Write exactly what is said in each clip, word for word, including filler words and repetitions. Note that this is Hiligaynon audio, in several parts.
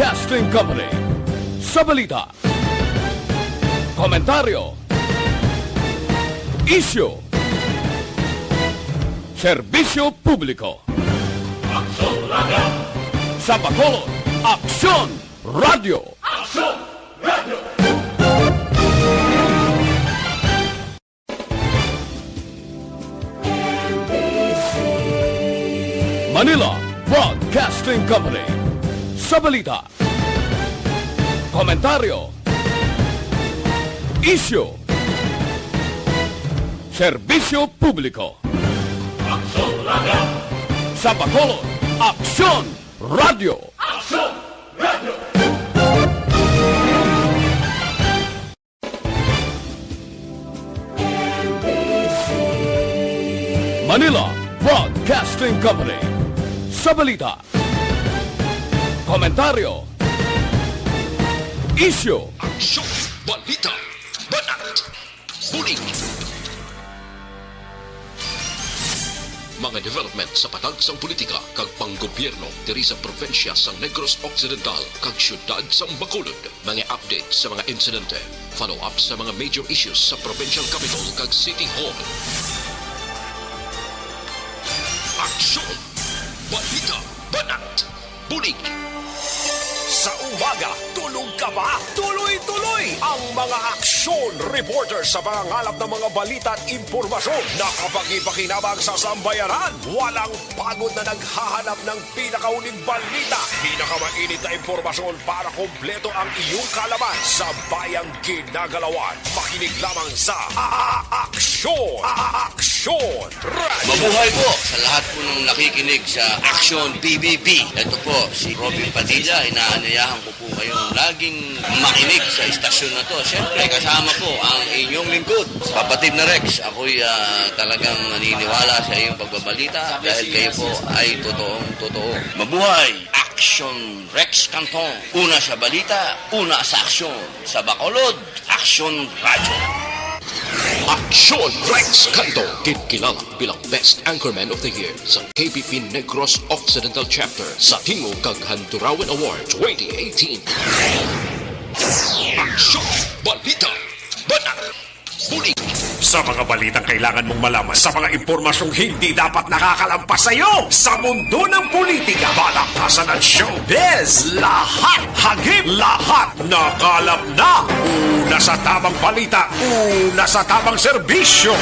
Broadcasting Company. Sa balita, komentaryo, isyu, serbisyo publiko. Aksyon Radio! Sa Bacolod, Aksyon Radio! Aksyon Radio! Manila Broadcasting Company. Sa balita, komentaryo, isyu, serbisyo publiko. Aksyon Radio! Sa Bacolod, Aksyon Radio! Aksyon Radio! Manila Broadcasting Company. Sa balita, komentaryo, isyu, aksyon, balita, banat, bulig. Mga development sa patag sang politika kag panggobyerno diri sa probinsya sang Negros Occidental kag siyudad sang Bacolod. Mga update sa mga insidente, follow-up sa mga major issues sa provincial capital kag city hall. Aksyon! Balita! Banat! Bulig! Sa umaga, tulog ka ba? Tuloy-tuloy ang mga aksyon reporter sa pangangalap ng mga balita at impormasyon na kapakipakinabang sa sambayanan. Walang pagod na naghahanap ng pinakahuling balita, pinakamainit na impormasyon para kompleto ang iyong kaalaman sa bayang ginagalawan. Makinig lamang sa A-, A-, Aksyon! A-, A-, Aksyon! Radio. Mabuhay po sa lahat po ng nakikinig sa Aksyon P B B. Ito po si Robin Padilla, inaanyayahan ko po kayong laging makinig sa istasyon na to. Siyempre, kasama po ang inyong lingkod, Kapatid na Rex. Ako'y, ah, talagang naniniwala sa iyong pagbabalita dahil kayo po ay totoong totoo. Mabuhay! Aksyon Rex Canton. Una sa balita, una sa aksyon. Sa Bacolod, Aksyon Radyo. Aksyon Rex Canton, ginkilala bilang Best Anchorman of the Year sa K B P Negros Occidental Chapter sa Tingog kag Handurawan Award twenty eighteen. Aksyon! Balita! Banat! Bulig! Sa mga balitang kailangan mong malaman, sa mga impormasyong hindi dapat nakakalampas sa iyo, sa mundo ng politika, balaktasan at showbiz, lahat hagip, lahat nakalap na. Una sa tamang balita, una sa tamang serbisyo.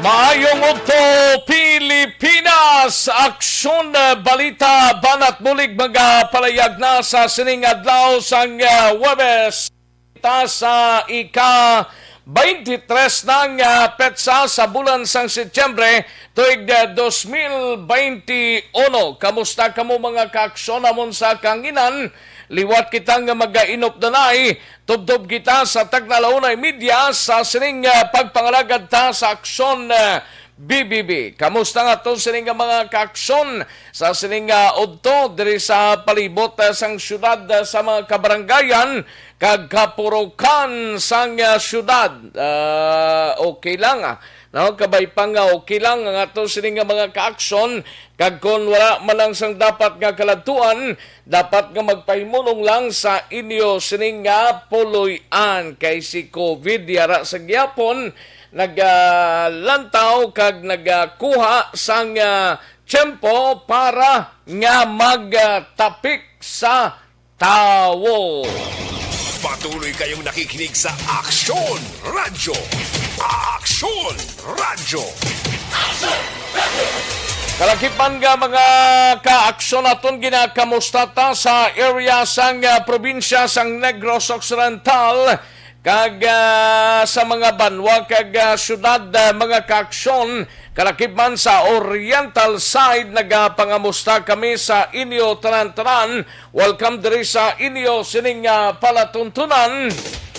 Maayong udto, Pilipinas! Aksyon, eh, balita, banat bulig, magapalayag na sa sining adlaw sang, eh, Huwebes. Ta sa ika twenty-three nang, ah, petsa sa bulan sang Setyembre, tuig, ah, dos mil bente uno. Kamusta kamo, mga kaaksyon namon sa kahanginan? Liwat kita nga magainupdanay. Tubtob kita sa tagna la una y media sa sining, ah, pagpangalagad ta sa Aksyon, ah, B B B. Kamusta nga to sining nga mga kaaksyon sa sining nga udto diri sa palibot, ah, sang syudad, ah, sa mga kabarangayan kag kapurukan sang, ah, syudad? Ah, okay lang, ah. No, kabay pa nga okay lang ang ato sining nga mga kaaksyon, kag kon wala man lang sang dapat nga kaladtuan, dapat nga magpahimunong lang sa inyo sining nga puloy-an, kay si covid yara sa gihapon nagalantaw kag nagakuha sang, ah, tiyempo para nga magtapik sa tawo. Patuloy kayong nakikinig sa Aksyon Radyo. Aksyon Radyo. Kalakip man nga mga kaaksyon, aton ginakamusta ta sa area sang, ah, probinsya sang Negros Occidental kag, ah, sa mga banwa kag, ah, syudad, ah, mga kaaksyon. Kalakip man sa Oriental side, nagapangamusta kami sa inyo tanan-tanan. Welcome diri sa inyo sining, ah, palatuntunan.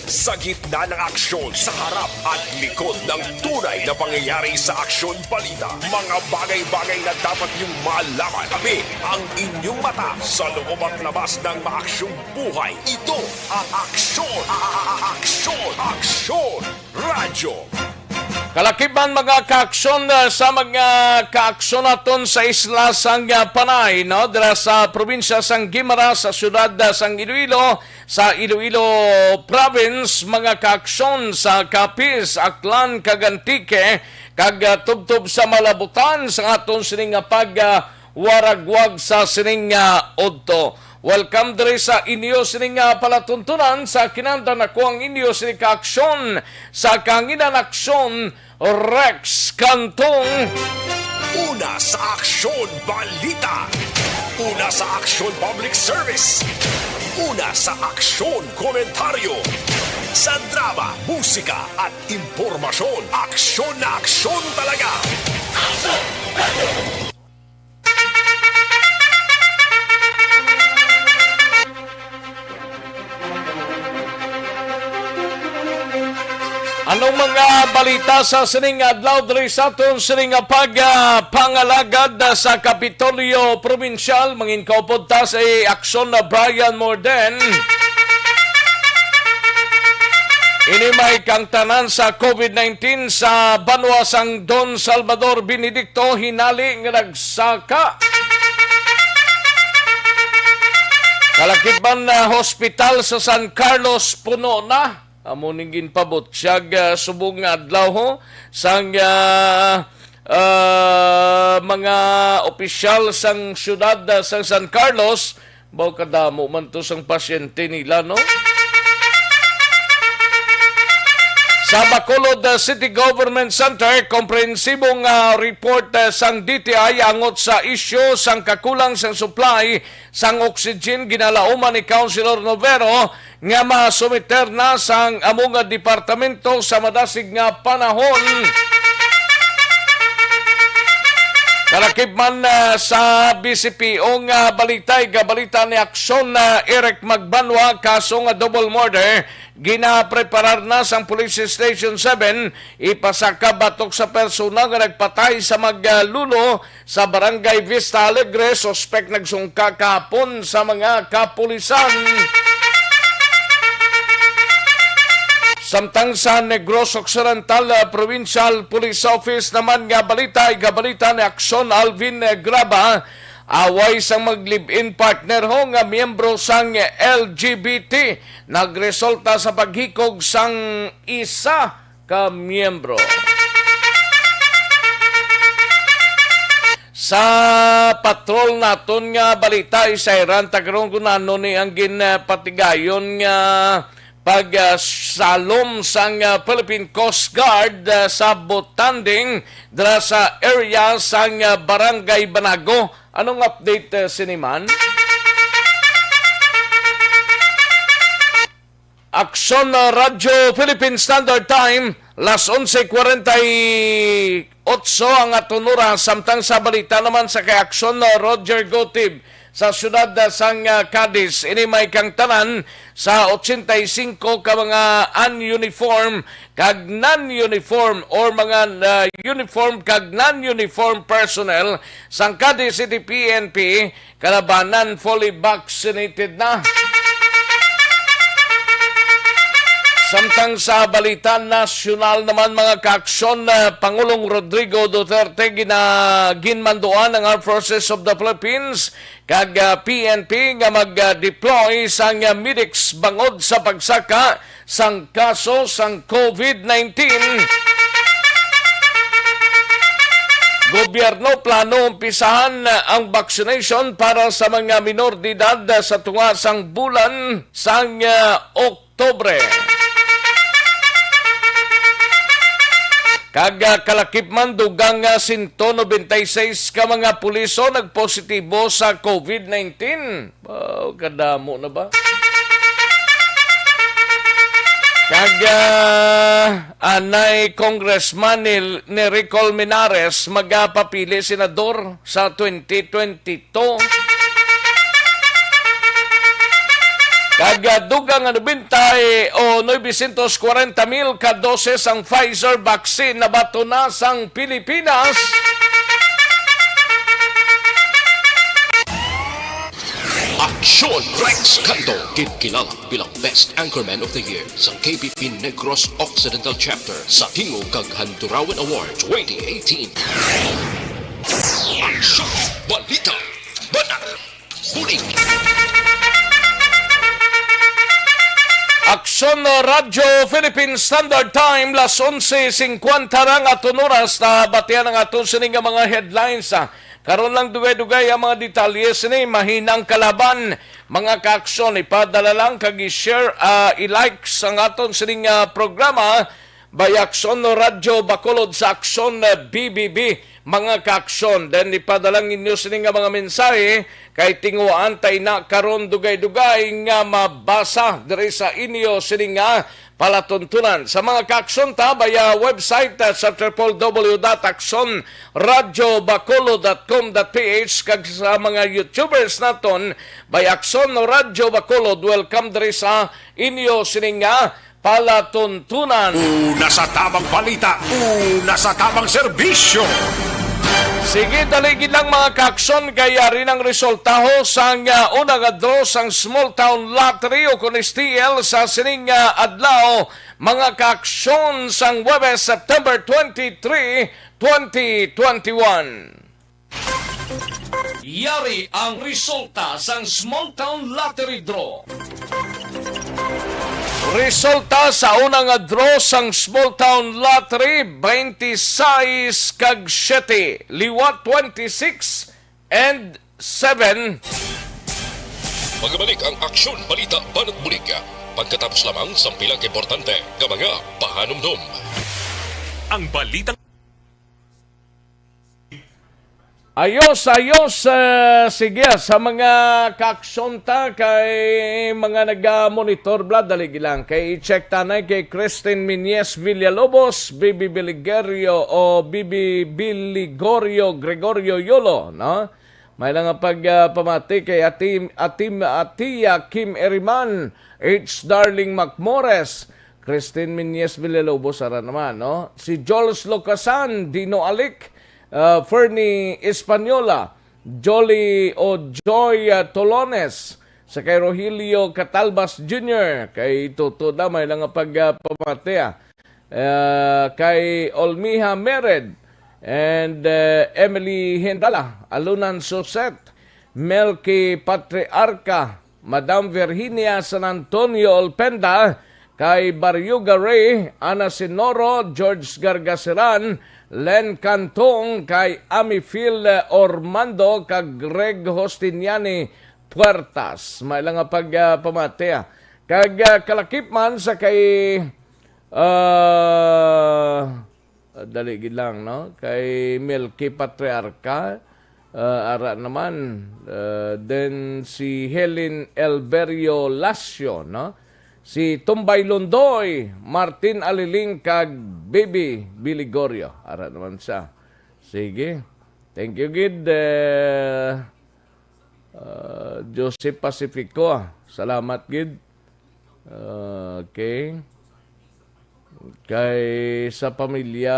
Sa gitna ng aksyon, sa harap at likod ng tunay na pangyayari sa Aksyon Balita, mga bagay-bagay na dapat niyong malaman. Kami ang inyong mata sa loob at labas ng maaksyong buhay. Ito ang Aksyon, a- a- a- Aksyon, Aksyon Radyo. Kalakiban, mga kaaksyon, ah, sa mga kaaksyon naton sa isla sang, ah, Panay, no? Dira sa probinsya sang Guimaras, sa siyudad, ah, sang Iloilo, sa Iloilo Province, mga kaaksyon sa Capiz, Aklan, kag Antique, kag, ah, tubtob sa Malabutan sa aton sining nga pag, ah, waragwag sa sining nga udto. Welcome diri sa inyo sining nga palatuntunan. Sa kinahanglan, ako ang inyo sining kaaksyon sa Kahanginan Aksyon, Rex Cantong. Una sa Aksyon Balita. Una sa Aksyon Public Service. Una sa Aksyon Komentaryo. Sa drama, musika at impormasyon, aksyon na aksyon talaga. Anong mga balita sa sining adlaw diri sa aton sining nga pag, ah, pangalagad, ah, sa Kapitolyo Probinsyal? Mangin kaupod ta si Aksyon na Brian Morden. Ini may kangtanan sa COVID nineteen sa banwa sang Don Salvador Benedicto, hinali nga nagsaka. Kalakip man na hospital sa San Carlos puno na. Amo ning ginpabutyag, ah, subong nga adlaw, ho, sang, ah, ah, mga opisyal sang siyudad, ah, sang San Carlos. Baw kadamo man to sang pasyente nila, no? Sa Bacolod, ah, City Government Center, komprehensibong, ah, report, ah, sang D T I angot sa isyu sang kakulang sang supply sang oxygen. Ginalauman ni Councilor Novero nga masumiter na sang amo nga departamento sa madasig nga panahon. Kalakip man, ah, sa B C P O nga balita, ikabalita ni Aksyon na Eric Magbanwa, kaso nga double murder, ginapreparar na sang Police Station seven, ipasaka batok sa persona nga nagpatay sa maglulo sa Barangay Vista Alegre. Suspek nagsungka kahapon sa mga kapulisan. Samtang sa Negros Occidental, ah, Provincial Police Office naman nga balita, ikabalita ni Aksyon Alvin, eh, Graba, away sang mag-live-in partner, ho, nga miyembro sang L G B T nagresulta sa paghikog sang isa ka miyembro. Sa patrol naton nga balita, isayran ta karon kung ano ni ang ginpatigayon nga pagsalom sang, ah, Philippine Coast Guard, ah, sa Botanding dira sa area sang, ah, Barangay Banago. Anong update, ah, sini man? Aksyon, uh, Radyo Philippine Standard Time, las onse kwarenta y otso ang aton oras, samtang sa balita naman sa kay Aksyon, uh, Roger Gotib, sa siyudad, uh, sang, uh, Cadiz. Ini may kangtanan sa ochenta y singko ka mga ununiform kag non-uniform or mga, uh, uniform kag non-uniform personnel sang Cadiz City P N P, kalabanan fully vaccinated na. Samtang sa balita nasyonal naman, mga kaaksyon, ah, Pangulong Rodrigo Duterte gina-, ginmanduan ang Armed Forces of the Philippines kag, ah, P N P nga mag-deploy sang, ah, medics bangod sa pagsaka sang kaso sang COVID nineteen. Gobyerno plano umpisahan ang vaccination para sa mga minor de edad sa tunga sang bulan sang, ah, Oktubre. Kag, ah, kalakip man, dugang nga sento nobenta y seis ka mga puliso nagpositibo sa COVID nineteen. Wow, kadamo na ba? Kag, ah, anay Congressman ni, ni Ricol Minares magapapili senador sa twenty twenty-two. Kag, ah, dugang nga nobenta o novecientos kwarenta mil ka doses sang Pfizer vaccine nabaton na sang Pilipinas. Aksyon! Rex Cando, ginkilala bilang Best Anchorman of the Year sa K B P Negros Occidental Chapter sa Tingog kag Handurawan Award twenty eighteen. Aksyon! Balita! Banat! Bulig! Aksyon, Radyo Philippine Standard Time, las onse singkwenta na ang aton oras. Nabatian ang aton sini nga mga headlines, ah. Karon lang dugay-dugay ang mga detalye sini. Mahinang kalaban, mga kaaksyon, ipadala lang kag i-share, ah, i-like sa aton sini nga programa. By Aksyon Radyo Bacolod sa Aksyon, eh, B B B, mga kaaksyon. Then ipadala ang inyo sini nga mga mensahe kay tinguhaan ta ina karon dugay-dugay nga mabasa diri sa inyo sini nga palatuntunan. Sa mga kaaksyon ta, by, ah, website, ah, sa triple W dot aksyon radyo bacolod dot com dot P H kag sa mga YouTubers naton, by Aksyon Radyo Bacolod. Welcome diri sa inyo sini nga palatuntunan. Una sa tabang balita, una sa tabang serbisyo. Sige, dali gid lang, mga kaaksyon, kay yari nang resultaho sang, ah, una nga draw sang Small Town Lottery o kon S T L sa sining, ah, adlaw, mga kaaksyon, sang Huwebes, September twenty-three, twenty twenty-one. Yari ang resulta sang Small Town Lottery Draw. Resulta sa una nga draw sang Small Town Lottery, twenty-six kag siete, liwat twenty-six and seven. Magabalik ang Aksyon Balita Banat Bulig pagkatapos lamang sang pila ka importante nga mga pahanumdom. Ang balita. Ayos, ayos. Eh, sige, sa mga kaaksyon ta, kay mga naga-monitor bala, dali lang. Kay i-check ta na kay Christine Miñez Villalobos, B B Biligerio o B B Biligorio Gregorio Yolo, no? May lang nga pag, ah, pamati kay Ati, Ati, Atia Kim Eriman, H Darling Macmores, Christine Miñez Villalobos, ara naman, no? Si Jules Locasan, Dino Alic, ah, Fernie Española, Jolly o Joy, ah, Tolones, sa kay Rogelio Catalbas Junior, kay Tuto na may lang nga pag, ah, pamati, ah. Ah, kay Olmiha Mered and, ah, Emily Hindala, Alunan Suset, Melky Patriarca, Madam Virginia San Antonio Olpenda, kay Baryoga Ray, Ana Sinoro, George Gargasiran, Len Cantong, kay Ami Phil Ormando, kag Greg Hostiniani Puertas. May lang nga pag, ah, pamati, ah. Kag, ah, kalakip man sa kay, ah, Ah, dali gid lang, no? Kay Melky Patriarca, ah, ara naman. Ah, then si Helen Elberio Lacio, no? Si Tumbay Londoy, Martin Aliling, kag Bibi Biligorio. Ara naman siya. Sige. Thank you gid, eh, ah, Joseph Pacifico. Salamat gid. Ah, okay. Kay sa pamilya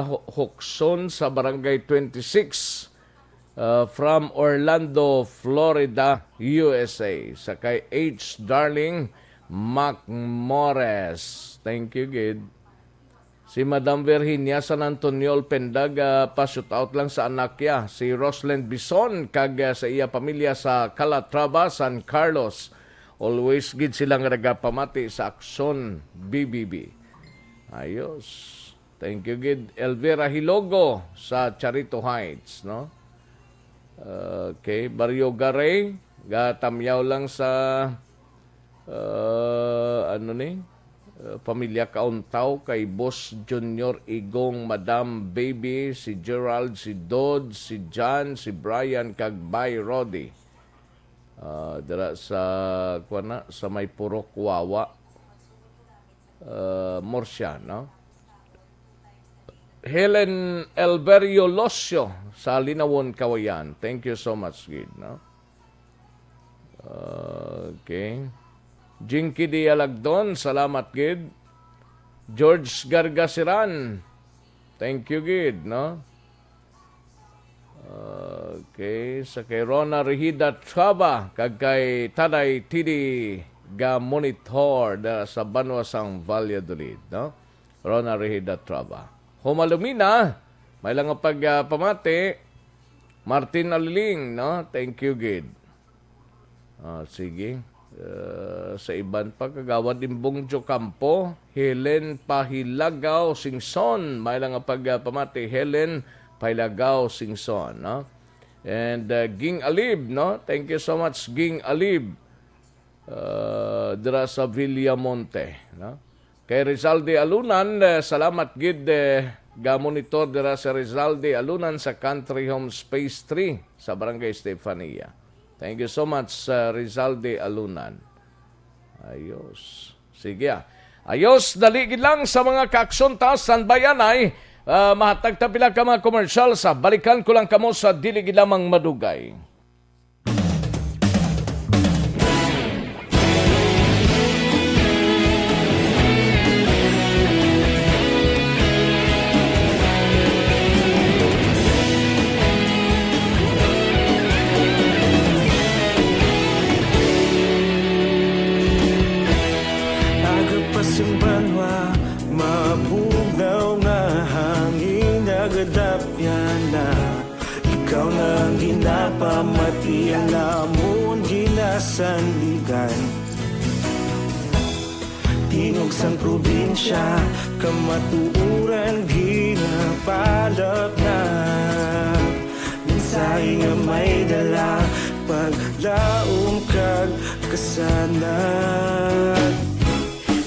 Ho-, Hokson sa Barangay twenty-six, ah, from Orlando, Florida, U S A. Sa kay H Darling Macmores. Thank you, gid. Si Madam Virginia San Antonio Olpenda, ah, pa-shout out lang sa anak niya, si Roslyn Bison, kag, ah, sa iya pamilya sa Calatrava, San Carlos. Always gid sila nga nagapamati sa Aksyon B B B. Ayos. Thank you gid, Elvira Hilogo sa Charito Heights, no? Okay, Baryo Garay, gatamyaw lang sa, uh, ano ni? Uh, pamilya Kauntaw, kay Boss Junior Igong, Madam Baby, si Gerald, si Dod, si John, si Brian, kag Bay Roddy. Ah, dira sa, kuwan na, sa may Purok Wawa, ah, Murcia, no? Helen Elberio Locio sa Linawon, Kawayan. Thank you so much, gid, no? Okay. Jinky Dialagdon, salamat gid. George Gargasiran, thank you gid, no? Okay, sa kay Rona Rehida Traba, kag kay Taday T D ga monitor da sa banwa sang Valladolid, no? Rona Rehida Traba. Humalumina, may lang nga pag, ah, pamati. Martin Aliling, no? Thank you gid. Ah, sige. Ah, sa iban pa, Kagawad Imbong Jocampo, Helen Pahilagaw Singson. May lang nga pag, ah, pamati, Helen Pahilagaw Singson, no? And, ah, Ging Alib, no? Thank you so much, Ging Alib. Ah, dira sa Villamonte, no? Kay Rizaldi Alunan, eh, salamat gid, eh, ga monitor dira sa Rizaldi Alunan sa Country Homes Phase three sa Barangay Estefania. Thank you so much, uh, Rizaldi Alunan. Ayos. Sige, ah. Ayos, dali gid lang sa mga kaaksyon ta, standby anay. Ah, mahatag ta pila ka mga commercial sa balikan ko lang kamo sa dili gid lamang madugay. Aga pa sing banwa, mabugnaw nga hangin, nagadapyan na. Ikaw na ang ginapamati, ang amon ginasandigan. Tingog sang probinsya, kamatuoran ginapalapnag. Mensahe nga may dala, paglaom kag kasanag.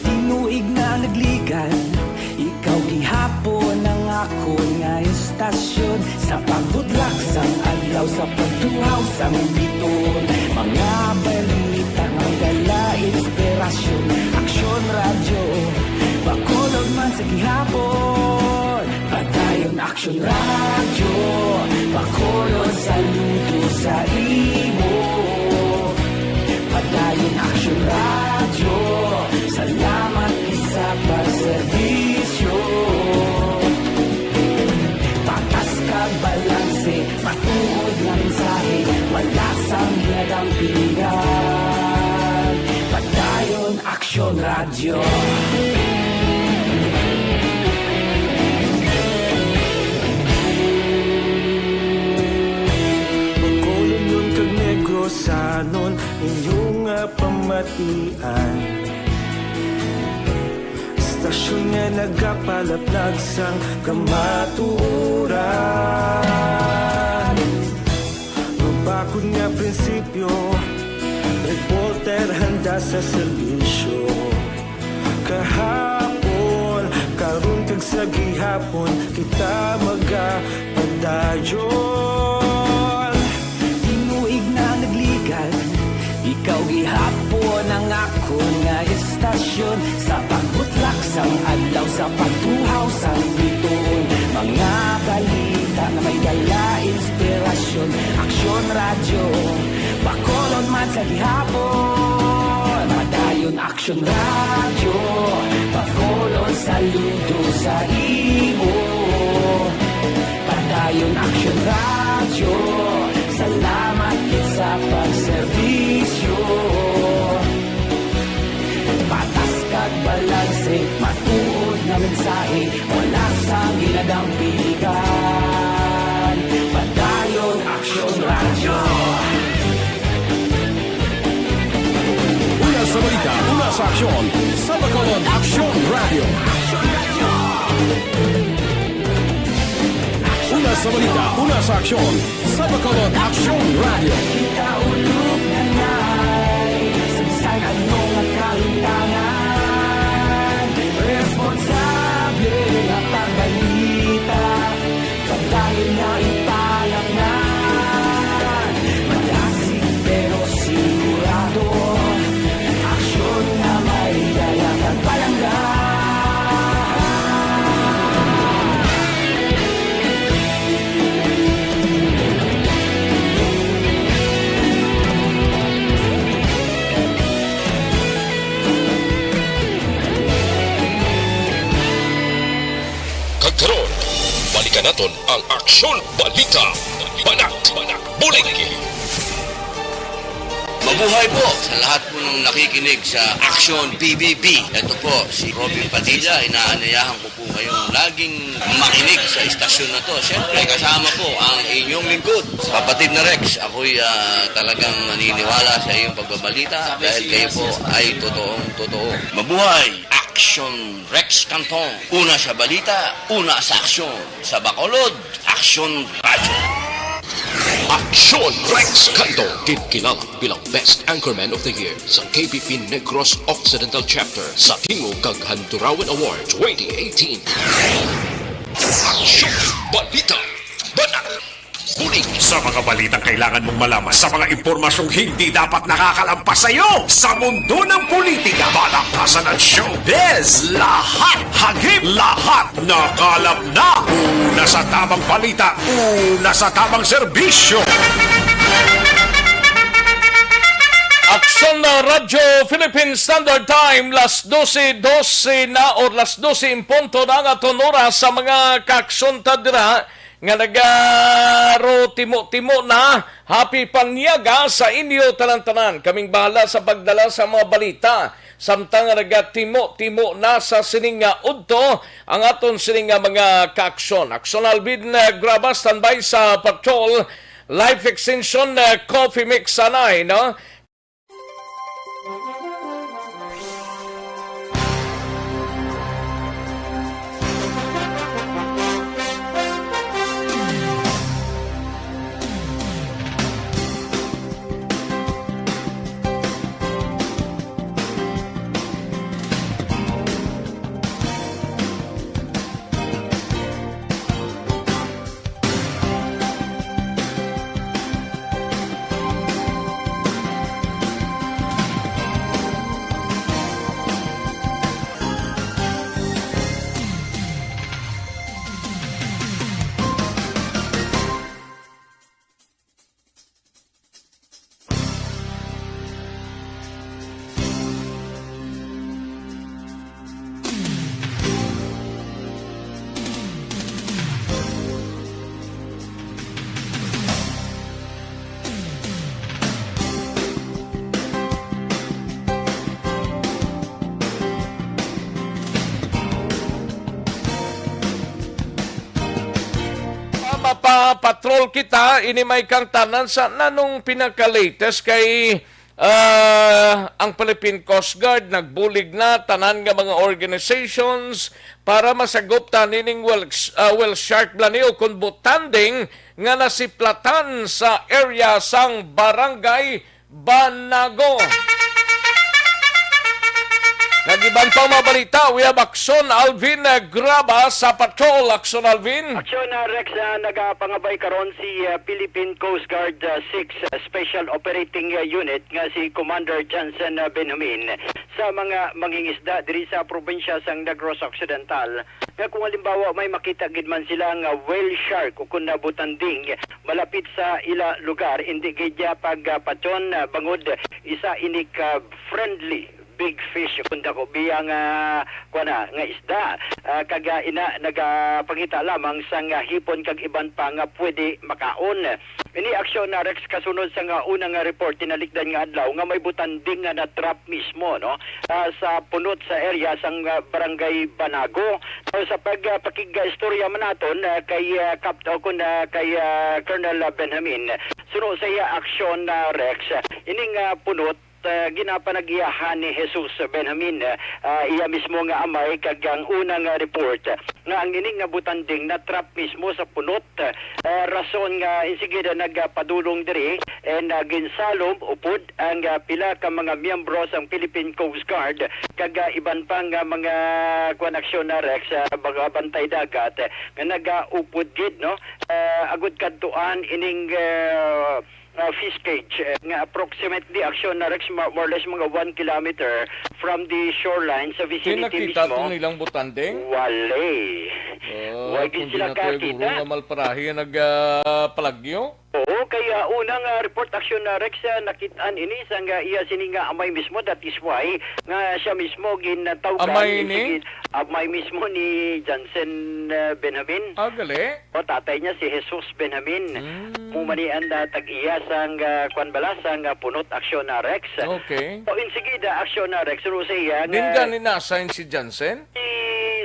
Tinuig na nagligan, ikaw gihapon ang akon nga istasyon. Sa pagbutlak sang adlaw, sa pagtuhaw sang bituon, mga balita nga dala inspirasyon. Aksyon Radyo, Bacolod man sa gihapon. Padayon Aksyon Radyo, Bacolod, saludo sa imo. Padayon Aksyon Radyo, salamat gid sa pagserbisyo. Patas kag balanse, matuod nga mensahe, wala sang ginadampigan. Padayon Aksyon Radyo. Bacolodnon kag Negrosanon, inyo nga pamatian. Istasyon nga nagapalaplag sang kamatuoran. Mabakod nga prinsipyo, reporter handa sa serbisyo. Kahapon, karon kag sa gihapon, kita magapadayon. Tinuig na nagligan, ikaw gihapon ang akon nga istasyon. Sa pagbutlak sang adlaw, sa pagtuhaw sang bituon, mga balita nga may dala inspirasyon. Aksyon Radyo, Bacolod man sa gihapon. Padayon Aksyon Radyo, Bacolod, saludo sa imo. Padayon Aksyon Radyo, salamat gid sa pagserbisyo. Patas kag balanse, matuod nga mensahe, wala sang ginadampigan. Padayon Aksyon Radyo. Una sa balita, una sa aksyon, sa Bacolod Aksyon Radyo. Una sa balita, una sa aksyon, sa Bacolod Aksyon Radyo. Kita ulog na nay, sa bisan ano nga kahimtangan, responsable nga pagbalita. Padayon nga ipalapngan, madasig pero sigurado, aksyon nga may dala kag palangga. Kanaton ang Aksyon Balita, Banat, Bulig. Mabuhay po sa lahat po ng nakikinig sa Aksyon P B B. Ito po si Robin Padilla, inaanyayahan ko po kayong laging makinig sa istasyon na to. Siyempre, kasama po ang inyong lingkod, kapatid na Rex. Ako'y, ah, talagang naniniwala sa iyong pagbabalita dahil kayo po ay totoong totoo. Mabuhay! Aksyon Rex Canton. Una sa balita, una sa aksyon. Sa Bacolod, Aksyon Radyo. Aksyon Rex Canton, kinkilala bilang Best Anchorman of the Year sa K B P Negros Occidental Chapter sa Tingog kag Handurawan Award twenty eighteen. Aksyon Balita, Banat, Bulig. Sa mga balitang kailangan mong malaman, sa mga impormasyong hindi dapat nakakalampas sa iyo, sa mundo ng politika, balaktasan at showbiz, lahat hagip, lahat nakalap na. Una sa tamang balita, una sa tamang serbisyo. Aksyon na Radyo Philippine Standard Time, las dose dose na or las dose en punto na ang aton oras sa mga kaaksyon ta dira nga nagaro timo-timo na. Happy panyaga sa inyo tanan-tanan. Kaming bahala sa pagdala sa mga balita. Samtang nagatimo-timo na sa sining nga udto ang aton sining nga mga kaaksyon. Aksyon Alvin, uh, Graba, standby sa patrol. Life Extension, uh, Coffee Mix, sanay, no? Mapapatrol kita, ini may kang tanan sa nanong pinaka-latest kay, ah, ang Philippine Coast Guard nagbulig na tanan nga mga organizations para masagop ta nining whale, ah, whale shark, bala ni, o kon butanding nga nasiplatan sa area sang Barangay Banago. Nag-iban pa ang mga balita, we have Aksyon Alvin, uh, Graba sa patrol. Aksyon Alvin. Aksyon, uh, Rex, uh, nagapangabay karon si, uh, Philippine Coast Guard, uh, six, uh, Special Operating, uh, Unit nga si Commander Johnson, uh, Benjamin sa mga mangingisda diri sa probinsya sang Negros Occidental. Nga kung halimbawa may makita gid man sila nga whale shark o kun nabutanding malapit sa ila lugar, indi gid niya pagpatyon, ah, bangod isa ini ka friendly big fish, kun dako biya nga, kuwan na, nga isda. Ah, kag, ah, ina nagapangita lamang sang, ah, hipon kag iban pa nga pwede makaon. Ini aksyon na, Rex, kasunod sa nga una nga report tinalikdan nga adlaw nga may butanding nga na-trap mismo, no, ah, sa punot sa area sang, ah, Barangay Banago. So, sa pag, ah, pakig-istorya man naton, ah, kay, ah, Kap-, o kun, ah, kay, ah, Colonel, ah, Benjamin, suno sa iya aksyon na, Rex, ining, ah, punot, ah, ginapanag-iyahan ni Jesus Benjamin, ah, iya mismo nga amay, kag ang una nga report nga ang ining nga butanding na-trap mismo sa punot, ah, rason nga insigida nagpadulong diri and, ah, ginsalom upod ang, ah, pila ka mga miyembro sang Philippine Coast Guard kag, ah, iban pa nga mga, kuwan, aksyon na, Rex, ah, mga bantay dagat, ah, nga nagaupod gid, no? Ah, agud kadtuan ining, ah, ah, fish cage, eh, nga approximately, aksyon na, Rex, ma-, more or less mga one kilometer from the shoreline sa vicinity mismo. Nakita to nilang butanding? Wala. Ah, wa gid sila nakita. Kung di na to siguro nga malparahi nga nag, ah, palagyo? Oo, Kaya unang, ah, report, Action, ah, Rex, ah, nakit-an ini sang, ah, iya sini nga amay mismo, that is why nga siya mismo ginatawgan Amay ni ni? Sige, amay mismo ni Johnson, ah, Benjamin. Ah, gali? O tatay niya si Jesus Benjamin. Mm. Mumanian na tag-iya sang, ah, kwan bala, sang, ah, Punot, Action, ah, Rex. Okay. O insigida, Action, ah, Rex, Rosea, Din nga gani na-assign si Johnson? Si,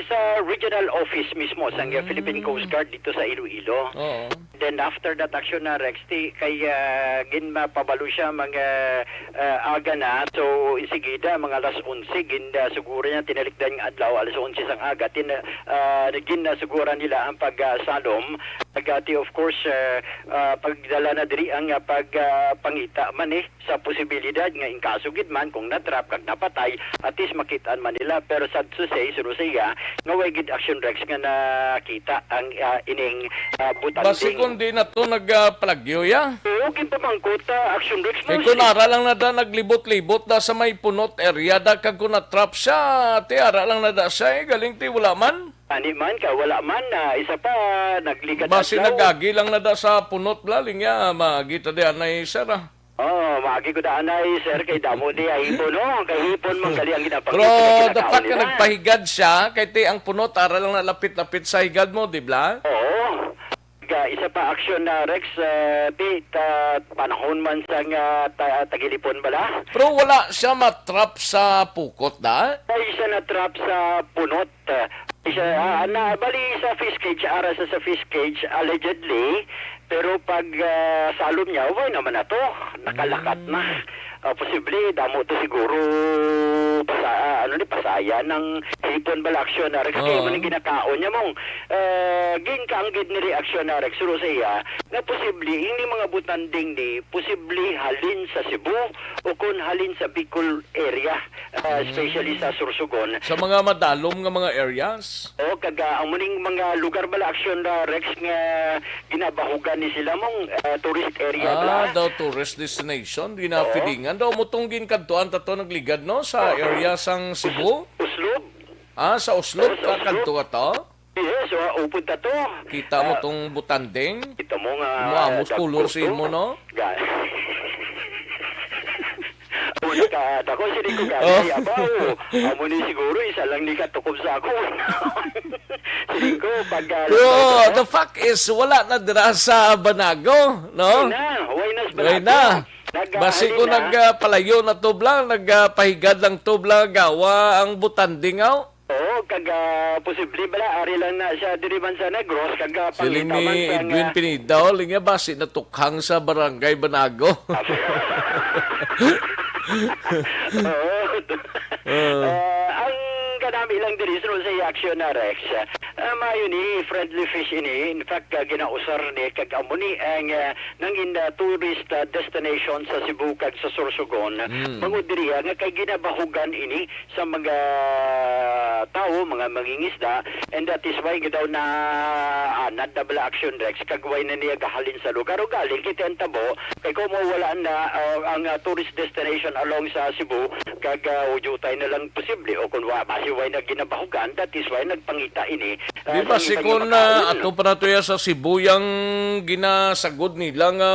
sa regional office mismo sang, ah, Mm. Philippine Coast Guard dito sa Iloilo. Oo. Then after that, Action, ah, Rex, ti kay, ah, ginmapabalo siya mga, ah, aga na. So insigida, mga alas onse, gin, ah, siguro niya tinalikdan nga adlaw, alas onse sang aga, tin, ah, gin, ah, siguro nila ang pag, ah, salom. Nagati, of course, ah, ah, pagdala na diri ang, ah, pag, ah, pangita man, eh, sa posibilidad nga in kaso gid man kung na-trap kag napatay, at least makit-an man nila. Pero sad to say, suno sa iya, nga way gid, Action, Rex, nga nakita ang, ah, ining, ah, butanding. Basi kung di na to nagpalagyo, ya? Oo, ginpamangkot, ah, Action, Rex, Kay no, kung si ara lang na da naglibot-libot da sa may Punot area da, kag kung na-trap siya, ti ara lang na da siya, eh, galing ti wala man. Ani man, ka wala man, ah, isa pa, nagligad Basi adlaw. Nagagi lang na da sa Punot, bla, linya, magita di anay, sir, ah. Oh, maagi ko da anay, sir, kay damo di ay hipon, no? Kay hipon man gali ang ginapangit Pero nga the kinakaon fact nga nila. Nagpahigad siya, kay ti ang Punot, ara lang na lapit-lapit sa higad mo, di bla? Oo. Ga, isa pa, Action, ah, Rex, ah, ti, ta-, panahon man sa nga ta-, tagilipon bala. Pero wala siya matrap sa pukot, da? Ay, siya na-trap sa Punot. Siya, ah, na, bali sa fish cage, ara sa, sa fish cage, allegedly. Pero pag, ah, salom niya, way naman na to. Nakalakat na. Mm. Ah, posible, damo to siguro pasa-, ah, ano ni, pasaya ng hipon bala, Action, ah, Rex. Kaya Oo. Man ang ginakaon niya mong, ah, ginkaanggid ni Reaction, ah, Rex, suno sa iya, na posible, hindi mga butanding ni, posible halin sa Cebu o kung halin sa Bicol area, ah, Mm. especially sa Sorsogon. Sa mga madalom nga mga areas? O, kag, ah, ang muning mga lugar bala, Action, ah, Rex, nga ginabahugan ni sila mong, ah, tourist area Ah, bala. Daw tourist destination, di na Oo. Feelingan. Daw mo tong ginkadtuan ta to nagligad, no? Sa Oo. Area sang Cebu? Uslob. Ah, sa Uslob Oo, sa ka Uslob. Kadto ka to? Yes, ah, upod ta to. Kita mo Ah, tong butanding? Kita mo nga Mo amos dagko color sa to. Imo, no? Ga-, Una ka, dako, siling ko, gani, Oh. Abaw, amo ni siguro, isa lang ni katukob sa ako. Siling ko, pag, ah, Pero nagpapalabas the fact is, wala na dira sa Banago, no? Wala na, wala na sa Wala Banago. Na. Nag-, Basi halin ko na. Nag, ah, palayo na to, bla, nagpahigad lang to, bla, gawa ang butanding, aw. Oo, kag, ah, posible bala, ari lang na siya diri man sa Negros, kag, ah, Siling pangita man ni sa Edwin nga Pineda, o, linya basi natukhang sa Barangay Banago. Oo. Oo. Ah, ang kanami lang diri, suno sa Action na Rex, ah, maayo ni, friendly fish ini. In fact, ah, ginausar ni, kag amo ni ang, ah, nangin, ah, tourist, ah, destination sa Cebu kag sa Sorsogon. Mm. Bangod diri, ah, nga kay ginabahugan ini sa mga tawo, mga mangingisda, and that is why daw na, ah, nadabla Action Rex, kag way na niya gahalin sa lugar. O galing, kita ang tabo, kay kung mawala na, ah, ang, ah, tourist destination along sa Cebu, kag, ah, uyutay na lang posible, o kung wa, basi way na ginabahugan, that is why nagpangita ini, ah, Di sa basi mga kung, ah, makaon. Ato pa na to ya sa Cebu yang ginasagod nila nga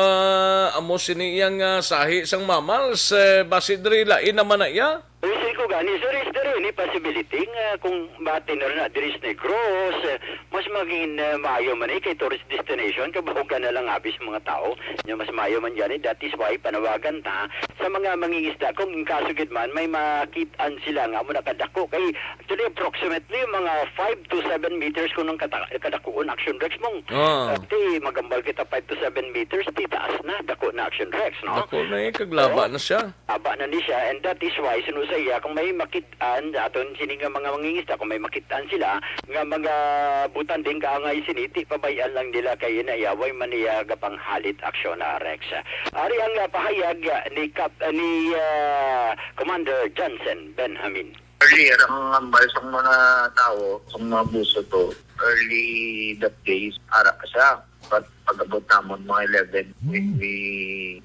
amo sini yang, ah, sahi sang mammals, eh, basi diri lain naman na iya? Uy, siling ko gani, sir, is there any possibility nga kung bati na rin na diri sa Negros, eh, mas maging, eh, maayo man eh, kay tourist destination, kabahugan na lang abi sa mga tao, nya mas maayo man gani, that is why panawagan ta sa mga mangingisda, kung in kaso gid man, may makit-an sila nga amo na kadako, kay actually approximately mga five to seven meters kung nang kata-, kadakuon Action Rex mong. Ah. Ah, ti, magambal kita five to seven meters, ti taas na, dako na Action Rex, no? Dako na eh, kaglaba Oo. Na siya. Aba na ni siya, and that is why, suno sa iya, kung may makit-an, aton sini nga mga mangingisda, kung may makit-an sila, nga mga butanding kaangay sini, ti pabayan lang nila kay ina iya, way man niya gapanghalit Action na Rex. Ari ang, ah, pahayag, ah, ni Kap-, ah, ni, ah, Commander Johnson Benjamin. Earlier, ang ambal sa mga tao, sa mga buso to, early that days, ara ka siya. But pag-abot namon, mga eleven, we, Hmm. we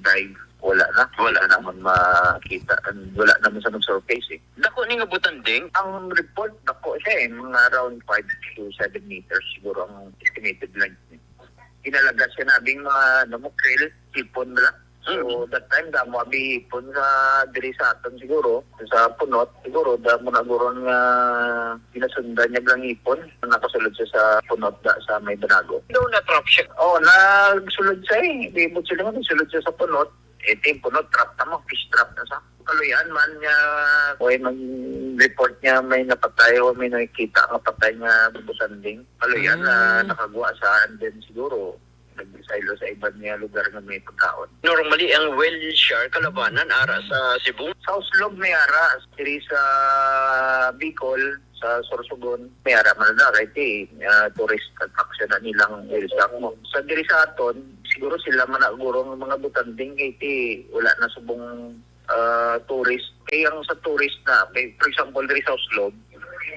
dive. Wala na. Wala namon makita. And wala namon sa mag-surface eh. Dako ni nga butanding. Ang report, dako siya eh. Mga around five to seven meters siguro ang estimated length niya. Ginalagas ka nabing mga, ano mo, krill, hipon bala. So, Mm. that time, damo abi hipon sa diri sa aton siguro, sa Punot, siguro, damo na guron nga ginasundan niya lang hipon. Nakasulod siya sa Punot, da, sa may Banago. Daw na-trap siya. Oo, nagsulod siya eh. Di mo sila, nagsulod siya sa Punot. Eh, di, Punot, trap na mo, fish trap na sa. Kaluyan man nga, way mag-report nga may napatay o may nakikita nga patay nga butanding. Kaluyan na Mm. nakagwa sa, and then siguro, nagsaylo sa iban nga lugar nga may pagkaon. Normally, ang whale shark kalabanan ara sa Cebu. Sa Oslob may ara, diri sa Bicol, sa Sorsogon, may ara man na kay ti, ah, tourist attraction na nilang whale shark mo. Sa diri sa aton, siguro sila man na guro ang mga butanding kay ti wala na subong, ah, tourist. Kay ang sa tourist na, may, for example, diri sa Oslob,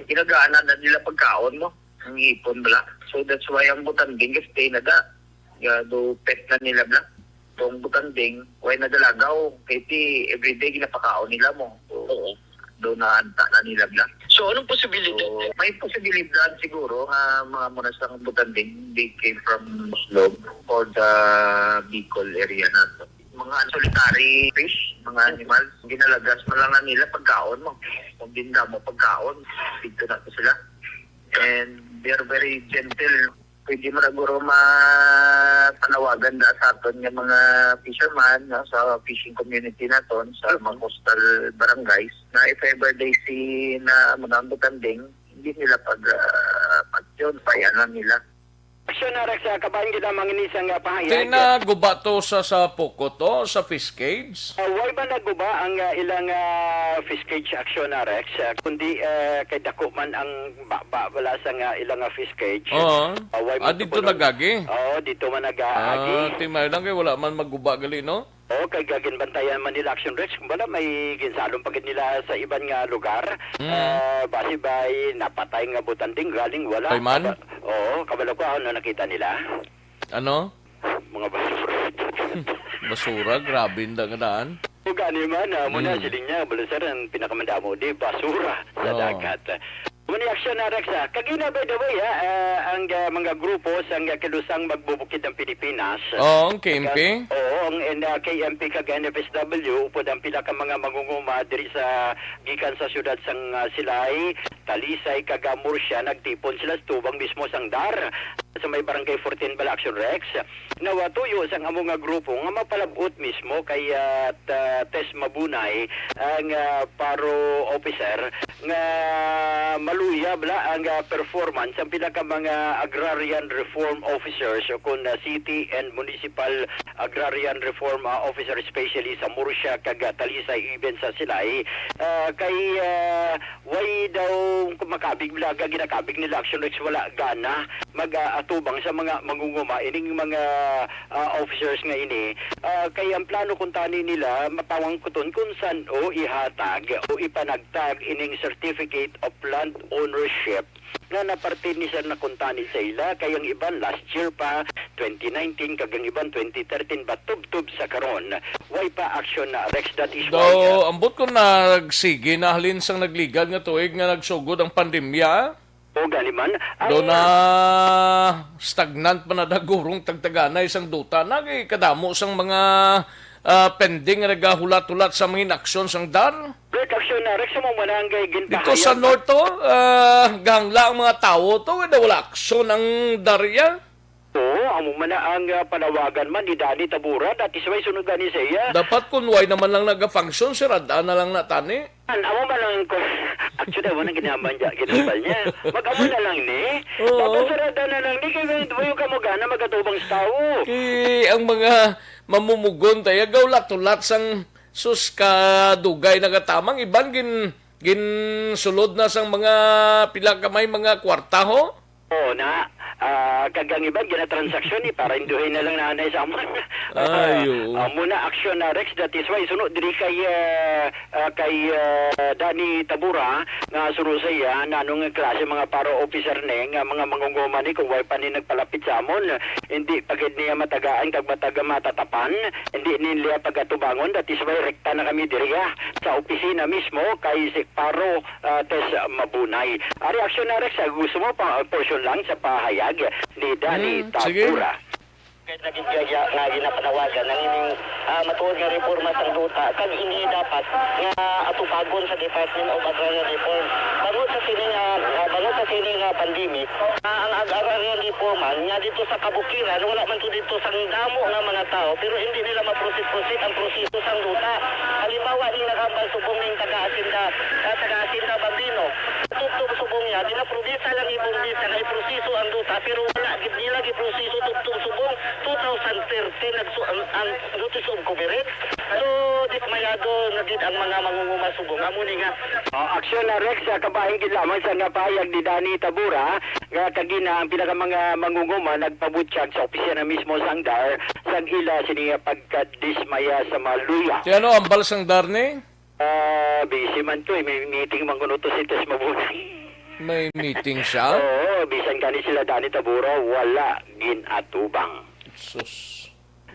ginagaanan na nila pagkaon mo, ang ipon bala. So that's why ang butanding stay na da. Ya, do pet na nila bala. Tong butanding, way na dalagaw. Kay ti everyday ginapakaon nila mo. So, Oo. do naanta na nila bala. So, anong posibilidad? So, may posibilidad siguro nga mga muna sa butanding, they came from Oslob or the Bicol area nato. Mga solitary fish, mga animals, ginalagas man lang na nila pagkaon mo. Kung din mo pagkaon, dito na to sila. And they are very gentle. Pwede mo na guro ma-, panawagan da sa aton nga mga fisherman, no, sa fishing community naton, sa mga Mhm. coastal barangays, na if ever they see na mga butanding, hindi nila pag, ah, pagyon, payanan nila. Aksyon na, Rex, ah, kabahin kita mangin isang, ah, pahayag. Ti naguba to sa, sa Pokot, o sa fish cage? Ah, way ba naguba ang, ah, ilang, ah, fish cage, Aksyon na, Rex? Ah, kundi, ah, kay dako man ang baba wala sa nga ilang, ah, fish cage. Oo. Ah, way Ah, man dito tubulon. nagagi? Oo, dito man nag-aagi. Ah, ti maayo lang kay wala man maguba gali, no? Oo, kay gaginbantayan man nila, Aksyon Rex. Kumbaga, may ginsalong pa gid nila sa iban nga lugar. Mm. Ah, basi bay napatay nga butanding galing wala. Patay man? Kaba-, oo, kabalo ko ano nakita nila. Ano? Mga basura. Basura, grabe ang da-, nga daan. O gani man, ah, muna Mm. siling niya, balusan ang pinakamandamo, di basura sa Oo. dagat. Muna aksyon na, Rex, ah. Kagina, by the way, ah, ah, ang, ah, mga grupo sa nga kilusang magbubukid ng Pilipinas. Oo, ang K M P. Kag-, oo, ang N-, ah, K M P kag N F S W, upod ang pila ka mga mangunguma diri sa, gikan sa siyudad sang, ah, Silay, Talisay, kag, ah, Murcia, nagtipon sila sa tubang mismo sang dar. Sa may Barangay fourteen bala, Action Rex, nawatuyo sang amo nga grupo nga mapalab-ot mismo kay, ah, ta-, Tess Mabunay, ang, ah, paro officer, nga maluya bala ang, ah, performance ang pila ka mga agrarian reform officers o kun, ah, city and municipal agrarian reform, ah, officer, especially sa Murcia kag, ah, Talisay, even sa Silay. Ah, kay, ah, Way daw makabig, laga ginakabig nila Action Rex, wala gana mag-, ah, atubang sa mga mangunguma ining mga, ah, officers nga ini. Ah, kay ang plano kuntani nila mapawangkuton kung san-o ihatag o ipanagtag ining Certificate of Land Ownership nga naparte ni sir na kuntani sa ila, kay ang iban last year pa, twenty nineteen, kag ang iban twenty thirteen, but tubtob sa karon, way pa action na, Rex. That is why, Daw, uh, ambot ko nagsige na halin sang nagligad nga tuig nga nagsugod ang pandemya. O gani man. Daw Ang na stagnant pa na dagurong tagtaganay sang duta. Nagikadamo sang mga, ah, pending nga nagahulat-hulat sa mga inaksyon sang dar. Break action na, Rex, mo man ang gay Dito sa ginpahayag. North to, ah, gahangla ang mga tawo to, daw wala aksyon ang darya. Oo, amo man na ang, ah, panawagan man ni Danny Tabura, that is why sunod gani sa iya. Dapat kung why naman lang nagafunction, sirad-an na lang na tani. An, amo man ang ko-, actually, amo nang ginaman niya, ginambal niya. Mag-amo na lang ni. Oo. Dapat sirad-an na lang ni, kay may dumayo ka mo gana, magatubang sa tao. Kay ang mga mamumugon tayo, gawlat-ulat sang sus ka dugay nagatamang, iban gin-, ginsulod na sang mga pila ka may mga kwarta, ho? Oo na. Ah, kag ang iban ginatransaksyon, eh, para induhin na lang nanay sa amon. Ay, oo. Ah, muna aksyon na, Rex, that is why. Suno, diri kay, ah, ah, kay, ah, Danny Tabura, nga suno sa iya, nanong klase mga paro officer ni, nga mga mangunguma ni, kung way pa ni nagpalapit sa amon, hindi pa gid niya matagaan, kag mataga matatapan, hindi ni nila pagatubangon, that is why rekta na kami diri, ah, sa opisina mismo, kay si Paro ah, Tess Mabunay. Ari, aksyon na, Rex, ah, gusto mo pa, portion lang sa pahayag ni Danny Mm, sige. Tabura. Kay lagi biya nga ginapanawagan ang ining, ah, matuod nga reforma sang duta, kag ini dapat nga atupagon sa Department of Agrarian Reform. Bangod sa sini nga, ah, bangod sa sini nga pandemic, ah, ang ag-, agrarian reform man nga dito sa kabukiran, wala man to dito sang damo nga mga tao, pero hindi nila maprosit-prosit ang proseso sang duta. Halimbawa, ning nakambal subong ning taga-asinda, ah, taga-asinda Bambino. Tubtob subong niya, ginapromisa lang ni Bumbis nga iproseso ang duta, pero wala gid nila giproseso tubtob subong. Two thousand thirteen nagsu-, ang, ang notice of copyright. So, dismayado na gid ang mga mangunguma subong. Amo ni nga. Oh, aksyon na, Rex, sa kabahin gid lamang sa nga pahayag ni Danny Tabora, nga kagina ang pila ka mga mangunguma nagpabutyag sa opisina mismo sang DAR, sang ila sini nga pagkadismaya sa maluya. Ti ano, ambal sang DAR ni? Ah, busy man to eh. May meeting man kuno to si Tess Mabunay. May meeting siya? Oo, bisan gani sila Danny Tabora, wala ginatubang. Sus.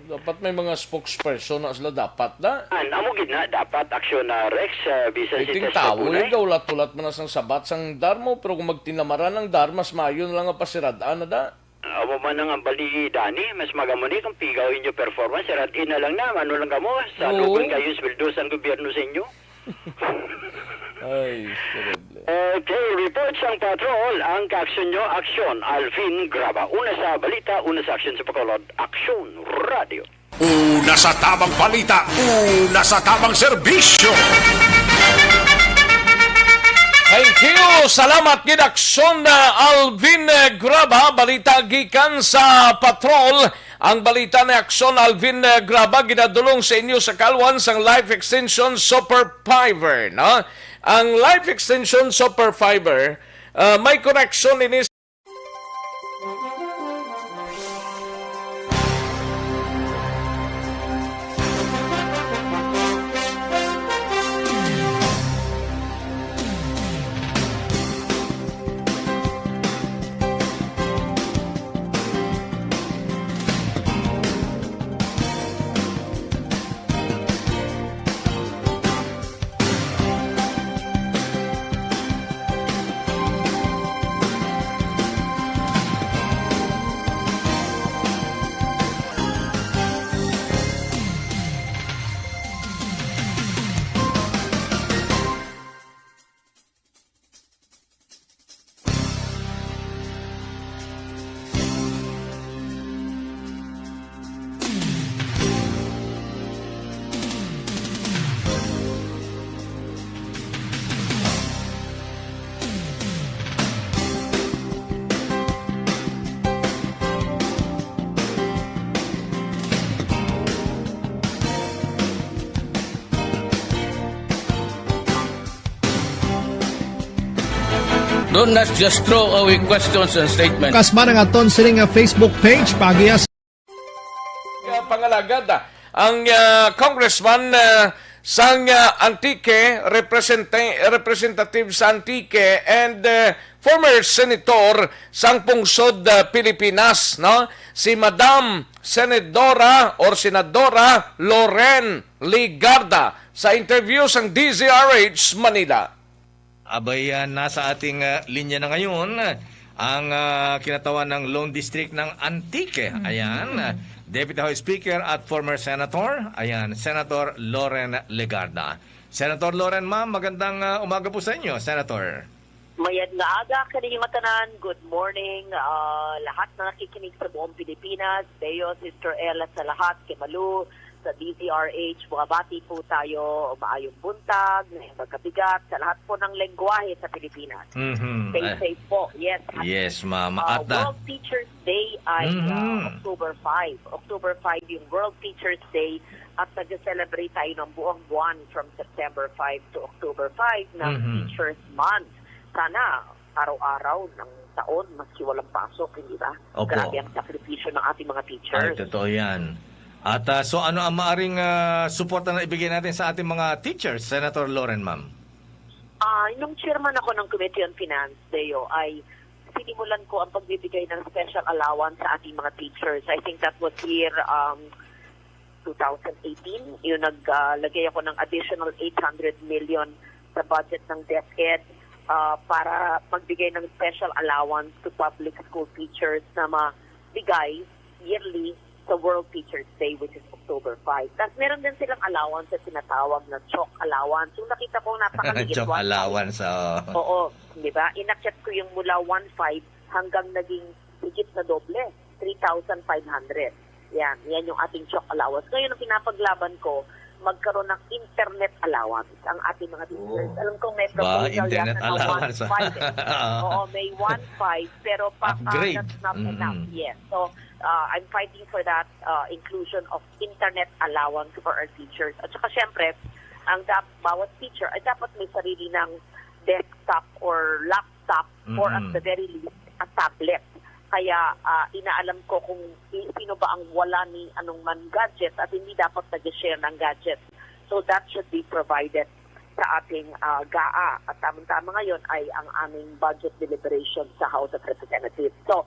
Dapat may mga spokesperson na sila, dapat na. An, amo gid na, dapat aksyon na, Rex, ah, bisan si Ting Tess tawo Mabunay. Yun, gaulat-ulat man na sang sabat sang DAR mo, pero kung magtinamaran ang DAR, mas maayo na lang nga pasirad-an na da. Amo man ang ambal ni Danny, mas magamo ni kung pigaw inyo performance, sirad-in na lang na, ano lang kamo, sa Oo. Lugol kayo sweldo sang gobyerno sa inyo. Ay, terrible. Okay, report sang patrol, ang kaaksyon nyo, aksyon, Alvin Graba. Una sa balita, una sa aksyon sa Bacolod, Aksyon Radio. Una sa tabang balita, una sa tabang serbisyo. Thank you. Salamat gid, Aksyon, uh, Alvin, uh, Graba. Balita gikan sa patrol. Ang balita ni Aksyon, Alvin, uh, Graba, ginadulong sa inyo sa kalwan sang Life Extension Super Fiber, no? Ang Life Extension Super Fiber, uh, may koneksyon ini Don't, let's just throw away questions and statements. Kasman ang aton sini nga Facebook page, pagiya sa Nga pangalagad, ah, ang, ah, congressman, ah, sang, ah, Antique, representa-, representative sa Antique, and, ah, former senator sang pungsod, ah, Pilipinas, no? Si Madam Senadora or Senadora Loren Legarda sa interview sang D Z R H Manila. Abay, ah, nasa ating, ah, linya na ngayon ang, ah, kinatawan ng Lone District ng Antique. Ayan, ah, Deputy House Speaker at former Senator, ayan, Senator Loren Legarda. Senator Loren, ma'am, magandang, ah, umaga po sa inyo, Senator. Mayad nga aga kaninyo nga tanan. Good morning, ah, lahat na nakikinig sa buong Pilipinas. Deo, Sister Ella, sa lahat, kay Malu, sa D Z R H, bumabati po tayo, maayong buntag, ngayong pagkabigat, sa lahat po ng lengguwahe sa Pilipinas. Mhm. Stay Ay. safe po. Yes. Yes, ma'am. Uh, At the World Teachers Day ay, uh, Mhm. October five. October five yung World Teachers Day at nag-celebrate tayo ng buong buwan from September five to October five ng Mhm. Teachers Month. Sana araw-araw ng taon, maski walang pasok, hindi ba? Opo. Grabe ang sakripisyo ng ating mga teachers. Ay, totoo yan. At, ah, so ano ang maaring, ah, suporta na ibigay natin sa ating mga teachers, Senator Loren, ma'am? Ah, nung chairman ako ng Committee on Finance, Deo, ay sinimulan ko ang pagbibigay ng special allowance sa ating mga teachers. I think that was year, um, two thousand eighteen, yung nag, ah, lagay ako ng additional eight hundred million sa budget ng DepEd, ah, para magbigay ng special allowance to public school teachers na mabigay yearly sa World Teachers Day, which is October five. Tapos meron din silang allowance na tinatawag na CHOC allowance. Yung nakita ko, napakaliit, CHOC one five. Allowance, oo. Oo, di ba? Inakyat ko yung mula one five hanggang naging higit na doble, three thousand five hundred. Yan, yan yung ating CHOC allowance. Ngayon, ang pinapaglaban ko, magkaroon ng internet allowance ang ating mga teachers. Oh. Alam ko may proposal yata na one five, eh. Oo, may one five, pero pa, ah, that's not enough. Yes. So, uh, I'm fighting for that uh, inclusion of internet allowance for our teachers. At saka, syempre, ang dap- bawat teacher ay dapat may sarili ng desktop or laptop or at the very least, a tablet. Kaya ah, inaalam ko kung i- sino ba ang wala ni anong man gadget at hindi dapat nag-share ng gadget. So that should be provided sa ating ah, GAA. At tamang-tama ngayon ay ang aming budget deliberation sa House of Representatives. So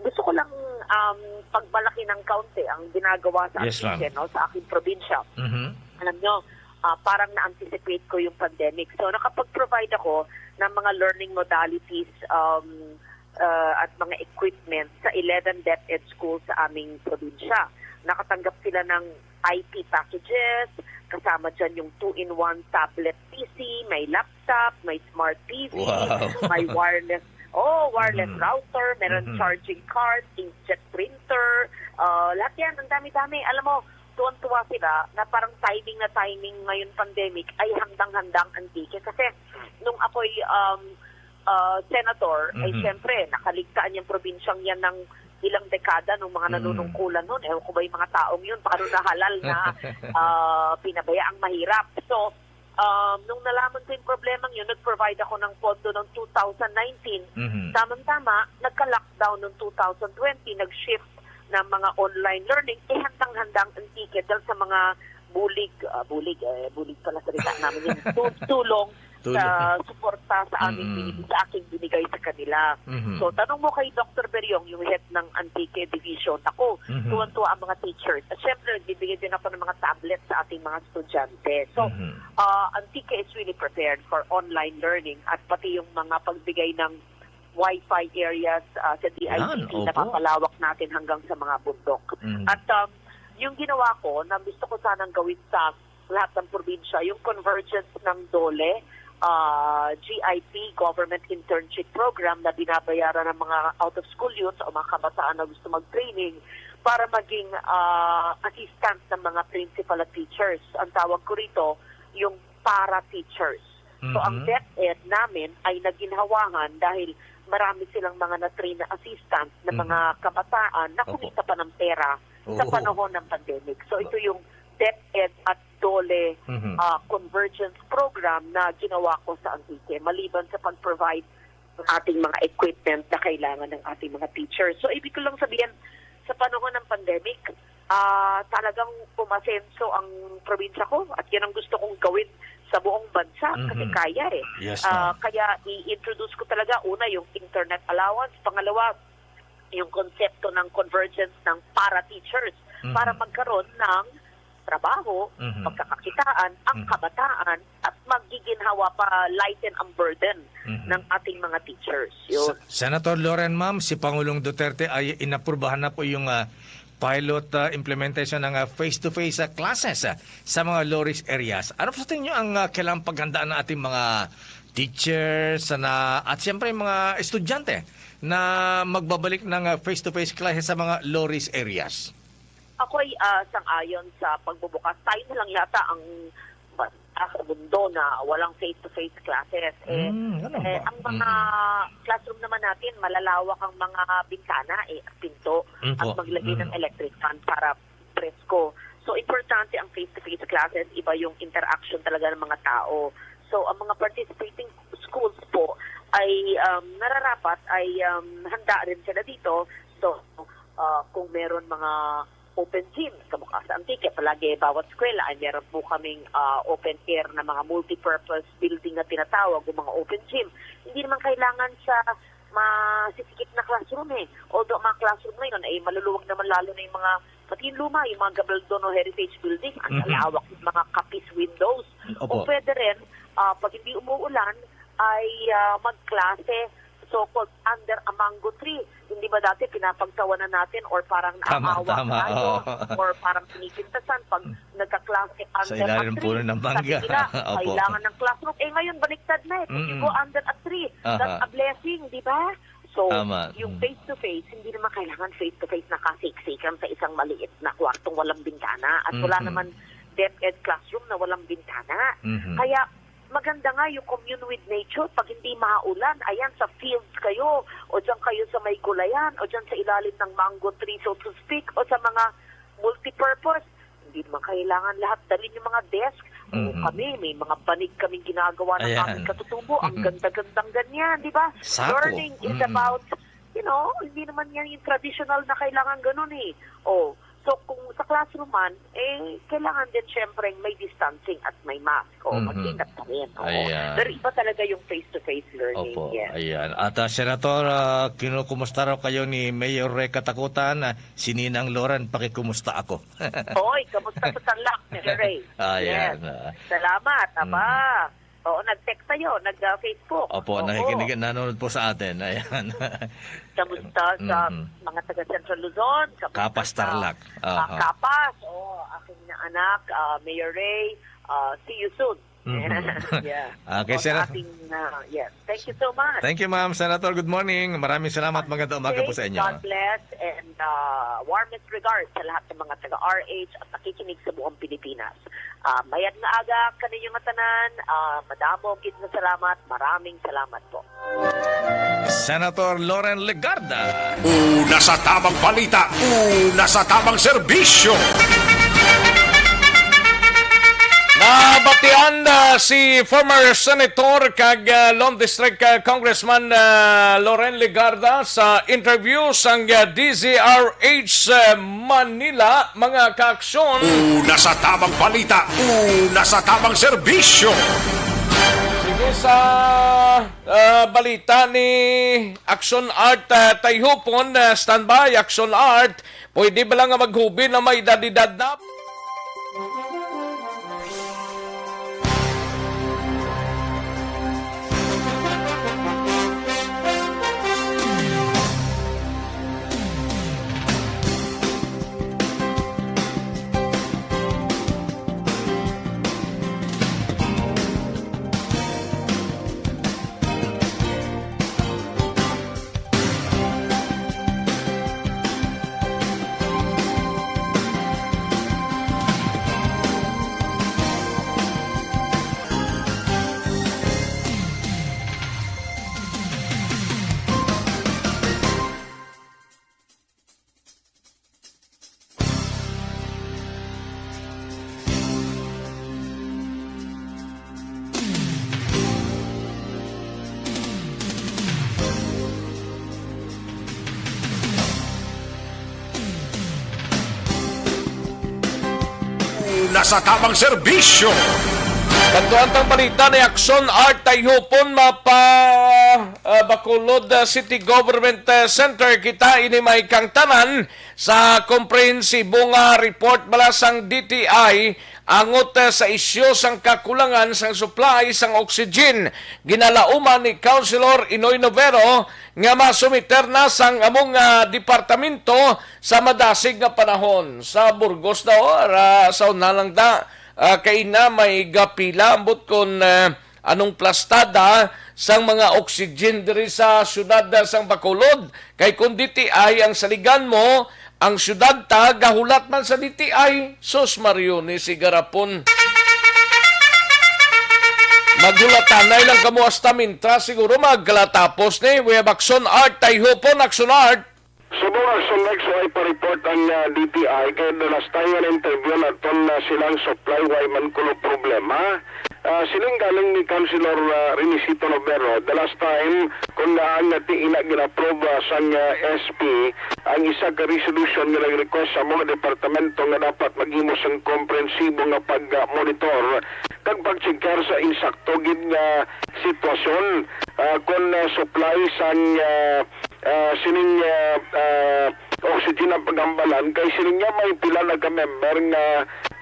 gusto ko lang um, pagmalaki ng kaunti ang ginagawa sa Yes, ma'am. Antique, no, sa aking probinsya. Mhm. Alam nyo, ah, parang na-anticipate ko yung pandemic. So nakapag-provide ako ng mga learning modalities um, uh, at mga equipment sa eleven DepEd schools sa aming probinsya. Nakatanggap sila ng I T packages, kasama dyan yung two-in-one tablet P C, may laptop, may smart T V, Wow. may wireless, oh, wireless Mhm. router, meron Mhm. charging card, inkjet printer, uh, lahat yan, ang dami-dami. Alam mo, tuwan-tuwa sila na parang timing na timing ngayon pandemic ay handang-handang Antique. Kasi nung ako'y um, uh, senator, ay Mhm. syempre, nakaligtaan yung probinsyang yan ng ilang dekada nung mga Mm. nanunungkulan nun. Ewan ko ba yung mga taong yun, paano nahalal na ah, pinabayaang mahirap. So, um, nung nalaman ko yung problemang yun, nag-provide ako ng pondo ng two thousand nineteen. Mhm. Tamang-tama, nagka-lockdown noong two thousand twenty, nag-shift ng mga online learning, eh handang-handang Antique dahil sa mga bulig, ah, bulig, eh, bulig pala salita namin yun, tu- tulong Tulong. sa suporta sa aming Mm. binib- sa aking binigay sa kanila. Mhm. So, tanong mo kay Doctor Beriong, yung head ng Antique Division, ako, Mhm. tuwan-tuwa ang mga teachers. At syempre, nagbibigay din ako ng mga tablet sa ating mga estudyante. So, Mhm. ah, Antique is really prepared for online learning at pati yung mga pagbigay ng Wi-Fi areas ah, sa D I C T Yan, na opo. papalawak natin hanggang sa mga bundok. Mhm. At um, yung ginawa ko na gusto ko sanang gawin sa lahat ng probinsya, yung convergence ng DOLE, ah, G I P, Government Internship Program, na binabayaran ng mga out-of-school youth o mga kabataan na gusto mag-training para maging ah, assistant ng mga principal at teachers. Ang tawag ko rito, yung para-teachers. So, ang Mhm. DepEd namin ay naginhawahan dahil marami silang mga na-train na assistant na Mhm. mga kabataan na Opo. kumita pa ng pera sa Oo. panahon ng pandemic. So, ito yung DepEd at DOLE Mhm. ah, Convergence Program na ginawa ko sa Antique maliban sa pag-provide ng ating mga equipment na kailangan ng ating mga teachers. So, ibig ko lang sabihin, sa panahon ng pandemic, ah, talagang umasenso ang probinsya ko at yan ang gusto kong gawin sa buong bansa kasi Mhm. kaya eh. Yes, Ah, ma'am. kaya i-introduce ko talaga, una, yung internet allowance, pangalawa, yung konsepto ng convergence ng para-teachers Mhm. para magkaroon ng trabaho, Mhm. pagkakakitaan ang Mhm. kabataan at magiginhawa pa, lighten ang burden Mhm. ng ating mga teachers. Yun. Sa-, Senator Loren, ma'am, si Pangulong Duterte ay inaprubahan na po yung ah, pilot ah, implementation ng ah, face-to-face ah, classes ah, sa mga low-risk areas. Ano po sa tingin nyo ang ah, kailangang paghandaan ng ating mga teachers na, at siyempre mga estudyante na magbabalik ng ah, face-to-face classes sa mga low-risk areas? Ako'y ah, sang-ayon sa pagbubukas. Tayo na lang yata ang bansa sa mundo na walang face-to-face classes. Eh, Mm, ganun eh, ba? ang mga Mm-mm. classroom naman natin, malalawak ang mga bintana, eh, at pinto, Mm at po. maglagay ng Mm. electric fan para presko. So, importante ang face-to-face classes, iba yung interaction talaga ng mga tao. So, ang mga participating schools po ay um, nararapat, ay um, handa rin sila dito. So, uh, kung meron mga open gym, kamukha sa Antique, palagi bawat eskwela ay meron po kaming uh, open air na mga multipurpose building na tinatawag o mga open gym. Hindi naman kailangan sa masisikip na classroom eh. Although ang mga classroom ngayon ay maluluwag naman lalo na yung mga, pati yung luma, yung mga Gabaldon o Heritage Building, ang Mhm. lalawak ng mga kapis windows. Opo. O pwede rin, ah, pag hindi umuulan, ay ah, magklase so-called under a mango tree. Hindi ba dati pinapagtawanan natin or parang Tama, naaawa tama, tayo oo. or parang pinipintasan pag nagkaklase Sa under at ilalim ng three? puno ng Sabi mangga. nila, Opo. kailangan ng classroom. Eh, ngayon, baliktad na eh. If you Mm-mm. go under a tree, Aha. that's a blessing, di ba? So, Tama. yung Mm. face-to-face, hindi naman kailangan face-to-face na kasiksikan sa isang maliit na kwartong walang bintana. At wala Mm-mm. naman DepEd classroom na walang bintana. Mhm. Kaya, maganda nga you commune with nature pag hindi maulan. Ayan, sa fields kayo, o diyan kayo sa may gulayan, o diyan sa ilalim ng mango tree, so to speak, o sa mga multipurpose. Hindi naman kailangan lahat dalhin yung mga desk. O Mhm. kami, may mga banig kaming ginagawa ng Ayan. aming katutubo. Ang Mhm. ganda-gandang ganyan, di ba? Sako. Learning is Mhm. about, you know, hindi naman yan yung traditional na kailangan ganun eh. O, so kung sa classroom man, eh, kailangan din syempre may distancing at may mask. O, Mhm. mag-ingat pa rin. Oo. Ayan. Pero iba talaga yung face-to-face learning. Opo, Yes. ayan. At, ah, Senator, ah, kinukumusta raw kayo ni Mayor Ray Katakutan? Ah, si Ninang Loren, pakikumusta ako. Hoy, kamusta sa Tarlac, Mayor Ray? Ayan, Yes. ah. Salamat, aba. Mm. Oo, nag-text tayo, nag, ah, Facebook. Opo, Oo. nakikinig, nanonood po sa atin. Ayan. Kamusta sa Mm-mm. mga taga Central Luzon? Kamusta Capas, sa, Tarlac. ah, Aha. Capas? Oh, aking anak, ah, Mayor Ray, ah, see you soon. Mhm. Yeah. Okay, O, sa Sen- ating, ah, yes. Thank you so much. Thank you, ma'am. Senator, good morning. Maraming salamat. Magandang umaga po sa inyo. God bless and, ah, warmest regards sa lahat ng mga taga R H at nakikinig sa buong Pilipinas. Ah, mayad nga aga kaninyo nga tanan. Ah, madamo gid nga salamat. Maraming salamat po. Senator Loren Legarda. Una sa tamang balita, una sa tamang serbisyo. Nabatian, ah, si former Senator kag, ah, Lone District, ah, Congressman, ah, Loren Legarda sa interview sang, ah, D Z R H, ah, Manila, mga kaaksyon. Una sa tamang balita, una sa tamang serbisyo. Sige, sa, ah, balita ni Action Art, ah, Tayhupon, ah, standby, Action Art. Pwede ba lang nga maghubi na may edad-edad na? Una sa tamang serbisyo. Kadtuan tang balita ni Action Art Tayhupon, mapa, ah, Bacolod, ah, City Government, ah, Center. Kita ini may kangtanan sa komprehensibo nga report bala sang D T I angot, ah, sa isyu sang kakulangan sang supply sang oxygen. Ginalauman ni Councilor Inoy Novero nga masumiter na sang among, ah, departamento sa madasig nga panahon. Sa Burgos daw, ara, sa una lang da, ah, kay na may gapila, ambot kon, ah, anong plastada sang mga oxygen diri sa siyudad, ah, sang Bacolod. Kay kung D T I ang saligan mo, ang siyudad ta gahulat man sa D T I. Sus, Mario, ni si garapon. Maghulatanay lang kamo hasta mintras siguro magkalatapos ni. We have Action Art, Tayhupon, Action Art. Subong Action Art, so ay pa-report ang, ah, D T I kay the last time nga na-interview naton na silang supply, way man kuno problema. Ah, siling galing ni Councilor, ah, Renisito Novero, the last time, kung naan nga ti ina gin-approve, ah, sang, ah, S P, ang isa ka resolution nga nag-request sa mga departamento nga dapat maghimo sang komprensibo nga pag-monitor kag pag-checker sa insakto gid nga sitwasyon, ah, kon, ah, supply sang, ah, ah, sining, ah, ah, oxygen ang paghambalan kay sila nga may pila na ka member nga,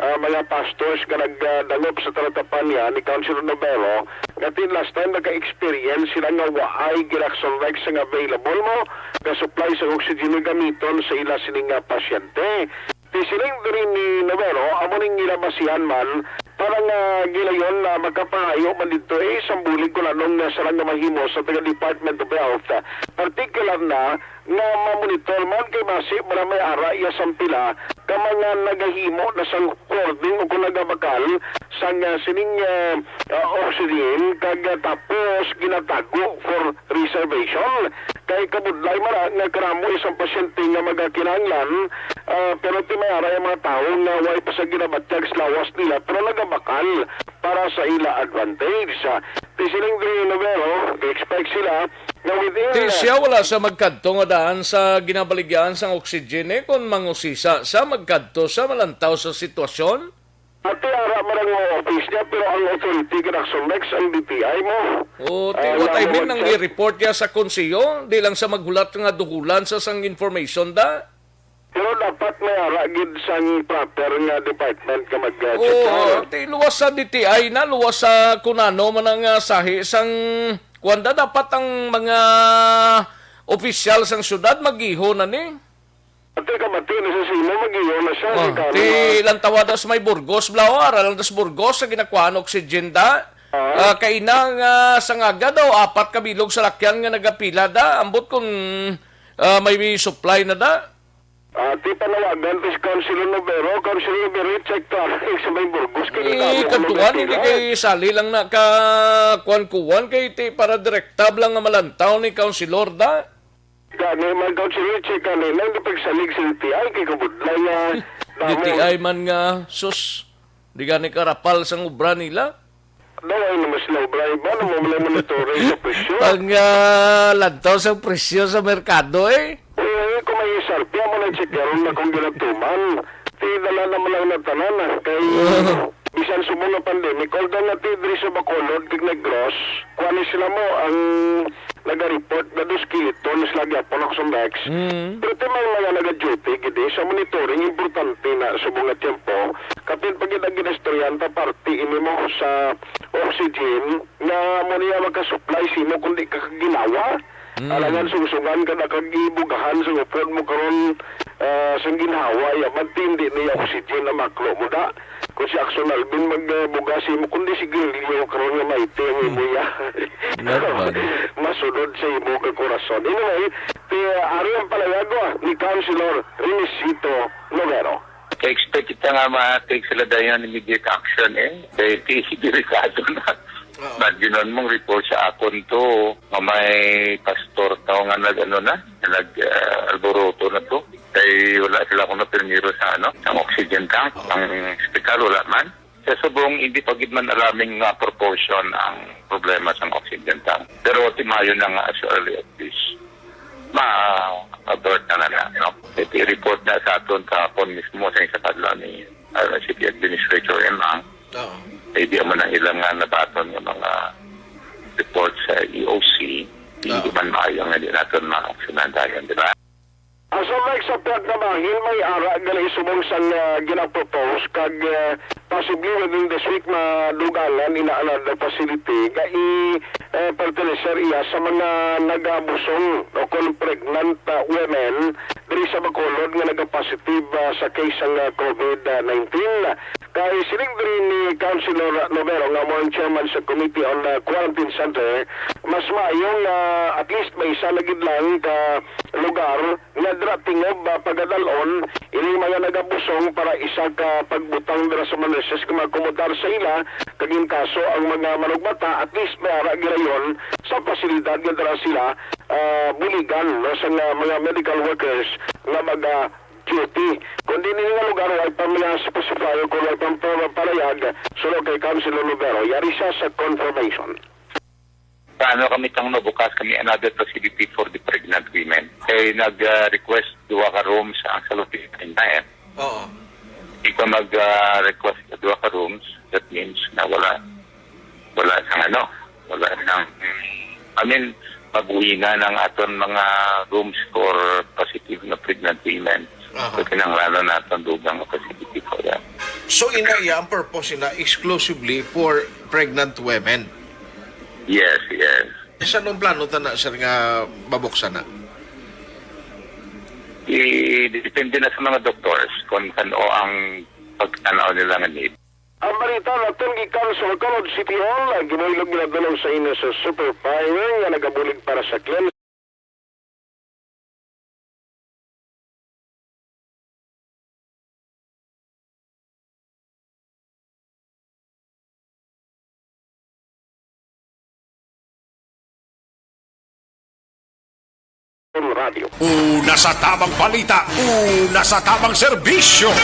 ah, mga pastors nga nagdangop sa talatapan niya ni Councilor Novero nga tin last time naka-experience sila nga waay Ginaxon Rex nga available mo ka supply sa oxygen nga gamiton sa ila sini nga pasyente. Ti siling diri ni Novero, amo ning ila basihan man para nga gilayon na makapangayo man didto, eh, isang bulig kung anong nga sarang nga mahimo sa taga Department of Health. Partikular na nga mamonitor man kay basi para may ara iya sang pila ka mga nagahimo na sang hoarding o kung nagabakal sang, ah, sining, ah, ah, oxygen kag, ah, tapos ginatago for reservation. Kay kabudlay man na nga karamo isang pasyente nga magakinahanglan, ah, pero ti may ara ang mga tawo nga way pa sa ginabatyag sa lawas nila pero nagabakal para sa ila advantage. Ah, ti siling Dre Novero, expect sila nga within, Ti ah, siya wala sa magkadto nga daan sa ginabaligyan sang oxygen, eh, kung mangusisa sa magkadto sa malantaw sa sitwasyon? Ati ara man ang mga office niya, pero ang authority kay Naxon Rex ang D T I mo. O, ti Ah, what I mean, nang i-report niya sa konseho, di lang sa maghulat nga duhulan sa sang information da. Pero dapat may ara gid sang proper nga department nga mag-check. Oo, ti luwas sa D T I na, luwas sa kunano man ang, ah, sahi sang kuwan da, dapat ang mga opisyal sang syudad mag-iho na ni. Ate, kamati na sa simo, mag-iyo na siya, Ah, si Carlo. Ti lantawada sa may Burgos, Blao, ara lang sa Burgos, sa ginakuhaan oxygen da. Ah. Ah, kaina nga sa ngaga daw, apat ka bilog sa lakyan nga nagapila da. Ambot kung, ah, may supply na da. Ah, ti panawagan ti si Councilor Novero, Councilor Novero, check to, ah, sa may Burgos, kay Eh, nagkamo ko kadtuan, nagapila. Hindi kay sali lang na ka kuwan-kuwan, kay ti para direktab lang nga malantaw ni Councilor da. Gani man, Councilor Richie, kani lang di pagsalig sa D T I kay kabudlay nga damo. D T I man nga, sus, di gani karapal sang obra nila. Daw ay naman sila obra, iba na mo man ang monitoring sa presyo. Ang, ah, lantaw sa presyo sa merkado, eh. Oo, kung may isarpi, amo nang check karon na kung ginatuman. Ti dala naman lang na tanan, ah, kay bisan subong nga pandemic, although nga ti diri sa Bacolod, kag Negros, kuha ni sila mo ang naga-report nga dos kilitons lagi ang Panaxon Rex. Mm. Pero ti may mga naga-duty gid, eh, sa monitoring, importante na subong nga tiyempo. Kapin pa gid ang ginaistoryahan ta, parte ini mo sa oxygen nga mo niya magka-supply simo kundi ka ginawa. Mm. Alangan sungsungan ka na kag ibugahan sa upod mo karon, ah, sang ginhawa, ya, magtindi niya oxygen na maklo mo da. Kung si Axon Alvin magbuga sa imo, kundi si Grilio karon nga maiti ang imo, ya. Not bad. Masunod sa imo ka korason. Anyway, ti, ari ang palayago, ah, ni Councilor Renisito Novero. Ka-expect kita nga ma-take sila dayon immediate action, eh. Kay ti delikado na. Oo. But yun ang mong report sa akon to, nga may pastor daw nga nag-, ano na, nag, ah, alboroto na to. Kay wala sila kuno primero sa, ano, ang oxygen tank, Oo. ang hospital, wala man. Sa subong, hindi pa gid man alaming nga proportion ang problema sa oxygen tank. Pero timayo na nga as early as this, ma-avert na na, no? Iti report na sa aton kahapon mismo sa isa kadlaw ni, ah, City Administrator Emang. Oo. Eh, di man ang ilang nga nabaton nga mga report sa E O C, hindi Oo. man maayo nga di naton ma-aksyonan dayon, di ba? Ang sa Mike sa Port na bahin, may ara gali subong sang, ah, ginapropose kag, ah, possibly within this week madugangan ina another facility nga i, eh, pertenecer iya sa mga nagabusong o kon pregnant, ah, women diri sa Bacolod nga nagapositive, ah, sa case sang, ah, COVID nineteen. Kay siling diri ni Councilor Novero nga mo ang chairman sa Committee on, ah, Quarantine Center, mas maayo nga at least may isa na gid lang ka lugar nga dira tingob, ah, pagadal-on ining mga nagabusong para isa ka pagbutang dira sa mga nurses nga mag-akomodar sa ila, kag in kaso ang mga manugbata, at least may ara girayon sa pasilidad nga dira sila, ah, buligan, no, sa nga mga medical workers nga mag, ah, duty. Kung di nila nga lugar, way pa mga specify o kung way pa pa-, palayag, suno kay Councilor Novero, yari siya sa confirmation. Paano kami tang no, bukas kami another facility for the pregnant women. Kay nag, ah, request duha ka rooms ang sa Lupita na, eh. Oo. Ikaw mag, ah, request sa duha ka rooms, that means na wala, wala sang ano, wala sang, I mean, Mabuhinan ang aton mga rooms for positive na pregnant women. Aha. So, kinahanglanon naton dugang nga facility for that. So, ina iya, ang purpose ina exclusively for pregnant women? Yes, yes. Sa anong plano ta na, sir, nga mabuksan na? I-, depende na sa mga doctors kung ano ang pagtanaw nila nga need. Ang balita naton gikan sa Bacolod City Hall, ang gimuhilog ginadulong sa inyo sa Super Fire nga nagabulig para sa cleanse. Radyo. Una sa tabang balita, una sa tabang serbisyo.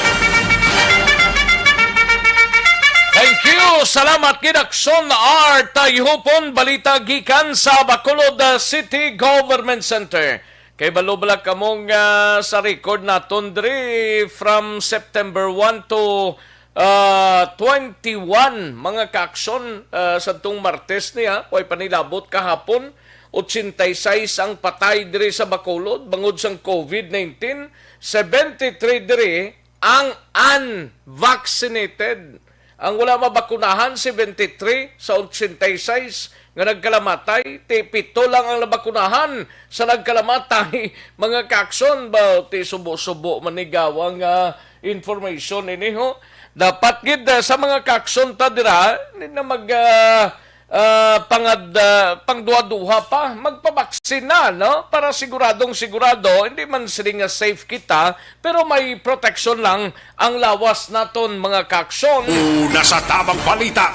Thank you. Salamat gid, Akson Art Tayhupon. Balita gikan sa Bacolod, uh, City Government Center. Kay balo bala kamo nga sa record naton diri from September one to, ah, twenty-one, mga ka-aksyon, ah, sadtong Martes niya, way panilabot kahapon, ochenta y seis ang patay diri sa Bacolod bangod sang covid nineteen, seventy-three diri ang unvaccinated. Ang wala mabakunahan, seventy-three sa ochenta y seis nga nagkalamatay, ti pito lang ang nabakunahan sa nagkalamatay. Mga ka-aksyon ba, ti subo-subo man ni gawang, ah, information ini, ho? Dapat gid, ah, sa mga ka-aksyon ta dira, hindi na mag, ah, ah, pangad-, ah, pangduha-duha pa, magpabaksina, no? Para siguradong sigurado, hindi man sila nga safe kita, pero may proteksyon lang ang lawas naton, mga ka-aksyon. Una sa tabang balita,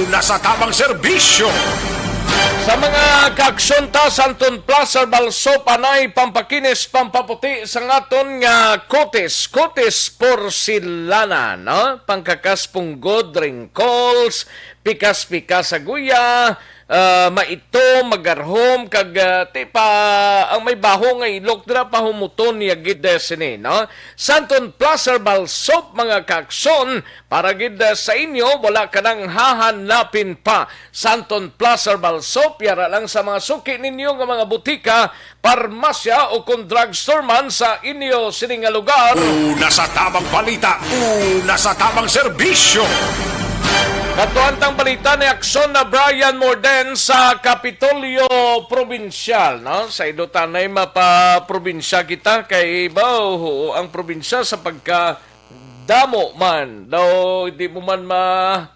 una sa tabang serbisyo. Sa mga ka-aksyon ta, Santon Plus Herbal Soap, anay pampakinis, pampaputi sa aton nga kutis, kutis porcelana, no? Pangkakas punggod, wrinkles, pikas-pikas sa guya, ah, maitom, magarhom, kag, ah, ti pa, ang may baho nga ilok dira, pahumuton niya gid, eh, sini, no? Santon Plus Herbal Soap, mga ka-aksyon, para gid, ah, sa inyo, wala ka nang hahanapin pa. Santon Plus Herbal Soap, yara lang sa mga suki ninyo nga mga butika, parmasya o kon drugstore man sa inyo sini nga lugar. Una sa tabang balita, una sa tabang serbisyo. Katuan tang balita ni Akson na Brian Morden sa Kapitolyo Probinsyal, no? Sa inutanay mapaprobinsya kita kay ibaw, ang probinsya sa pagka damo man. Daw, hindi mo man ma-,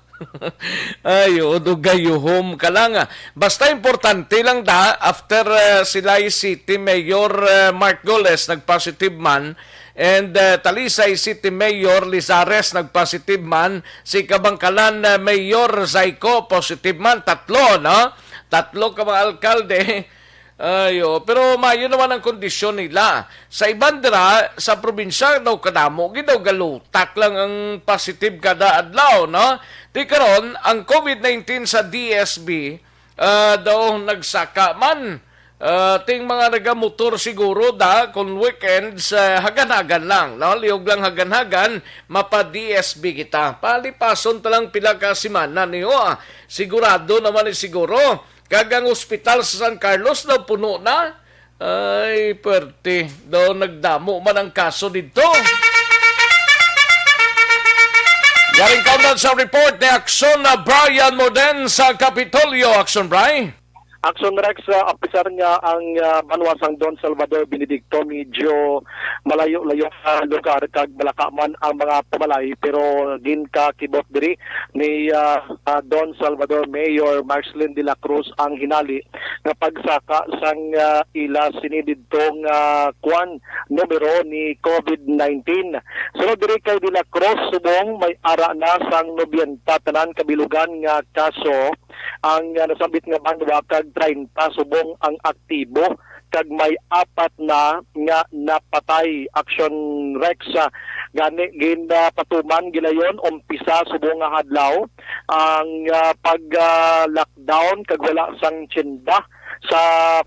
Ay, oo, dugayuhom ka lang, ah. Basta importante lang da, after, eh, Silay City Mayor, eh, Mark Goles nag-positive man, and, eh, Talisay City Mayor Lizares nag-positive man, si Kabangkalan, eh, Mayor Zyco positive man, tatlo, no? Tatlo ka mga alkalde. Ay, oo. Pero maayo naman ang kondisyon nila. Sa iban dira, sa probinsya daw kadamo, gid daw galutak lang ang positive kada adlaw, no? Di karon, ang covid nineteen sa D S B, ah, daw nagsaka man. Ah, ting mga nagamotor siguro da, kung weekends, ah, hagan-hagan lang, no? Liog lang hagan-hagan, mapa-D S B kita. Palipason ta lang pila ka semana niyo, ah. Sigurado naman ni siguro. Kag ang ospital sa San Carlos daw puno na. Ay, pwerte. Daw nagdamo man ang kaso didto. Yaring kaundan sa report ni Akson na Brian Moden sa Kapitolyo. Akson, Bri? Akson Rex, ah, apisar nga ang, ah, banwa sang Don Salvador Benedicto medyo malayo-layo sa lugar kag balaka man ang mga pumalay, pero ginkakibot diri ni, ah, ah, Don Salvador Mayor Marcelin de la Cruz ang hinali nga pagsaka sang, ah, ila sini didto nga kwan numero ni covid nineteen. Sunod diri kay de la Cruz, subong may ara na sang nobenta tanan kabilugan nga kaso ang, ah, nasambit nga banwa kag treinta subong ang aktibo kag may apat na nga napatay. Akson Rex, ah, gani ginpatuman gilayon umpisa subong nga adlaw ang, ah, pag, ah, lockdown kag wala sang tsinda sa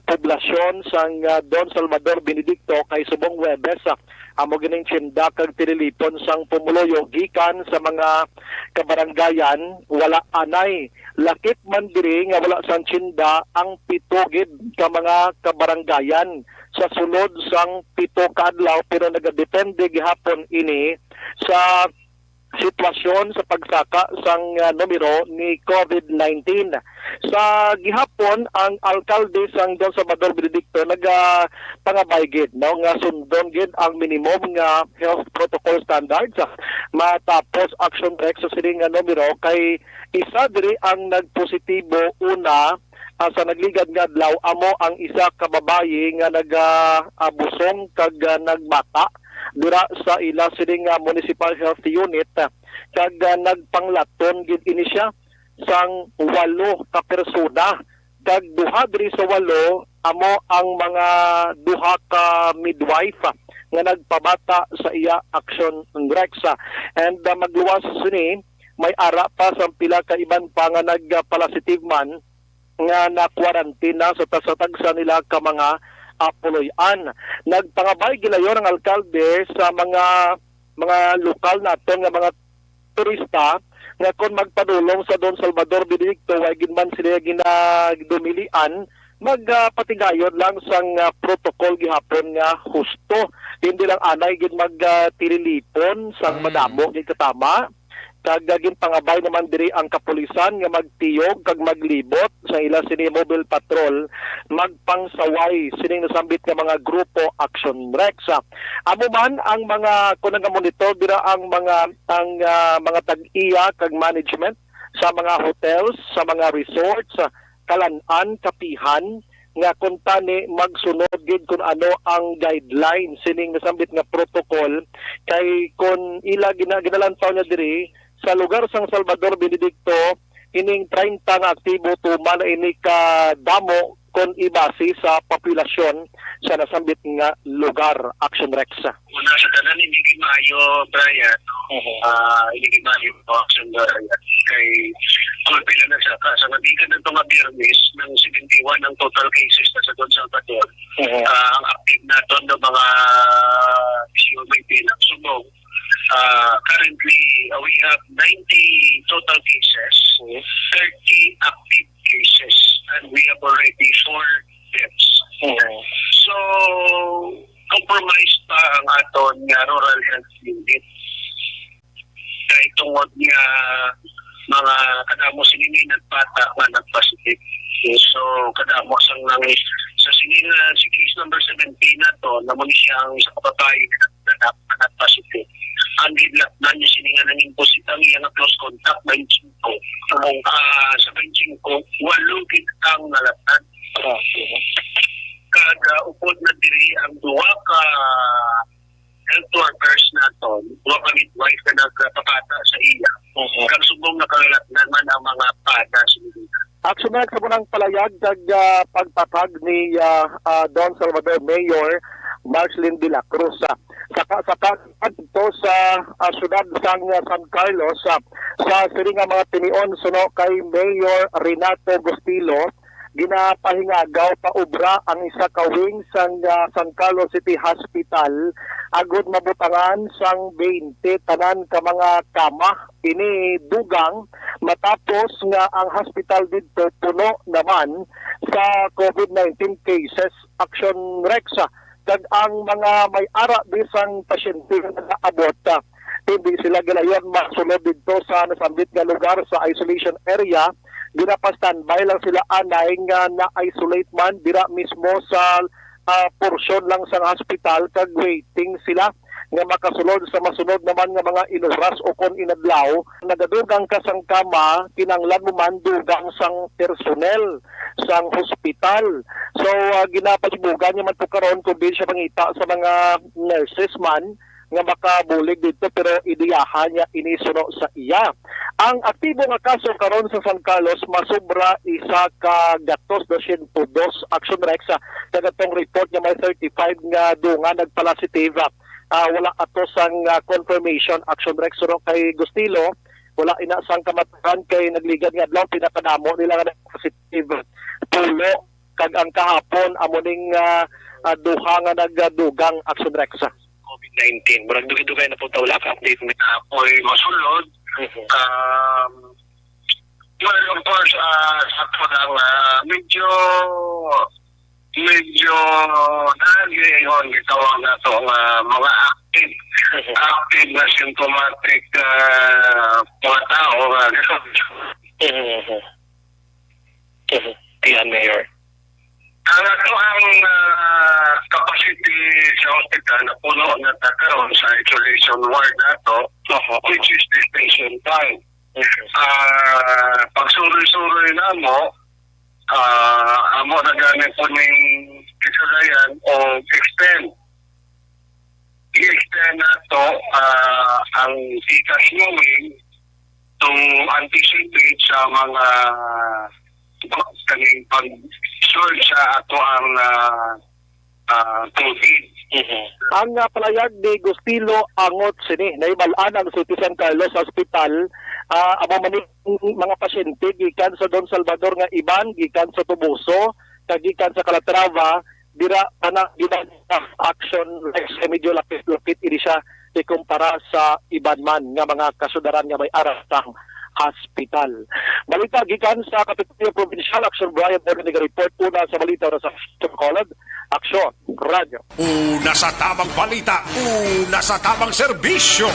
poblasyon sang, ah, Don Salvador Benedicto kay subong Huwebes, ah, amo gining tsinda kag tililipon sang pumuluyo gikan sa mga kabaranggayan. Wala anay, lakip man diri nga wala sang tsinda ang pito gid ka mga kabaranggayan sa sulod sang pito ka adlaw, pero nagadepende gihapon ini sa sitwasyon sa pagsaka sang, ah, numero ni COVID nineteen. Sa gihapon, ang alkalde sang Don Salvador Benedicto nagapangabay gid, no, nga sundon gid ang minimum nga health protocol standards, ah, matapos Action Rex sa sini nga numero kay isa diri ang nagpositibo una, ah, sa nagligad nga adlaw, amo ang isa ka babayi nga nagabusong kag, ah, nagbata dira sa ila sini nga Municipal Health Unit, ah, kag, ah, nagpanglaton gid ini siya sang walo ka persona, kag duha diri sa walo amo ang mga duha ka midwife, ah, nga nagpabata sa iya Action Rex. And, ah, magluwas sini, may ara pa sang pila ka iban pa nga nagpalasitive man nga na-quarantine na sa ta-, sa tagsa nila ka mga, ah, puloy-an. Nagpangabay gilayon ang alkalde sa mga, mga lokal naton nga mga turista nga kon magpadulong sa Don Salvador Benedicto, way gid man sila ginadumilian, magpatigayon lang sang, ah, protocol gihapon nga husto. Hindi lang anay gid mag, ah, tililipon sang Mm. madamo gid katama. Kag, ah, ginpangabay naman diri ang kapulisan nga magtiyog kag maglibot sa ila sini mobile patrol, magpangsaway sining nasambit nga mga grupo Action Rex. Amo man ang mga, kung nagamonitor dira ang mga, ang, ah, mga tag-iya kag management sa mga hotels, sa mga resorts, ah, kalan-an, kapihan, nga kuntani magsunod gid kun ano ang guidelines sining nasambit nga protocol, kay kun ila gina-, ginalantaw niya diri sa lugar sang Salvador Benedicto, ining treinta nga aktibo tuman na ini ka damo kon ibase sa populasyon sa nasambit nga lugar, Action Rex. Una sa tanan, hindi gid maayo, Brian. Mhm. Ah, hindi gid maayo po, Action Brian. Kay, kung pila na sa, sa nabigan ng mga Biyernes, ng seventy-one ang total cases na sa Don Salvador. Mhm. Ah, ang active naton ng mga issue may bilang subong. Ah, currently, ah, we have ninety total cases, Mhm. thirty active cases, and we have already four deaths. Mhm. So, compromised pa ang aton nga rural health unit. Kay tungod nga mga kadamo sini may nagbata nga nagpositive. So, kadamo sang nang sa sini nga si case number seventeen nato, na mo ni siya ang isa ka babayi nga nag-, nga nag-, nga nagpositive. Ang gidlatnan niya sini nga nangin positive ang iya nga close contact, twenty-five. Ah, sa twenty-five, walo gid ang nalatnan. Ah, okay. Kag, ah, upod na diri ang duha ka health workers naton, duha ka midwife nga nagpabata sa iya. Mhm. Kag subong nakalatnan man ang mga bana sa nila. Action na sa munang palayag kag, ah, pagpatag ni, ah, ah, Don Salvador Mayor Marcelin de la Cruz. Ah, saka, saka dito sa, ah, siyudad sang, ah, San Carlos, ah, sa sini nga mga tinion suno kay Mayor Renato Gustilo, ginapahingagaw pa obra ang isa ka wing sang, ah, San Carlos City Hospital agud mabutangan sang twenty tanan ka mga kama ini dugang matapos nga ang hospital didto puno naman sa COVID nineteen cases, Action Rex, ah, kag ang mga may ara bisang pasyente nga nagaabot, ah, hindi sila gilayon masulod didto sa nasambit nga lugar sa isolation area. Ginapa-standby lang sila anay nga na-isolate man dira mismo sa, ah, porsyon lang sa hospital kag waiting sila nga makasulod sa masunod naman nga mga inuras o kon inadlaw. Nagadugang ka sang kama, kinanglan mo man dugang sang personnel sang hospital. So, ah, ginapalibugan niya man po karon kung diin siya mangita sa mga nurses man nga makabulig dito, pero idiyahan niya ini suno sa iya. Ang aktibo nga kaso karon sa San Carlos masubra isa ka gatos dosyentos dos, Action Rex, ah, sa gatong report nga may thirty-five nga dungan nagpalasitive. Ah, wala ato sang, ah, confirmation, Action Rex, suno kay Gustilo, wala ina sang kamataran kay nagligad nga adlaw pinakadamo nila nga positive, pulo. kag ang kahapon amo ning, ah, ah, duha nga nagdugang, Action Rex. COVID nineteen. Murag dugay-dugay na po ta wala ka update. Ako'y masulod. Mhm. Um, well, of course, ah, sa ato lang, ah, medyo, medyo nag-iingon gitawag nato nga mga active, Mhm. active na symptomatic, ah, mga tao nga Mhm, mhm. Mhm. Tiyan, Mayor. Ang ato ang, ah, capacity sa hospital na puno na ta karon sa isolation ward nato, Aha, aha. which is the station five. Mhm. Ah, pagsuroy-suroy namo, ah, amo na gani po ning isulayan o extend. I-extend nato, ah, ang tikas nga wing to anticipate sa mga kaning pag-surge sa ato ang, ah, ah, COVID. Mhm. Ang, ah, palayag ni Gustilo Angot sini, nahibal-an ang City San Carlos Hospital, ah, amo man ni mga pasyente gikan sa Don Salvador nga Iban, gikan sa Toboso, kag gikan sa Calatrava, dira ana gina-, Action Rex, kay medyo lapit-lapit ini siya ikumpara sa iban man nga mga kasudaran nga may ara sang hospital. Balita gikan sa Kapitolyo Provincial, Action Brian Moro nag-report. Una sa balita, una sa Action Column, Action Radyo. Una sa tamang balita, una sa tamang serbisyo.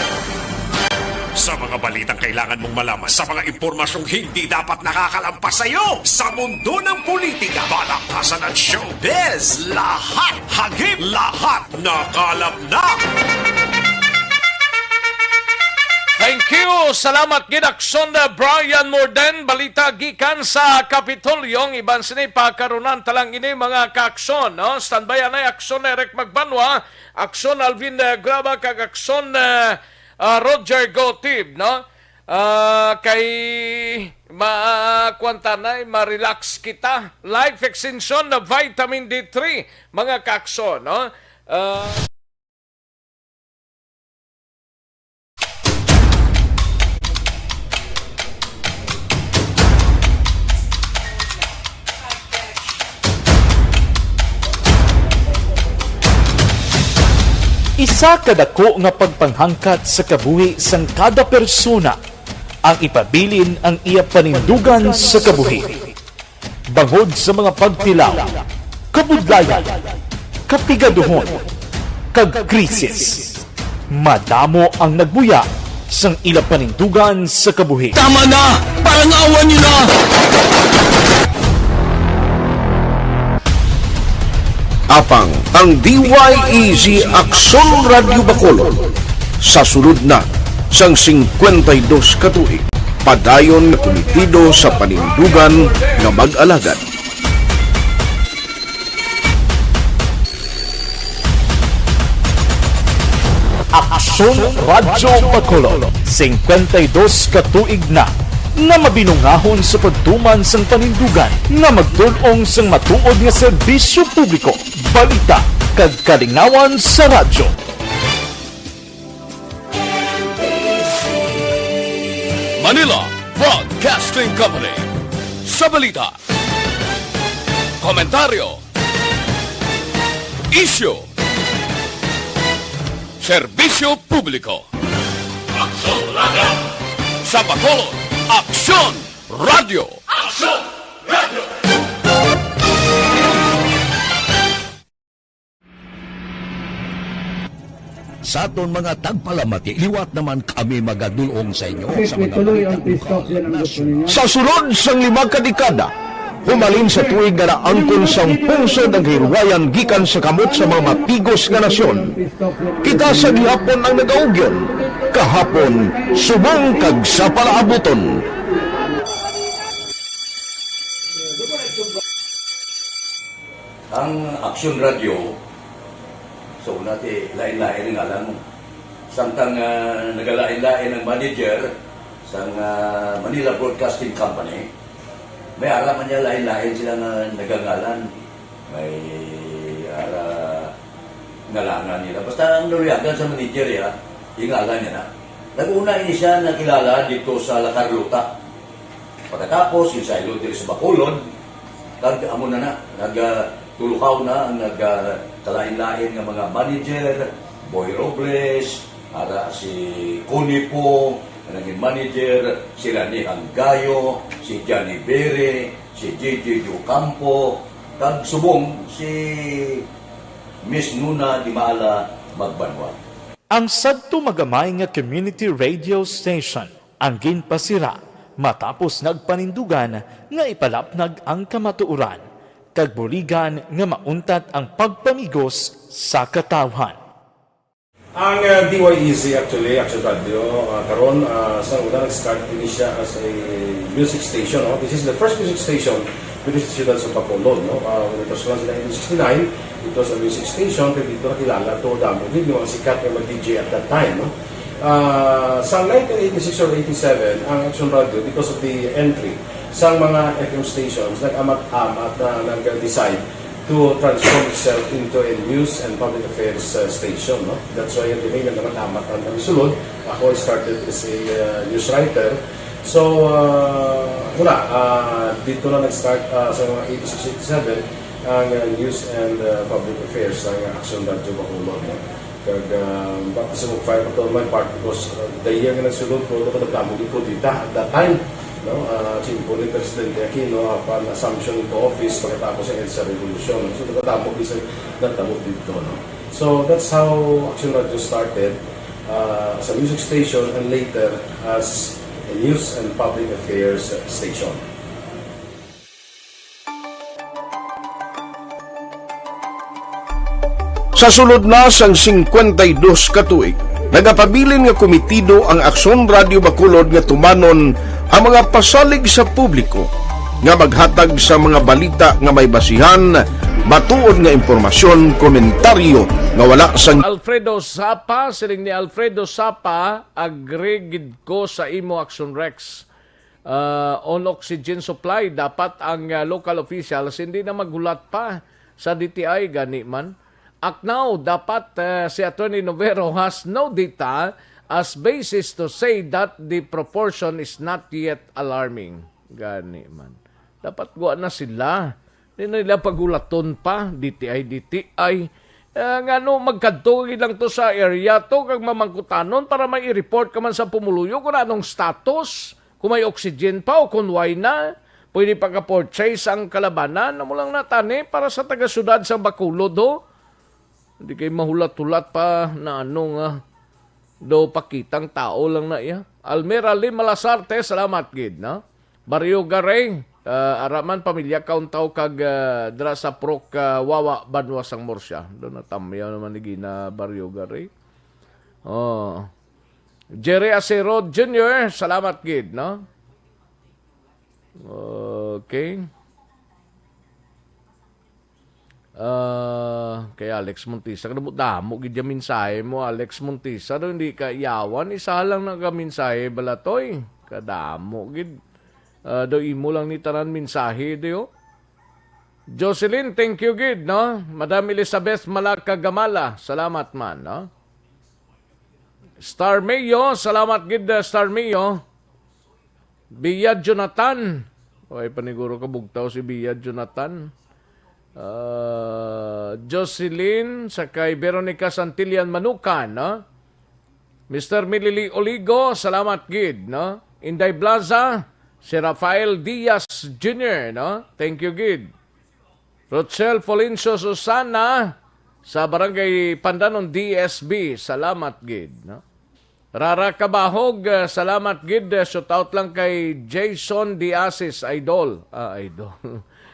Sa mga balitang kailangan mong malaman, sa mga impormasyong hindi dapat nakakalampas sa iyo, sa mundo ng politika, balaktasan at showbiz, lahat hagip, lahat nakalap na. Thank you. Salamat gid, Action, uh, Brian Morden. Balita gikan sa Kapitolyo. Ang iban sini pakarunan talang ini, mga ka-aksyon, no? Standby anay, Action Eric Magbanwa, Action Alvin, uh, Graba, kag Action, uh, uh, Roger Gotib, no? Ah, kay ma-, kuwan ta na, ma-relax kita. Life extension na vitamin D three, mga ka-aksyon, no? Ah, Isa ka dako nga pagpanghangkat sa kabuhi sang kada persona ang ipabilin ang iya panindugan sa kabuhi. Bangod sa mga pagtilaw, kabudlayan, kapigaduhon, kag krisis, madamo ang nagbuya sang ila panindugan sa kabuhi. Tama na! Parangawan niyo na! Apang ang D Y E G Aksyon Radyo Bacolod sa sulod na sang singkwenta y dos ka tuig, padayon nga kumitido sa panindugan nga mag-alagad. Aksyon Radyo Bacolod, singkwenta y dos ka tuig na nga mabinungahon sa pagtuman sang panindugan nga magtul-ong sang matuod nga serbisyo publiko, balita, kag kalingawan sa radyo. Manila Broadcasting Company. Sa balita, komentaryo, isyu, serbisyo publiko. Aksyon Radyo. Sa Bacolod, Aksyon Radyo. Aksyon Radyo. Sa aton mga tagpalamati, liwat naman kami magadul-ong sa inyo sa mga balita nasyonal. Sa sulod sang lima ka dekada, humalin sa tuig nga naangkon sang pungsod ang kahilwayan gikan sa kamot sa mga mapigos nga nasyon, kita sa gihapon ang nagaugyon, kahapon, subong kag sa palaabuton. Ang Aksyon Radyo, sa una ti lain-lain ang ngalan mo. Samtang, ah, nagalain-lain ang manager sang, ah, Manila Broadcasting Company, may ara man niya lain-lain sila nga nagangalan. May ara ngalangan nila. Basta ang naluyagan sa manager, ya, yung ngalan niya na. Nag-una ini siya nakilala dito sa La Carlota. Pagkatapos, yung sa Ilod diri sa Bacolod, Kag amo na na, nagtulukaw na ang nagkalain-lain nga mga manager, Boy Robles, ara si Connie Pong, nga naging manager, si Lani Anggayo, si Johnny Bere, si J J Ocampo, kag subong si Miss Nuna Dimala Magbanwa. Ang sadto magamay nga community radio station ang ginpasira matapos nagpanindugan nga ipalapnag ang kamatuoran kag buligan nga mauntat ang pagpamigos sa katawhan. Ang, uh, D Y E Z actually, Action Radio, uh, karon, uh, sa una nag-start ini siya as a music station, no? This is the first music station dito sa siyudad sa Bacolod, no? Uh, when it was launched in nineteen sixty-nine, it was a music station, pero dito nakilala to damo din yung mga sikat nga mga D J at that time, no? Uh, sa nineteen eighty-six or eighty-seven, ang Action Radio, because of the entry sa mga F M stations, nag-amat-amat na nag-decide to transform itself into a news and public affairs, uh, station, no? That's why yung tinignan naman amat ang sulod. Ako, I started as a, uh, news writer. So, uh, wala. Uh, dito na nag-start, uh, sa mga eighty-six, eighty-seven ang, uh, news and, uh, public affairs ng Action Radio Bacolod, no? Kag, uh, baptism of fire pa to my part because, uh, the year nga nagsulod ko, ito kadamo gid ko dita at that time, no? Uh, simple ni Presidente Aquino, upon assumption into office, pagkatapos sa EDSA Revolution. So, kadamo gid sa nagtabo dito, no? So, that's how Action Radio started, uh, as a music station and later as a news and public affairs station. Sa sulod na sang singkwenta y dos ka tuig, nagapabilin nga komitido ang Aksyon Radio Bacolod nga tumanon ang mga pasalig sa publiko nga maghatag sa mga balita nga may basihan, matuod nga impormasyon, komentaryo nga wala sang Alfredo Sapa, siling ni Alfredo Sapa, "Agree gid ko sa imo, Action Rex." Ah, on oxygen supply, dapat ang, ah, local officials hindi na maghulat pa sa D T I, gani man. Aknaw, dapat, ah, si Attorney Novero has no data as basis to say that the proportion is not yet alarming, gani man. Dapat gwa na sila. Di na nila pagulaton pa, D T I, D T I. Ah, ngano magkadto gid lang to sa area to kag mamangkutanon para may i-report ka man sa pumuluyo kung anong status, kung may oxygen pa o kung way na, pwede pa ka-purchase ang kalabanan. Amo lang na tani para sa taga-syudad sa Bacolod, ho. Hindi kay mahulat-hulat pa na ano nga do pakitang tao lang na iya. Almira Lim Malasarte, salamat gid, no? Barrio Garay, ah, ara man pamilya Kauntaw kag, ah, dira sa Prok, ah, Wawa, Banwa sang Murcia. Do natamyaw naman ni Gina Barrio Garay. Oh. Jerry Acero Junior, salamat gid, no? Okay. Ah, kay Alex Montisa, kadamo-damo gid yung mensahe mo, Alex Montisa, do hindi ka yawan, isa lang nagamensahe, Balatoy. Kadamo gid. Ah, do imo lang ni tanan mensahe, do, oh. Jocelyn, thank you gid, no? Madam Elizabeth Malacagamala, salamat man, no? Star Mayo, salamat gid, uh, Star Mayo. Bia Jonathan. Ay, paniguro ka bugtaw si Bia Jonathan. Uh, Jocelyn, sa kay Veronica Santillan Manukan, no? Mister Milili Oligo, salamat gid, no? Inday Blaza, si Rafael Diaz Junior, no? Thank you gid. Rochelle Polincio Susana sa Barangay Pandanon, D S B. Salamat gid, no? Rara Kabahog, eh, salamat gid. Eh, shout out lang kay Jason Diasis, idol. Ah, idol.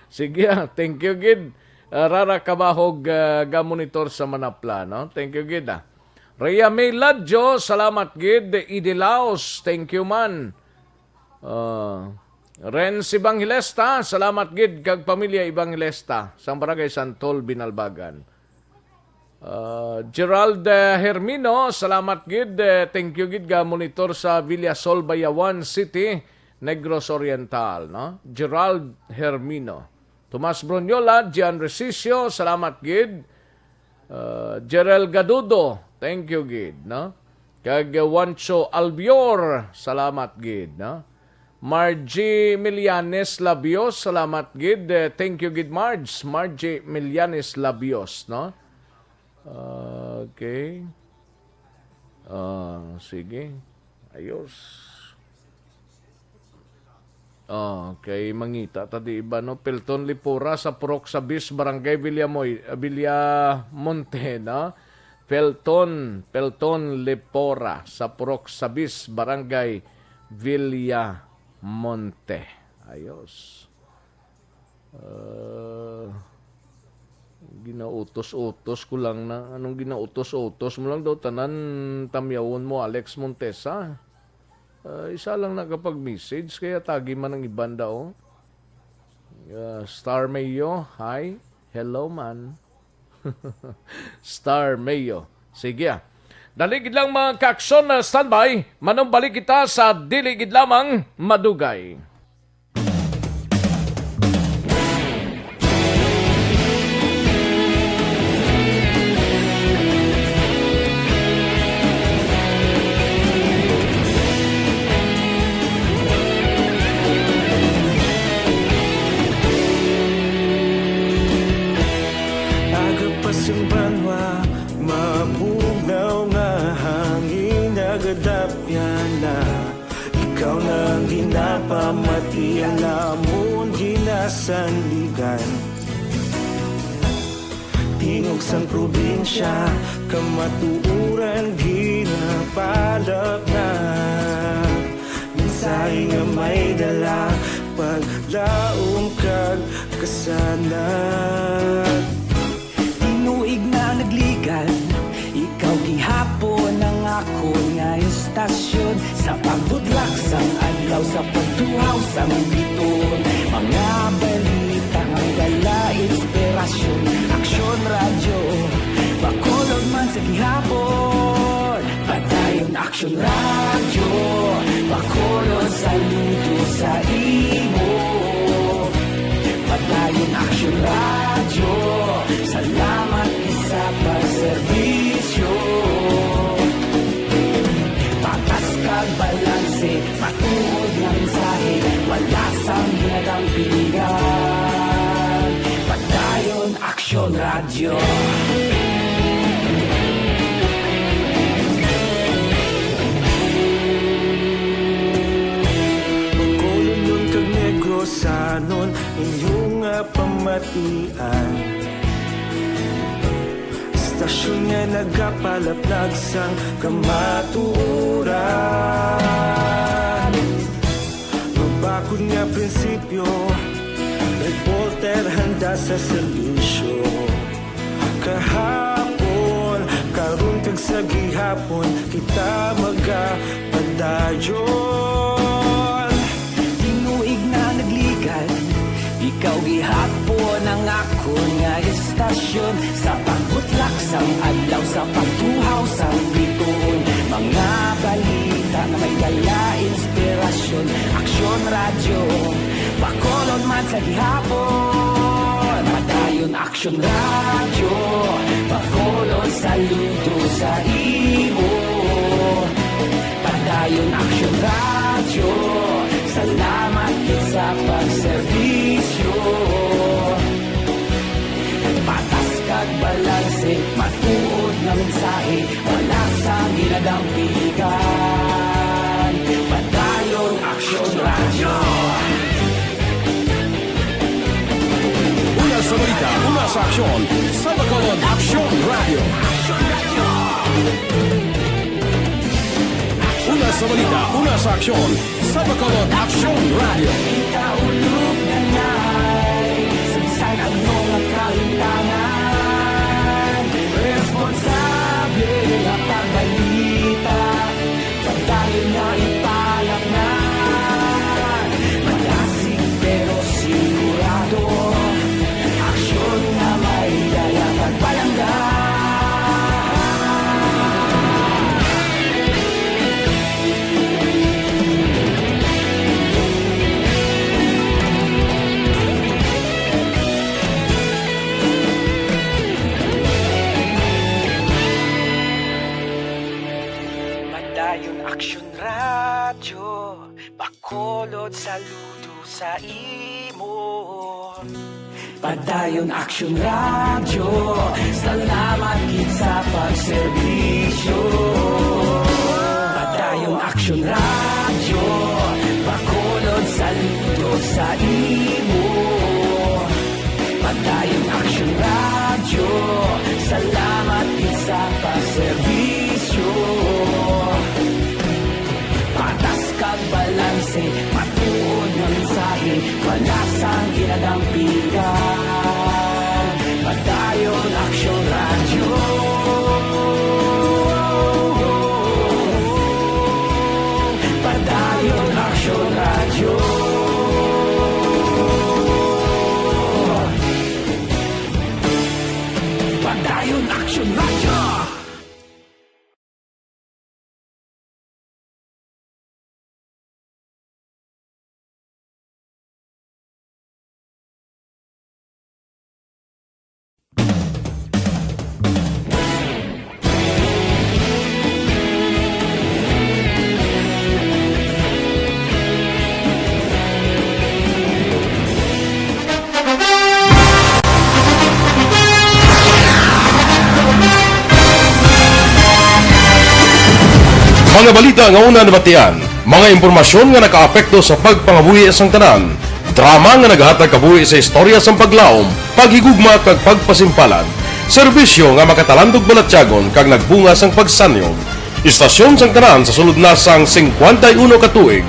Sige, ah, thank you gid. Ah, Rara Kabahog, eh, ga-monitor sa Manapla, no? Thank you gid, ah. Rhea May Ladjo, salamat gid. Idi Laos, thank you man. Ah, Renz Evangelista, salamat gid kag pamilya Evangelista sang Barangay Santol, Binalbagan. Ah, Gerald, eh, Hermino, salamat gid. Eh, thank you gid ga monitor sa Villasol, Bayawan City, Negros Oriental, no? Gerald Hermino. Tomas Bronyola, Gian Resicio, salamat gid. Uh, Jerel Gadudo, thank you gid, no? Kag, uh, Juancho Albior, salamat gid, no? Margie Milianes Labios, salamat gid. Eh, thank you gid, Marge. Margie Milianes Labios, no? Okay. Ah, sige. Ayos. Ah, kay mangita ta di iba, no? Pelton Lipora sa Purok Sabis, Barangay Villamoy-, Villamonte, no? Pelton, Pelton Lipora sa Purok Sabis, Barangay Villamonte. Ayos. Ah, ginautos-utos ko lang na, anong ginautos-utos mo lang daw, tanan tamyawon mo, Alex Montesa. Ah, isa lang nakapag-message, kaya tagi man ang iban daw. Ah, Star Mayo, hi. Hello, man. Star Mayo. Sige, ah. Dali gid lang, mga kaaksyon, na standby. Manumbalik kita sa dili gid lamang madugay. Aga pa sing banwa, mabugnaw nga hangin, nagadapyan na. Ikaw na ang ginapamati, ang amon ginasandigan. Tingog sang probinsya, kamatuoran ginapalapnag. Mensahe nga may dala, paglaom kag kasanag. Tinuig na nagligan, ikaw gihapon ang akon nga istasyon. Sa pagbutlak sang adlaw, sa pagtuhaw sang biton, mga balita nga dala inspirasyon. Aksyon Radyo, Bacolod man sa gihapon. Padayon Aksyon Radyo, Bacolod, saludo sa imo. Padayon Aksyon Radyo, salamat gid sa pagserbisyo. Patas kag balanse, matuod nga mensahe, wala sang ginadampigan. Padayon Aksyon Radyo. Bacolodnon kag Negrosanon, inyo nga pamatian. Istasyon nga nagapalaplag sang kamatuoran. Mabakod nga prinsipyo, reporter handa sa serbisyo. Kahapon, karon kag sa gihapon, kita magapadayon. Tinuig na nagligan, ikaw gihapon ang akon nga istasyon. Sa pagbutlak sang adlaw, sa pagtuhaw sang biton, mga balita nga may dala inspirasyon. Aksyon Radyo, Bacolod man sa gihapon. Padayon Aksyon Radyo, Bacolod, saludo sa imo. Padayon Aksyon Radyo, salamat gid sa pagserbisyo. Patas kag balanse, matuod nga mensahe, wala sang ginadampigan. Padayon Aksyon Radyo. Una sa balita, una sa aksyon, sa Bacolod Aksyon Radyo. Una sa balita, una sa aksyon, sa Bacolod Aksyon Radyo. Kita ulog na nay, sa bisan ano nga kalimtangan, responsable nga pagbalita. Padayon nga ipalapngan, malasig pero sigurado. Aksyon nga may dala pagpalangga. Saludo sa imo. Padayon Aksyon Radyo, salamat gid sa pagserbisyo. Padayon Aksyon Radyo, Bacolod, saludo sa imo. Padayon Aksyon Radyo, salamat gid sa pagserbisyo. Patas kag balanse, matuod nga mensahe, wala sang ginadampigan. Padayon Aksyon Radyo. Padayon Aksyon Radyo. Padayon Aksyon Radyo. Mga balita nga una nabatian, mga impormasyon nga nakaapekto sa pagpangabuhi sang tanan, drama nga nagahatag kabuhi sa istorya sang paglaom, paghigugma kag pagpasimpalan, serbisyo nga makatalandog balatyagon kag nagbunga sang pagsanyog. Istasyon sang tanan sa sulod na sang singkwenta y uno ka tuig,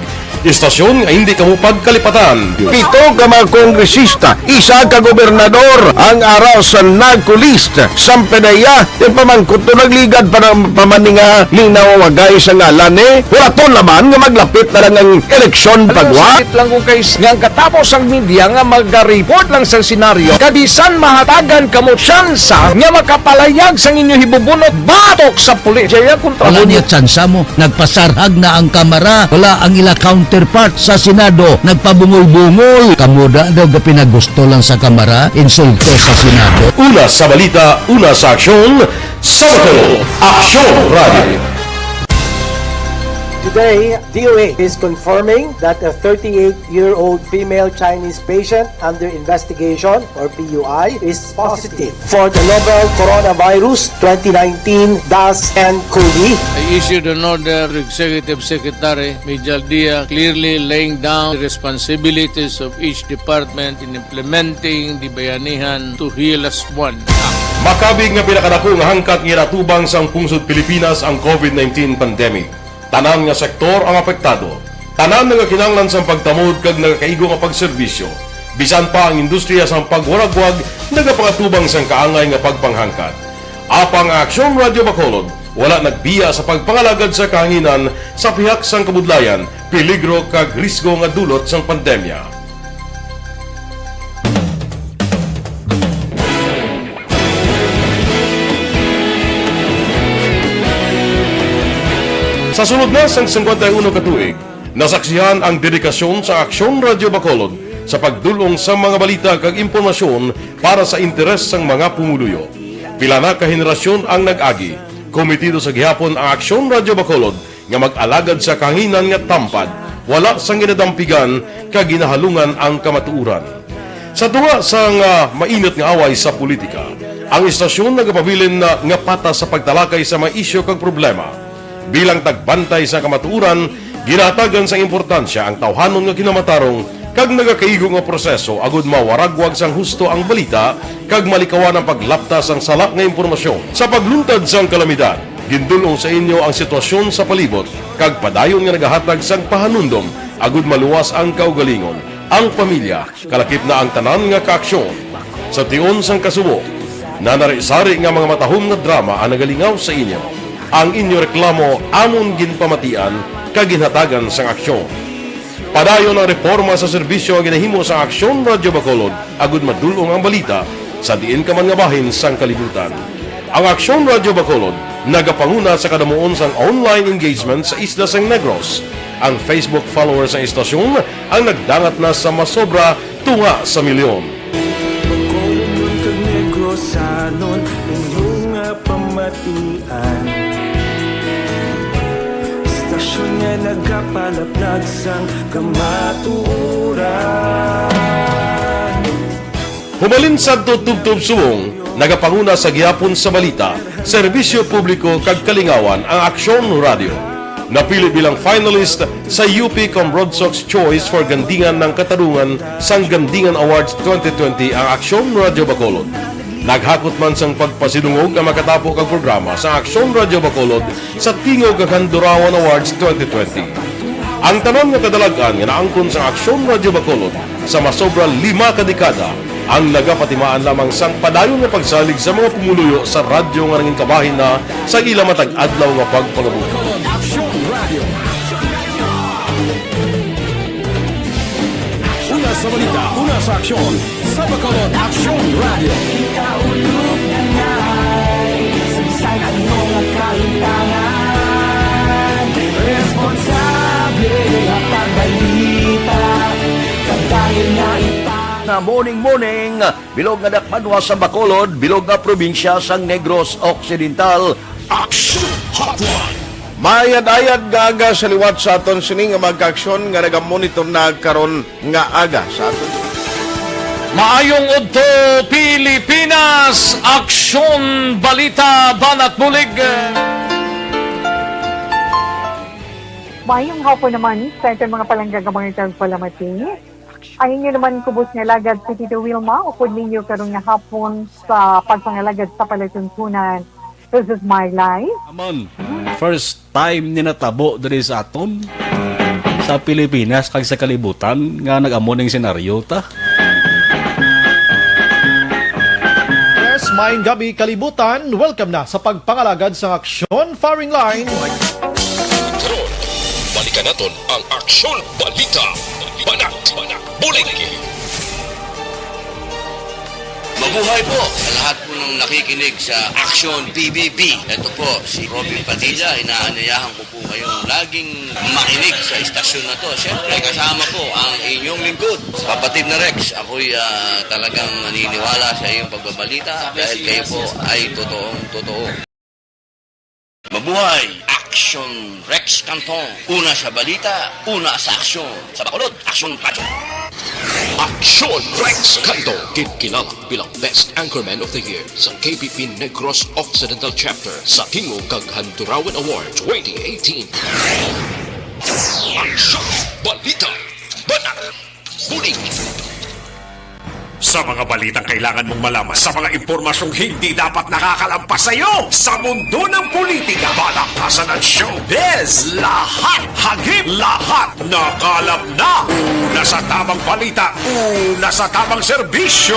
istasyon nga hindi kamo pagkalipatan. Pito ka mga kongresista, isa ka gobernador ang ara sa NARCO list. Sampanaya, ipamangkot to nagligad pa ng pamaninga ning nawawagay sa ngalan ni Horaton Laban nga maglapit na lang ang eleksyon. Alam mo, pagwa. Sakit lang ko kay s-, nga ang katapos ang media nga magareport lang sa senaryo, kabisan mahatagan kamo tsansa nga makapalayag sang inyo hibubunot batok sa pulis. Jaya kontra. Wala mo niya tsansa mo. Nagpasarhag na ang Kamara. Wala ang ila counterpart sa Senado. Nagpabungol-bungol. Kamo da daw gapinagusto lang sa Kamara. Insulto sa Senado. Una sa balita, una sa aksyon, Sabado, Aksyon Radio. Today, D O A is confirming that a thirty-eight-year-old female Chinese patient under investigation, or P U I, is positive for the novel coronavirus twenty nineteen dash N COVID. I issued an order to Executive Secretary Mijal Dia, clearly laying down the responsibilities of each department in implementing the Bayanihan to Heal As One Act. Makabig nga pinakadako nga hangkat nga ginatubang sang pungsod Pilipinas ang COVID nineteen pandemic. Tanan nga sektor ang apektado. Tanan nagakinahanglan sang pagtamod kag nagakaigo nga pagserbisyo. Bisan pa ang industriya sang pagwaragwag nagapangatubang sang kaangay nga pagpanghangkat. Apang ang Aksyon Radyo Bacolod wala nagbiya sa pagpangalagad sa kahanginan sa pihak sang kabudlayan, peligro kag risgo nga dulot sang pandemya. Sa sulod na sang singkwenta y uno ka tuig, nasaksihan ang dedikasyon sa Aksyon Radyo Bacolod sa pagdul-ong sa mga balita kag impormasyon para sa interes sang mga pumuluyo. Pila na ka henerasyon ang nag-agi. Kometido sa gihapon ang Aksyon Radyo Bacolod nga mag-alagad sa kahanginan nga tampad, wala sang ginadampigan kag ginahalungan ang kamatuoran. Sa tunga sang, ah, mainit nga away sa politika, ang istasyon nagapabilin na nga patas sa pagtalakay sa mga isyu kag problema. Bilang tagbantay sa kamatuoran, ginahatagan sang importansya ang tawhanon nga kinamatarong kag nagakaigo nga proseso agud mawaragwag sang husto ang balita kag malikawan ang paglapta sang sala nga impormasyon. Sa pagluntad sang kalamidad, gindul-ong sa inyo ang sitwasyon sa palibot kag padayon nga nagahatag sang pahanumdom agud maluwas ang kaugalingon, ang pamilya, kalakip na ang tanan nga kaaksyon. Sa tion sang kasubo, nanari-sari nga mga matahom nga drama ang nagalingaw sa inyo. Ang inyo reklamo amon ginpamatian kag ginhatagan sang aksyon. Padayon ang reporma sa serbisyo nga ginahimo sang Aksyon Radyo Bacolod agud madul-ong ang balita sa diin ka man nga bahin sang kalibutan. Ang Aksyon Radyo Bacolod nagapanguna sa kadamuon sang online engagement sa isla sang Negros. Ang Facebook followers sang istasyon ang nagdangat na sa masobra tunga sa milyon. Bacolodnon kag Negrosanon, inyo nga pamatian. Nga nagapalaplag sang kamatuoran. Humalin sadto tubtob subong, nagapanguna sa gihapon sa balita, serbisyo publiko kag kalingawan ang Aksyon Radio. Napili bilang finalist sa U P Comrade Sox Choice for Gandingan ng Katarungan sang Gandingan Awards twenty twenty ang Aksyon Radio Bacolod. Naghakot man sang pagpasidungog ang makatapo kag programa sa Aksyon Radio Bacolod sa Tingog kag Handurawan Awards twenty twenty. Ang tanan nga kadalag-an nga naangkon sa Aksyon Radio Bacolod sa masobra lima ka dekada ang nagapatimaan lamang sang padayon nga pagsalig sa mga pumuluyo sa radyo nga nangin kabahin na sa ila matag adlaw nga pagpangabuhi. Aksyon Radio. Una sa balita, una sa aksyon, sa Bacolod Aksyon Radio. Kita ulog na ngay, sa bisan ano nga kalimtangan, responsable nga pagbalita, kag dahil nga ita- Na morning, morning, bilog nga dakbanwa sa Bacolod, bilog nga probinsya sang Negros Occidental. Action Hotline. Mayad-ayad nga aga sa liwat sa aton sini nga mga kaaksyon nga nagamonitor na karon nga aga sa aton. Maayong udto, Pilipinas! Aksyon, balita, banat, bulig. Maayong hapon naman sa aton mga palangga nga mga tagpalamati. Ang inyo naman kubos nga alagad si Tito Wilma, upod ninyo karon nga hapon sa pagpangalagad sa palatuntunan. This is my life. Aman, first time ni natabo diri sa aton, sa Pilipinas kag sa kalibutan nga nag-amo ning senaryo ta. Yes, maayong gabi, kalibutan. Welcome na sa pagpangalagad sang Aksyon Firing Line. Karon, balikan naton ang Aksyon Balita. Banat, bulig. Mabuhay po sa lahat po ng nakikinig sa Aksyon P B B. Ito po si Robin Padilla. Inaanyayahan ko po kayong laging makinig sa istasyon na to. Siyempre, kasama po ang inyong lingkod, kapatid na Rex. Ako'y, ah, talagang naniniwala sa iyong pagbabalita dahil kayo po ay totoong totoo. Mabuhay! Action Rex Canton. Una sa balita, una sa aksyon. Sa Bacolod, Aksyon Radyo. Action Rex Canton, kinkilala bilang Best Anchorman of the Year sa K P P Negros Occidental Chapter sa Tingog kag Handurawan Award twenty eighteen. Action Balita. Banat. Bulig. Sa mga balitang kailangan mong malaman, sa mga impormasyong hindi dapat nakakalampas sa iyo, sa mundo ng politika, balaktasan at showbiz, lahat hagip, lahat nakalap na. Una sa tamang balita, una sa tamang serbisyo.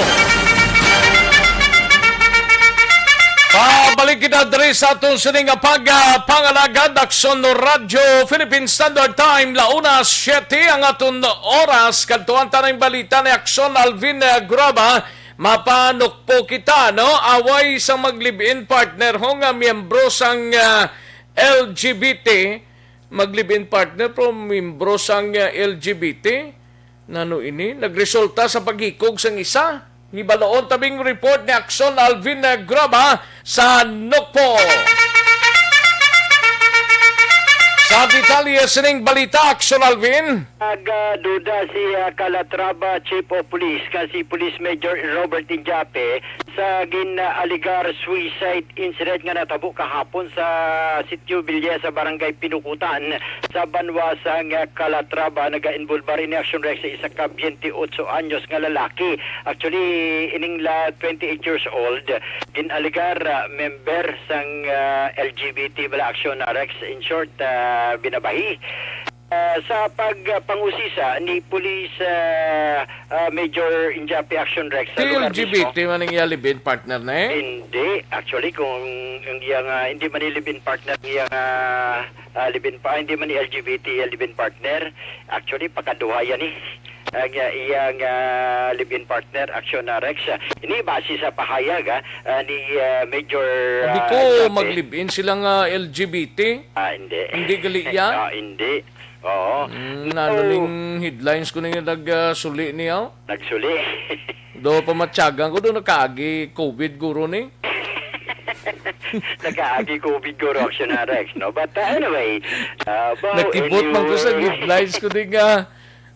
Pabalik kita diri sa aton sini nga pag, ah, pangalagad, Aksyon Radyo Philippine Standard Time, la una siete ang aton oras. Kadtuan ta na ang balita ni Aksyon Alvin, ah, Graba. Mapanukpo kita, no? Away sa mag-live-in partner ho nga miyembro sang, ah, L G B T. Mag-live-in partner, pero miyembro sang, ah, L G B T. Nano ini? Nagresulta sa paghikog sang isa. Hibaloon tabing report ni Aksyon Alvin, ah, Graba sa Nukpo. Sa detalye sining balita, Aksyon Alvin. Nagduda si, ah, Calatrava Chief of Police nga si Police Major Robert Injape sa gin-alegar suicide incident nga natabo kahapon sa Sitio Villa sa Barangay Pinukutan sa banwa sang Calatrava. Naga-involbar ini, Aksyon Rex, sa isa ka twenty-eight anyos nga lalaki. Actually, ining la twenty-eight years old, gin-alegar, ah, member sang, ah, L G B T bala, Aksyon Rex. In short, ah, binabahi. Ah, sa pagpangusisa ni Police, ah, ah, Major Injapi, Action Rex, sa lugar mismo. L G B T man ang iya live-in partner na eh? Hindi. Actually, kung ang iya nga, hindi man ni live-in partner, ang iya nga, ah, live-in pa, hindi man ni L G B T, ah, live-in partner. Actually, pakaduha yan eh. Ang, ah, iya nga live-in partner, Action, ah, Rex. Ah, ini base sa pahayag, ah, ah, ni, ah, Major, Hindi ah, ko Injapi. Mag-live-in sila nga L G B T. Ah, hindi. Hindi gali iya? Ah, hindi. Oo. Mm, nano So, ning headlines ko ning nag, ah, suli niya? Nagsuli. Do pamatyagan ko do nakaagi covid guro ni. Nakaagi ko big corruption na, Rex, no? But, uh, anyway, uh, Bao, Nakibot man ko sa anyway. Headlines ko din nga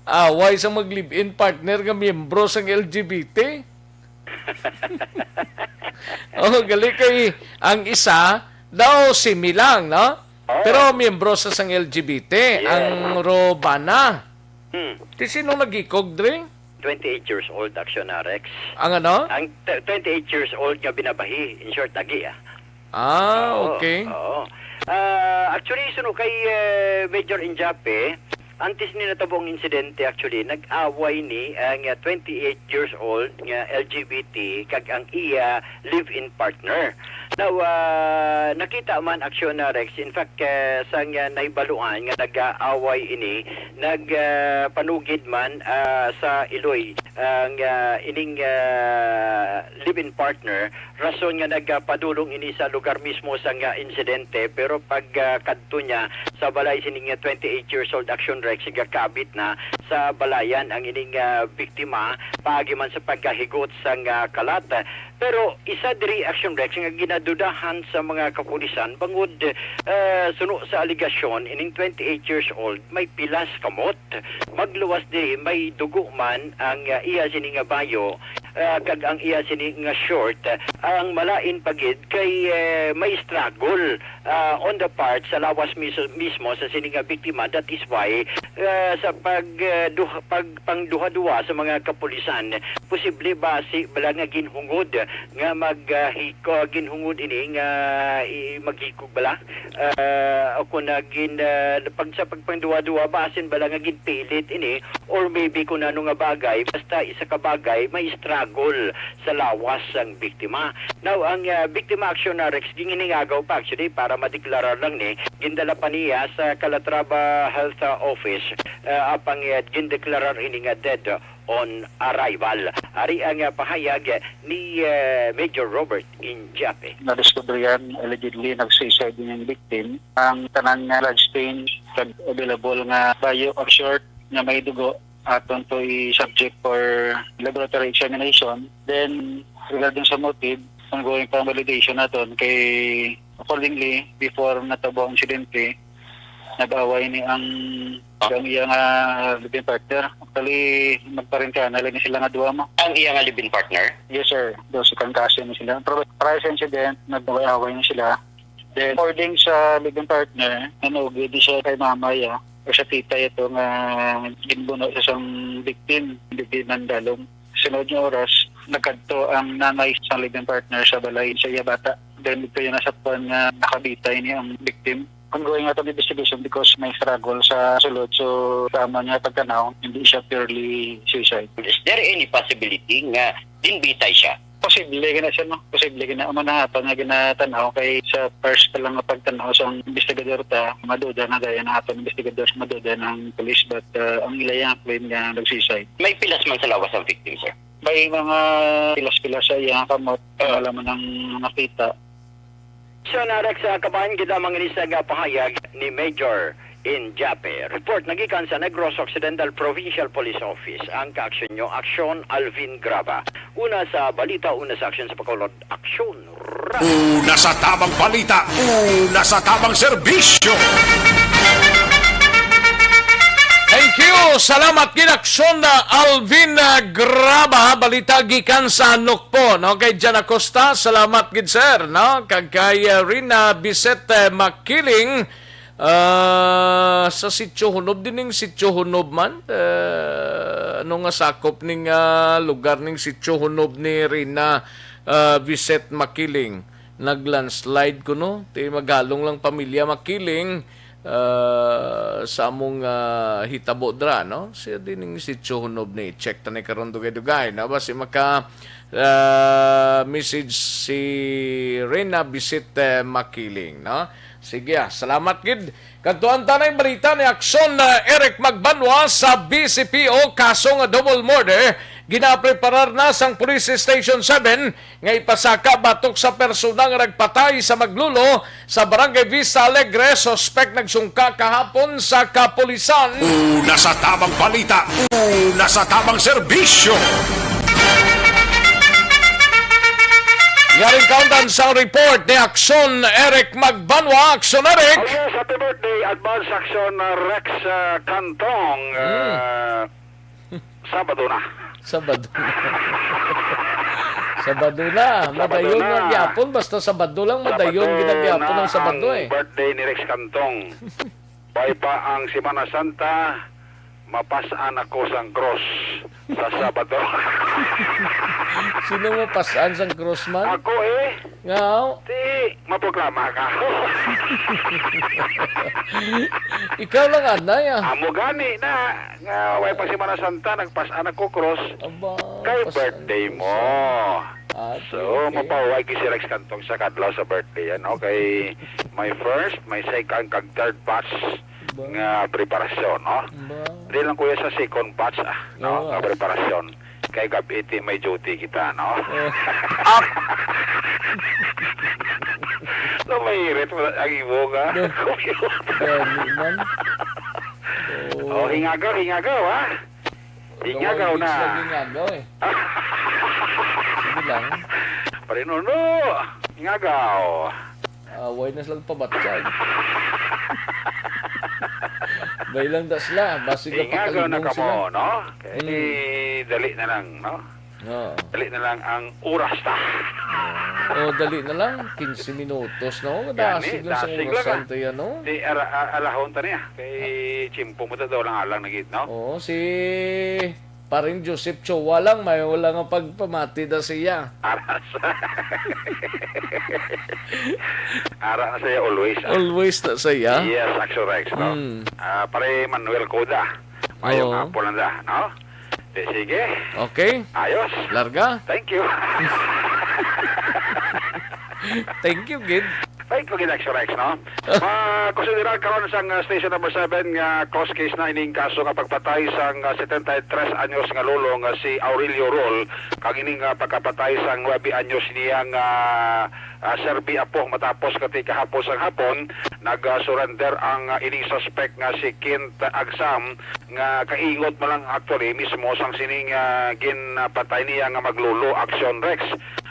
away sa mag-live-in partner nga miyembro sang L G B T. Oh, gali kay ang isa daw simi lang, no? Oo. Pero miyembro sa sang L G B T, Yes. ang Robana. Hmm. Ti sino nagikog, Dre? Twenty-eight years old, action na, Rex. Ang ano? Ang t-, twenty-eight years old nga binabahi, in short, agi, ah. Ah, Oo, okay. oo. Ah, actually, suno kay, eh, Major Injape, antes ni natabo ang insidente, actually, nag-away ni ang, ah, twenty-eight years old nga L G B T kag ang iya live-in partner. Now, ah, nakita man aksyon na, Rex. In fact, eh, sang, ah, nahibaluan nga nag-aaway ini, nag, ah, panugid man, ah, sa Iloy ang, ah, ining, ah, live-in partner, rason nga nagpadulong ini sa lugar mismo sang, ah, insidente. Pero pag, ah, kadto niya sa balay sining, ah, twenty-eight years old action, Rex, gakabit na sa balayan ang ining, ah, biktima paagi man sa pagkahigot sang, ah, kalat. Pero isa diri action, Rex, nga ginadudahan sa mga kapulisan bangod, ah, suno sa alegasyon, ining twenty-eight years old may pilas kamot. Magluwas diri may dugo man ang, ah, iya sini nga bayo, ah, kag ang iya sini nga short. Ang malain pa gid kay, eh, may struggle, ah, on the part sa lawas mis-, mismo sa sini nga biktima. That is why, ah, sa pag, ah, duha, pag pangduha-duha sa mga kapulisan, posible ba si bala nga ginhungod nga mag, ah, hiko, ginhungod ini nga, i-, maghikog bala? Ah, o kung na gin, ah, pag, sa pagpangduwa-duwa, basin bala nga ginpilit ini, or maybe kung ano nga bagay, basta isa ka bagay, may struggle sa lawas ang biktima. Now, ang, ah, biktima action na, Rex, ginhiningagaw pa actually para madeklarar lang ni, gindala pa niya sa Calatrava Health, ah, Office, ah, apang, ah, gindeklarar ini nga dead on arrival. Ari ang, ah, pahayag ni, eh, Major Robert Injape. Nadiskubrihan, allegedly, nag-suicide din yung victim. Ang tanan nga blood stain kag available nga bayo or short nga may dugo, aton to i-subject for laboratory examination. Then, regarding sa motive, ongoing pa ang validation naton kay accordingly, before natabo ang insidente, nag-away ni ang, ang iya nga living partner. Actually, magparentana lang ni sila nga duha mo. Ang iya nga live-in partner? Yes, sir. Do si Kangkasi ni sila. Pero prior sa incident, nag-away-away na sila. Then, according sa living partner, nanugi di siya kay mama ya, o sa tita ito nga ginbuno sa isang victim, hindi man dalom. Sunod nga oras, nagkadto ang nanay sa living partner sa balay sa iya bata. Then, ito yung nasakpan nga nakabitay ni ang victim. Ongoing ato ang investigation because may struggle sa sulod. So, tama nga pagtanaw, hindi siya purely suicide. Is there any possibility nga ginbitay siya? Posible gina siya, no? Posible gina. Amo na nga ato nga ginatanaw kay sa first pa lang nga pagtanaw sa investigador ta, maduda na gaya na ato ang investigador, maduda ng police, but, uh, ang ila yung claim nga nag-suicide. May pilas man sa lawas ang victim, sir? May mga pilas-pilas sa iya nga kamot, Ah. wala man ang nakita. So, narek sa kabahin gid ang mga inisag nga pahayag ni Major Injape. Report nagikan sa Negros Occidental Provincial Police Office. Ang kaaksyon nyo, Aksyon Alvin Graba. Una sa balita, una sa aksyon sa Bacolod, Aksyon Ra. Una sa tamang balita, una sa tamang serbisyo. Thank you. Salamat gid, Aksyon na Alvin, ah, Graba. Balita gikan sa Nukpo, no? Kay Jan Acosta, salamat gid, sir, no? Kag kay, ah, Rina Bisset, eh, Makiling, ah, sa Sitio Hunob, dining Sitio Hunob man, eh, ano nga sakop ning, ah, lugar ning Sitio Hunob ni Rina, ah, Bisset Makiling? Nag-landslide kuno, ti magalong lang pamilya Makiling, ah, sa among, ah, hitabo dra, no? Siya din ang Sitio Hunob ni, check ta ni karon dugay-dugay, no? Basi maka, ah, message si Rina Bisset, eh, Makiling, no? Sige, ah, salamat gid. Kadtuan ta na ang balita ni Aksyon, ah, Eric Magbanwa sa B C P O, kaso nga double murder. Ginapreparar na sang Police Station seven nga ipasaka batok sa persona nga nagpatay sa Maglulo sa Barangay Vista Alegre. Suspek nagsungka kahapon sa kapulisan. Una sa tamang balita, una sa tamang serbisyo. Yaring kaundan sang report ni Action Eric Magbanwa. Action Eric! Oh, yes, happy birthday, advance Action, uh, Rex, uh, Cantong. Hmm. Uh, Sabado na. Sabado na. Sabado na. Sabado Madayon na. Lang gyapon. Basta Sabado lang, madayon Sabado ginagyapon na ang Sabado, ang eh. Birthday ni Rex Cantong. Bay pa ang Semana Santa, mapas-an ako sang cross sa Sabado. Sino mapas-an sang cross man? Ako, eh. Nga, oh. Ti, maproklama ka. Ikaw lang, anay, ah. Amo gani na, nga way pa Semana Santa, nagpas-an ako cross. Aba, kay pas-an birthday ko mo. Sa Ah, So, okay. Mapahuway gid si Rex Cantong sa kadlaw sa birthday, ano? Kay may first, may second, kag third batch Ba? Nga preparasyon, no? Ba? Di lang, kuya, sa second batch, ah, no? Oo, Nga ah. Preparasyon. Kay gab-i ti may duty kita, no? Oh. Ah! So, mahirit mo ang imo nga No. Computer. Gani man. Oh, Oo. Hingagaw, hingagaw, ha? Hingagaw Gawang na. Beach lagi nga agaw, eh. Sige lang. Pare Nuno, hingagaw. Ah, why na silang pabatyan? Bay lang da sila, basig Hingagaw na kapakalibong kamo, sila. No? Kay Mm. Dali na lang, no? Oo. Dali na lang ang oras ta. Oh, dali na lang. Quince minutos na, oh. Gani, Dasig lang sa dasig oras lang, ah. Santa yan, no? Di, ara-, a-, alahon ta niya. Kay tiyempo mo ta daw lang alang na gid, no? Oo, si Paring Joseph Chua lang, may wala nga pagpamati na siya. Ara sa-, ara na siya always, ah. Always na siya? Yes, Action Rex, no? Mm. Ah, pare Manuel Coda. Mayong Oo. Hapon lang da, no? Di, sige. Okay. Ayos. Larga. Thank you. Thank you, gid. Thank you, gid, Action Rex, no? Makonsiderar karon sang, uh, Station Number Seven nga closed case na ining kaso nga pagpatay sang, uh, setenta y tres anyos nga lolo nga si Aurelio Rol, kag ining, uh, pagkapatay sang nuebe anyos niyang, uh, uh, serbi apo matapos kati kahapon sang hapon, nag-surrender ang, uh, ining suspect nga si Kent Agsam nga kaingot man lang actually mismo sang sining, ah, ginpatay niya nga maglolo, Action Rex.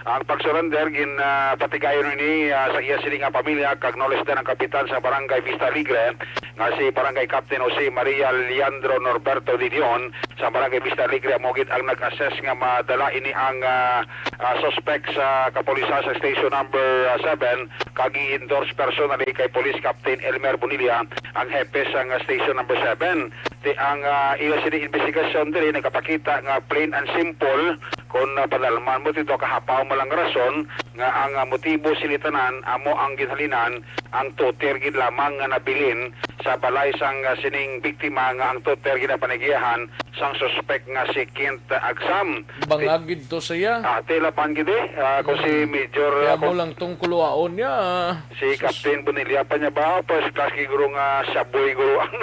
Ang pag-surrender, gin, ah, patigayon ini, ah, sa iya sini nga pamilya, kag no less than ang kapitan sa Barangay Vista Alegre, nga si Barangay Captain Jose Maria Leandro Norberto de Leon, sa Barangay Vista Alegre, amo gid ang nag-assess nga madala ini ang, ah, ah, suspect sa kapulisan sa Station Number, ah, Seven, kag i-endorse personally kay Police Captain Elmer Bonilla, ang hepe sang, ah, Station Number Seven. Ti ang, ah, ila sini investigasyon diri nagapakita nga plain and simple, kon, ah, padalman mo ti daw kahapaw man lang rason nga ang, ah, motibo sini tanan amo ang ginhalinan ang toter gid lamang nga nabilin sa balay sang, ah, sining biktima nga ang toter ginapanigiyahan sang suspek nga si Kent Agsam. Bangag gid to siya. Ah, tila bangag gid eh. Ah, kung si Mm. Major, Kaya ah, mo kung lang tong kuluaon niya, ah. Si Sus. Captain Bonilla pa niya ba? First class guro nga siya boy guro ang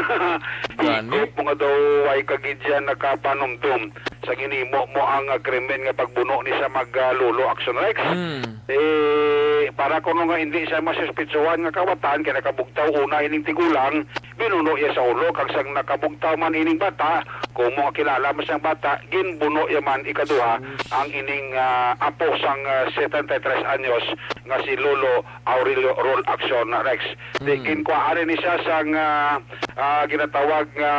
Gani. Higop mo nga daw ay kagidyan nakapanumdum sa ginimo mo ang, ah, krimen nga pagbuno ni sa mag, ah, lolo Action Rex. Mm. Eh, para kuno nga hindi siya masuspitsuhan nga kawatan kay nakabugtaw una ining tigulang, binuno iya sa ulo, kag sang nakabugtaw man ining bata, kung mo kilala man sang bata, ginbuno iya man ikaduha Sus. Ang ining, ah, apo sang, ah, setenta y tres anyos nga si Lolo Aurelio Rol Action Rex. Di Mm. ginkuhaan ni siya sang, ah, ah, ginatawag nga,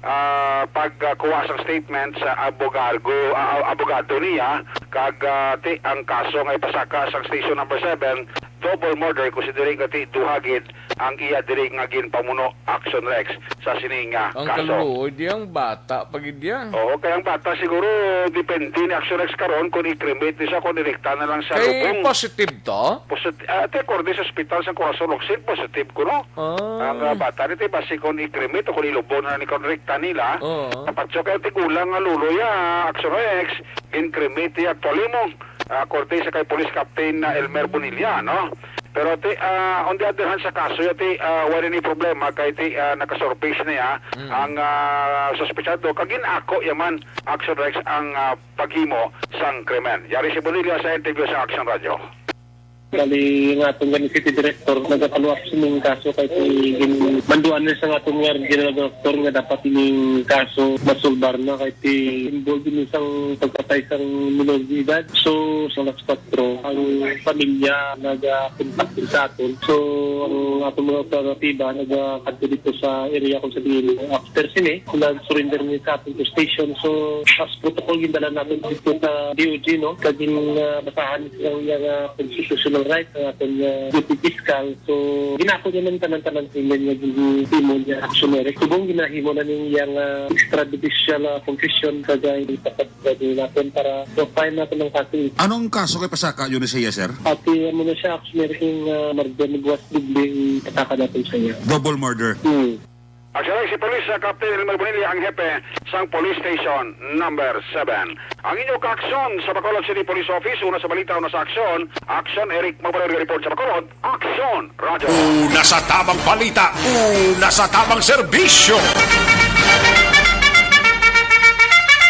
ah, pagkuha sang statement sa abogargo, ah, abogado niya, kag, ah, ti ang kaso nga ipasaka sang Station Number Seven, double murder, considering nga ti duha gid ang iya diri nga ginpamuno, Action Rex, sa sini nga Ang kaso. Kaluoy, di ang bata pa gid iya. Oo, kay ang bata siguro depende ni Action Rex karon kung i-cremate ni siya, kung direkta na lang sa Kay lubong. Positive to? Posit-, ah, te, according sa ospital sa Corazon Occidente, positive kuno. Ah. Ang, ah, bata ni te, basi kung i-cremate o kung ilubong na ni kung direkta nila. Oo. Kapatso kay tigulang nga luloy, ah, Action Rex, gin-cremate niya actually mo. Ah, according sa kay Police Captain na Elmer Bonilla, no? Pero ti, ah, on the other hand, sa kaso ya ti, ah, wala ni problema kay ti, ah, nakasurface niya Mm. ang, ah, suspetsado kag gin-ako yaman Action Rex ang, ah, paghimo sang krimen. Yari si Bonilla sa interview sa Action Radio. Bali, nga atong gani city director, nagafollow up sining kaso kay ti gin-, manduan na sa nga atong nga regional director nga dapat ining kaso masulbar na kay ti involved ini sang pagpatay sang minor de edad. So, sa alas kwatro, ang pamilya nagakontak sa aton. So, ang atong mga operatiba nagakadto dito sa area kung sa diin after sini, nag-surrender ni sa aton police station. So, as protocol, gindala natin dito sa D O J, no? Kagin, ah, basahan sa iyang, ah, constitutional right, ang aton, ah, duty fiscal. So, ginako niya ng tanan-tanan sa iyang nga gihimo niya action, eh. Subong ginahimo na ning iyang, ah, extrajudicial, ah, confession, kagay ipatag-, pwede natin para ma-file natin ang kaso. Anong kaso kay pasaka yun sa iya, sir? Pati, ano na siya, action, eh, king, ah, murder ni Buwas Bigli, ipataka natin sa iya. Double murder? Hmm. Aksyon si Police, ah, Captain Elmer Bonilla ang hepe sang Police Station Number Seven. Ang inyo kaaksyon sa Bacolod City Police Office, una sa balita, una sa aksyon, Aksyon Eric Magbalor report sa Bacolod, Aksyon Radyo. Una sa tabang balita, una sa tabang serbisyo.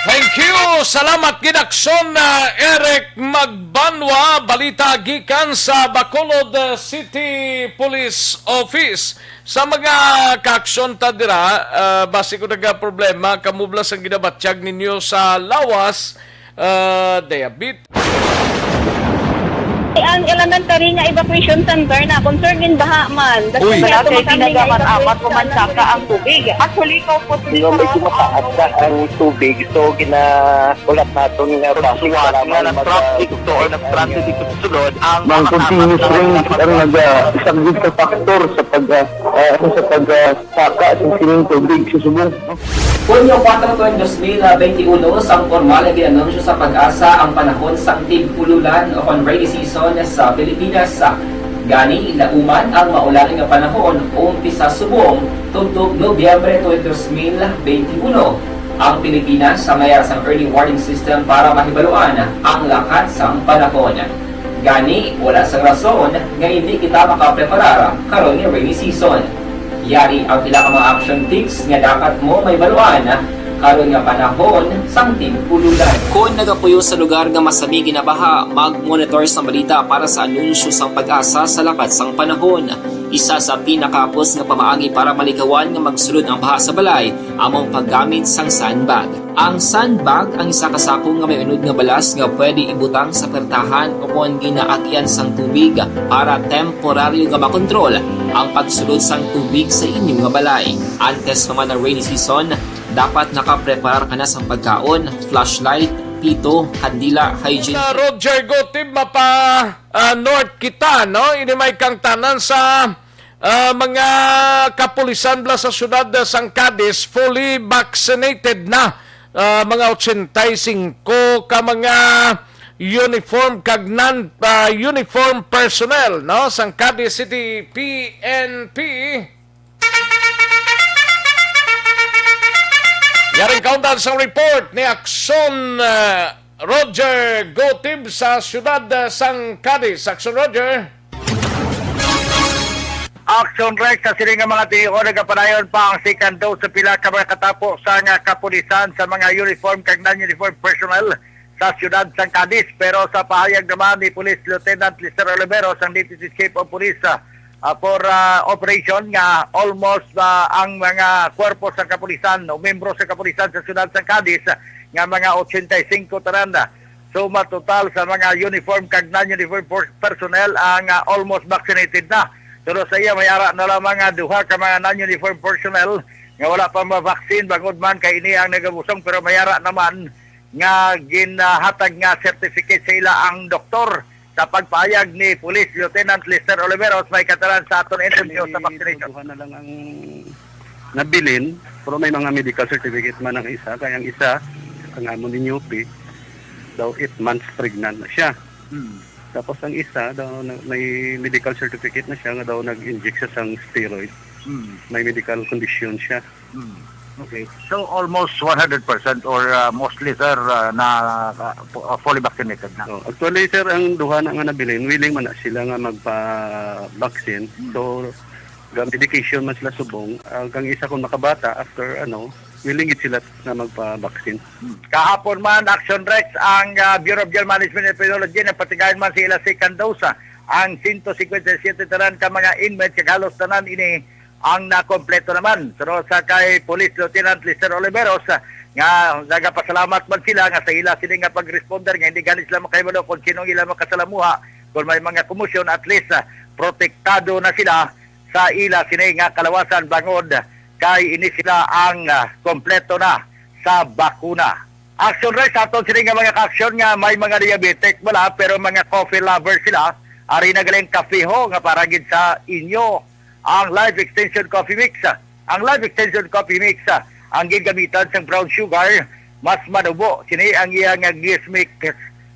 Thank you. Salamat gid, Aksyon, ah, Eric Magbanwa. Balita gikan sa Bacolod, ah, City Police Office. Sa mga kaaksyon ta dira, ah, basi ko nagaproblema, kamo bala sang ginabatyag ninyo sa lawas, ah, diabetes. Ang elementary nga evacuation center na concern in baha man. Uy. Wala kay ginagaman amat ko man saka ang tubig. Actually, ikaw po, medyo mataas na ang tubig. So, gina-, ulat naton nga basi nga kailangan nag-, nag-transit ito or nag-transit ito sa sulod, ang mga continuous rain ang nag-, isang big factor sa pag, ah, ah, ano, sa pag, ah, saka sa sining tubig sa subong. Hunyo kuwatro, tuig dos mil benti uno, sang pormal nga gin-anunsyo sa PAGASA ang panahon sang tig-ululan o kon rainy season sa Pilipinas. Gani, lauman ang maulan nga panahon umpisa subong tubtob Nobyembre tuig dos mil benti uno. Ang Pilipinas, sa mayara sang early warning system para mahibaluan ang lakat sang panahon. Gani, wala sang rason nga indi kita makapreparar karon nga rainy season. Yari ang pila ka mga action tips nga dapat mo mahibaluan karon nga panahon sang tig-ululan. Kon nagapuyo sa lugar nga masami ginabaha, mag-monitor sang balita para sa anunsyo sang PAGASA sa lakat sang panahon. Isa sa pinakahapos nga pamaagi para malikawan nga magsulod ang baha sa balay amo ang paggamit sang sandbag. Ang sandbag ang isa ka sako nga may unod nga balas nga pwede ibutang sa pertahan o kon ginaagyan sang tubig para temporaryo nga makontrol ang pagsulod sang tubig sa inyo nga balay. Antes pa man ang rainy season, dapat nakapreparar ka na sang pagkaon, flashlight, pito, kandila, hygiene. Sa Roger Gotib, mapa, ah, North kita, no? Ini may kangtanan sa ah, mga kapulisan bala sa siyudad, ah, sang Cadiz, fully vaccinated na, ah, mga ochenta y cinco ka mga uniform kag non, ah, uniform personnel, no, sang Cadiz City P N P. Yaring kaundan sang report ni Aksyon, ah, Roger Gotib sa siyudad, ah, sang Cadiz. Aksyon, Roger. Action Rex, sa sini nga mga tion, nagapadayon pa ang second dose sa pila ka mga katapo sa nga kapulisan sa mga uniform kag non-uniform personnel sa siyudad sang Cadiz. Pero sa pahayag naman ni Police Lieutenant Lester Oliveros, ang Deputy Chief of Police, ah, ah, for, ah, Operation, nga almost, ah, ang mga kwerpo sa kapulisan o membro sa kapulisan sa siyudad sang Cadiz, ah, nga mga ochenta y cinco tanan, ah, suma total sa mga uniform kag non-uniform for-, personnel ang, ah, almost vaccinated na. Pero sa iya, may ara na lamang nga duha ka mga non-uniform personnel nga wala pa ma-vaccine, bangod man kay ini ang nagabusong, pero may ara naman nga ginhatag nga certificate sa ila ang doktor. Sa pagpahayag ni Police Lieutenant Lester Oliveros, may katalan sa aton interview sa vaccination. Duha na lang ang nabilin, pero may mga medical certificate man ang isa, kay ang isa, ang amo ni Newpie, daw eight months pregnant na siya. Hmm. Tapos ang isa, daw na, may medical certificate na siya nga daw nag-inject siya sang steroid. Hmm. May medical condition siya. Hmm. Okay. So, almost one hundred percent or, ah, mostly, sir, ah, na, ah, fu-, ah, fully vaccinated na? Oh, actually, sir, ang duha na nga nabilin, willing man na sila nga magpa-vaccine. Hmm. So, ga-medication man sila subong. Ang kang isa kung makabata, after, ano, willing gid sila na magpa-vaccine. Hmm. Kahapon man, Action Rex, ang, ah, Bureau of Jail Management and Penology, nagpatigayon man sa ila second dose, ah, ang sento cincuenta y siete tanan ka mga inmates, kag halos tanan ini ang nakompleto naman. Suno sa kay Police Lieutenant Lester Oliveros, ah, nga nagapasalamat man sila nga sa ila sini nga pag-responder, nga hindi gani sila makahibalo kung sino ang ila makasalamuha, kung may mga komosyon, at least, ah, protektado na sila sa ila sini nga kalawasan bangod kay ini sila ang, ah, kompleto na sa bakuna. Action Rice, sa aton sini nga mga ka-action nga may mga diabetic wala, pero mga coffee lovers sila, ari na galing kapiho nga para gid sa inyo ang Life Extension Coffee Mix. Ang Life Extension Coffee Mix, ah, ang gigamitan sang brown sugar, mas manubo sini ang iya nga glycemic,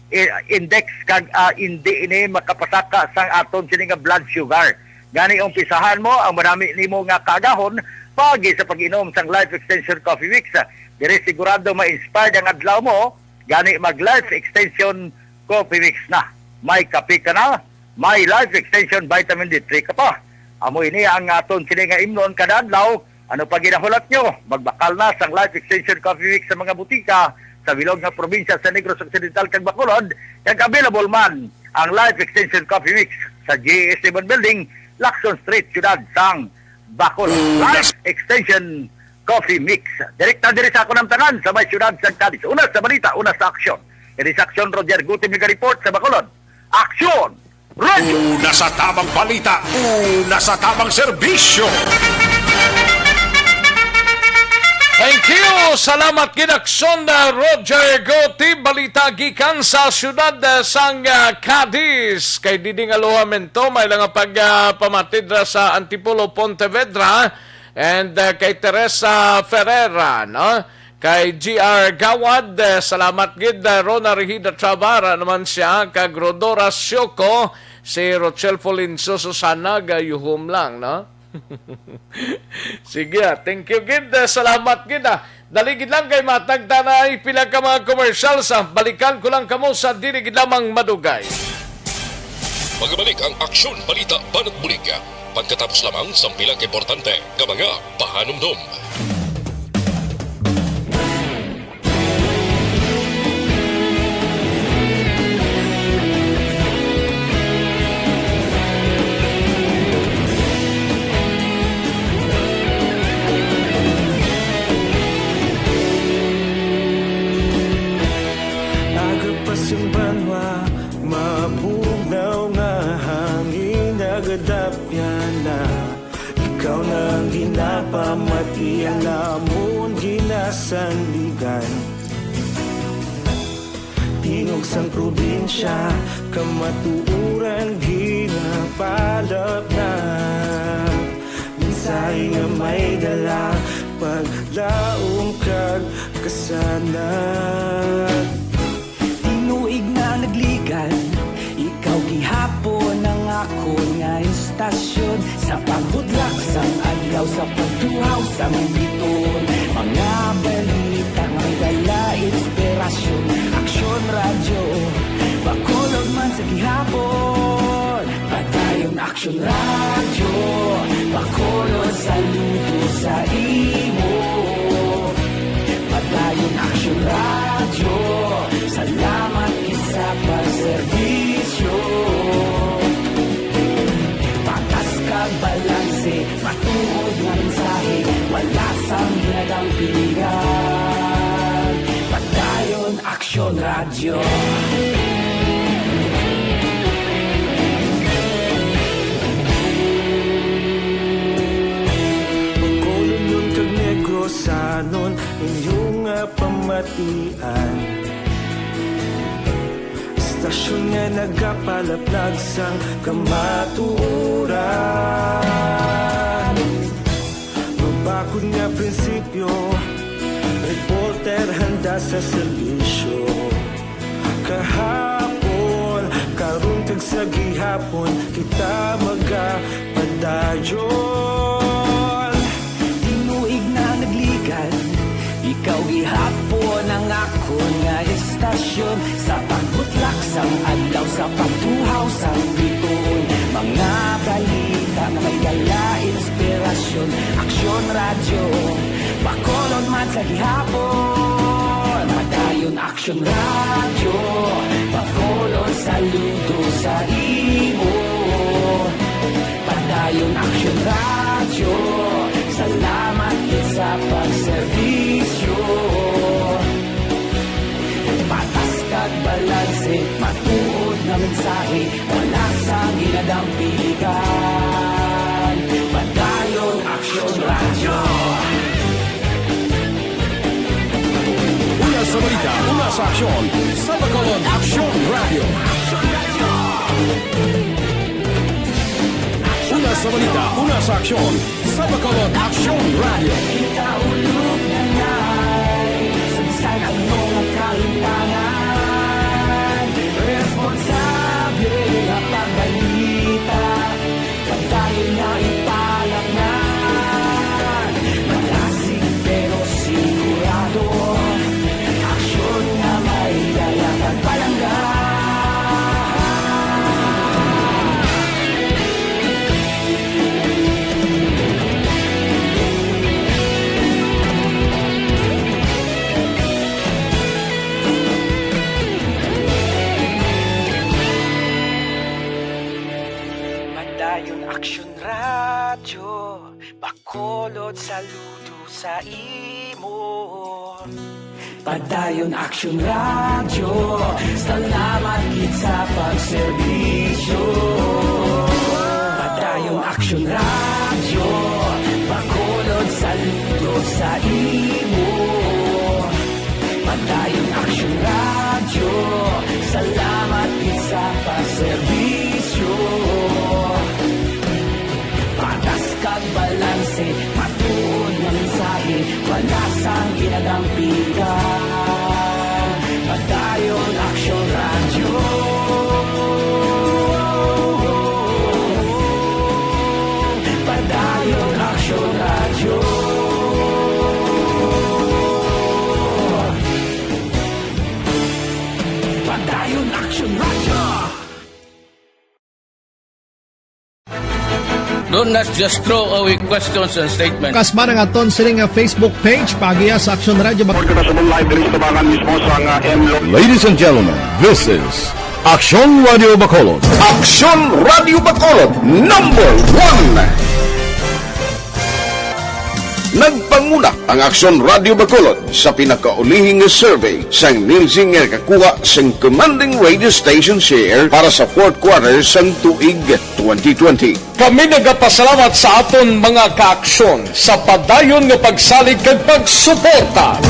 eh, index, kag, ah, indi ini makapasaka sang aton sini nga blood sugar. Gani, umpisahan mo ang madami nimo nga kaagahon pagi sa pag-inom sang Life Extension Coffee Mix. Diri sigurado ma-inspired ang adlaw mo. Gani, mag Life Extension Coffee Mix na. May kape ka na, may Life Extension Vitamin D three ka pa. Amo ini ang aton sini nga imnon kada adlaw. Ano pa ginahulat nyo? Magbakal na sang Life Extension Coffee Mix sa mga butika sa bilog nga probinsya sa Negros Occidental kag Bacolod, kag available man ang Life Extension Coffee Mix sa G A S Tibon Building, Lacson Street, Siyudad sang Bacolod. Una Life sa Extension Coffee Mix. Direkta diri sa akong tanan sa may siyudad sa Cadiz. Una sa balita, una sa aksyon. Diri sa aksyon, Roger Guti, nag-report sa Bacolod. Aksyon! Radyo! Una sa tamang balita, una sa tamang serbisyo. Thank you. Salamat gid, Aksyon, uh, Roger Goti. Balita gikan sa siyudad, uh, sang, uh, Cadiz. Kay Diding Alohamento, may lang nga pag, uh, pamatid ra sa Antipolo, Pontevedra. And, uh, kay Teresa Ferreira, no? Kay G R Gawad, eh, salamat gid, eh, Rona Rehida Chavara naman siya, kag Rodora Sioko, si Rochelle Folinso, Susana, gayuhom lang, no? Sige, ah, thank you gid, eh, salamat gid, ah. Dali gid lang kay matag ta na ay pila ka mga commercials, ah. Balikan ko lang kamo sa dili gid lamang madugay. Magabalik ang Aksyon Balita Banat Bulig pagkatapos lamang sang pila ka importante nga mga pahanumdom. Aga pa sing banwa, mabugnaw nga hangin, nagadapyan na. Ikaw na ang ginapamati, ang lamon ginasandigan. Tingog sang probinsya, kamatuoran ginapalapnap. Mensahe nga may dala, paglaom kag kasanag. Tinuig na nagligan, ikaw gihapon ang akon nga istasyon. Sa pagbudlak sang adlaw, sa pagtuhaw sang bituon, mga balita nga may dala inspirasyon. Aksyon Radyo, Bacolod man sa gihapon. Padayon Aksyon Radyo, Bacolod, saludo sa imo. Padayon Aksyon Radyo, salamat gid sa pagserbisyo. Patas kag balanse, matuod nga mensahe, wala sang ginadampigan. Padayon Aksyon Radyo. Bacolodnon kag Negrosanon, inyo nga pamatian. Istasyon nga nagapalaplag sang kamatuoran. Mabakod nga prinsipyo, reporter handa sa serbisyo. Kahapon, karon kag sa gihapon, kita magapadayon. Tinuig na nagligan, ikaw gihapon ang akon nga istasyon. Sa pagbutlak sang adlaw, sa pagtuhaw sang bituon, mga balita nga may dala inspirasyon. Aksyon Radyo, Bacolod man sa gihapon. Padayon Aksyon Radyo, Bacolod, saludo sa imo. Action Radyo, salamat gid sa pagserbisyo. Patas kag balanse, matuod nga mensahe, wala sang ginadampigan. Padayon Action Radyo. Una sa balita, una sa aksyon, sa Bacolod Action Radyo. Una sa balita, una sa aksyon, sa Bacolod Action Radyo. Kita ulog na nai, sa bisan ano nga kahintangan, responsable nga pagbalita, padayon nga ipalaknan. Malasig pero sigurado, aksyon nga may dala kag palangga. Padayon Action Radyo, Bacolod, saludo sa imo. Padayon Action Radyo, salamat gid sa pagserbisyo. Padayon Action Radyo, Bacolod, saludo sa imo. Padayon Action Radyo, salamat gid sa pagserbisyo. Patas kag balanse, matuod nga mensahe, wala sang ginadampigan. Padayon Action Radyo. Padayon Action Radyo. Padayon Action Radyo. Do not just throw away questions and statements. Kasba ang aton sini nga Facebook page, paagiha sa Action Radio Bac- Report kita sa live diri sa tabangan mismo sa nga M Lo- Ladies and gentlemen, this is Action Radio Bacolod. Action Radio Bacolod, number one. Nagpanguna ang Action Radio Bacolod sa pinakaulihing nga survey sang Nielsen nga nakakuha sang commanding radio station share para sa fourth quarter sang tuig twenty twenty. Kami nagapasalamat sa aton mga kaaksyon sa padayon nga pagsalig kag pagsuporta.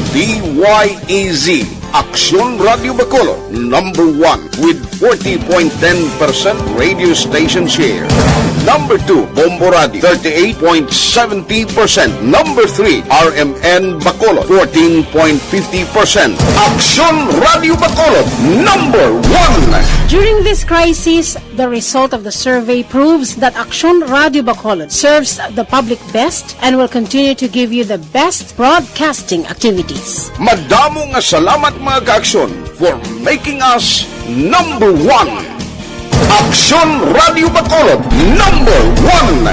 D Y E Z, Aksyon Radio Bacolod, number one with forty point ten percent radio station share. Number two, Bombo Radio, thirty-eight point seventy percent. Number three, R M N Bacolod, fourteen point fifty percent. Aksyon Radio Bacolod, number one. During this crisis, the result of the survey proves that Aksyon Radio Bacolod serves the public best and will continue to give you the best broadcasting activities. Madamo nga salamat, mga kaaksyon, for making us number one. Aksyon Radio Bacolod, number one.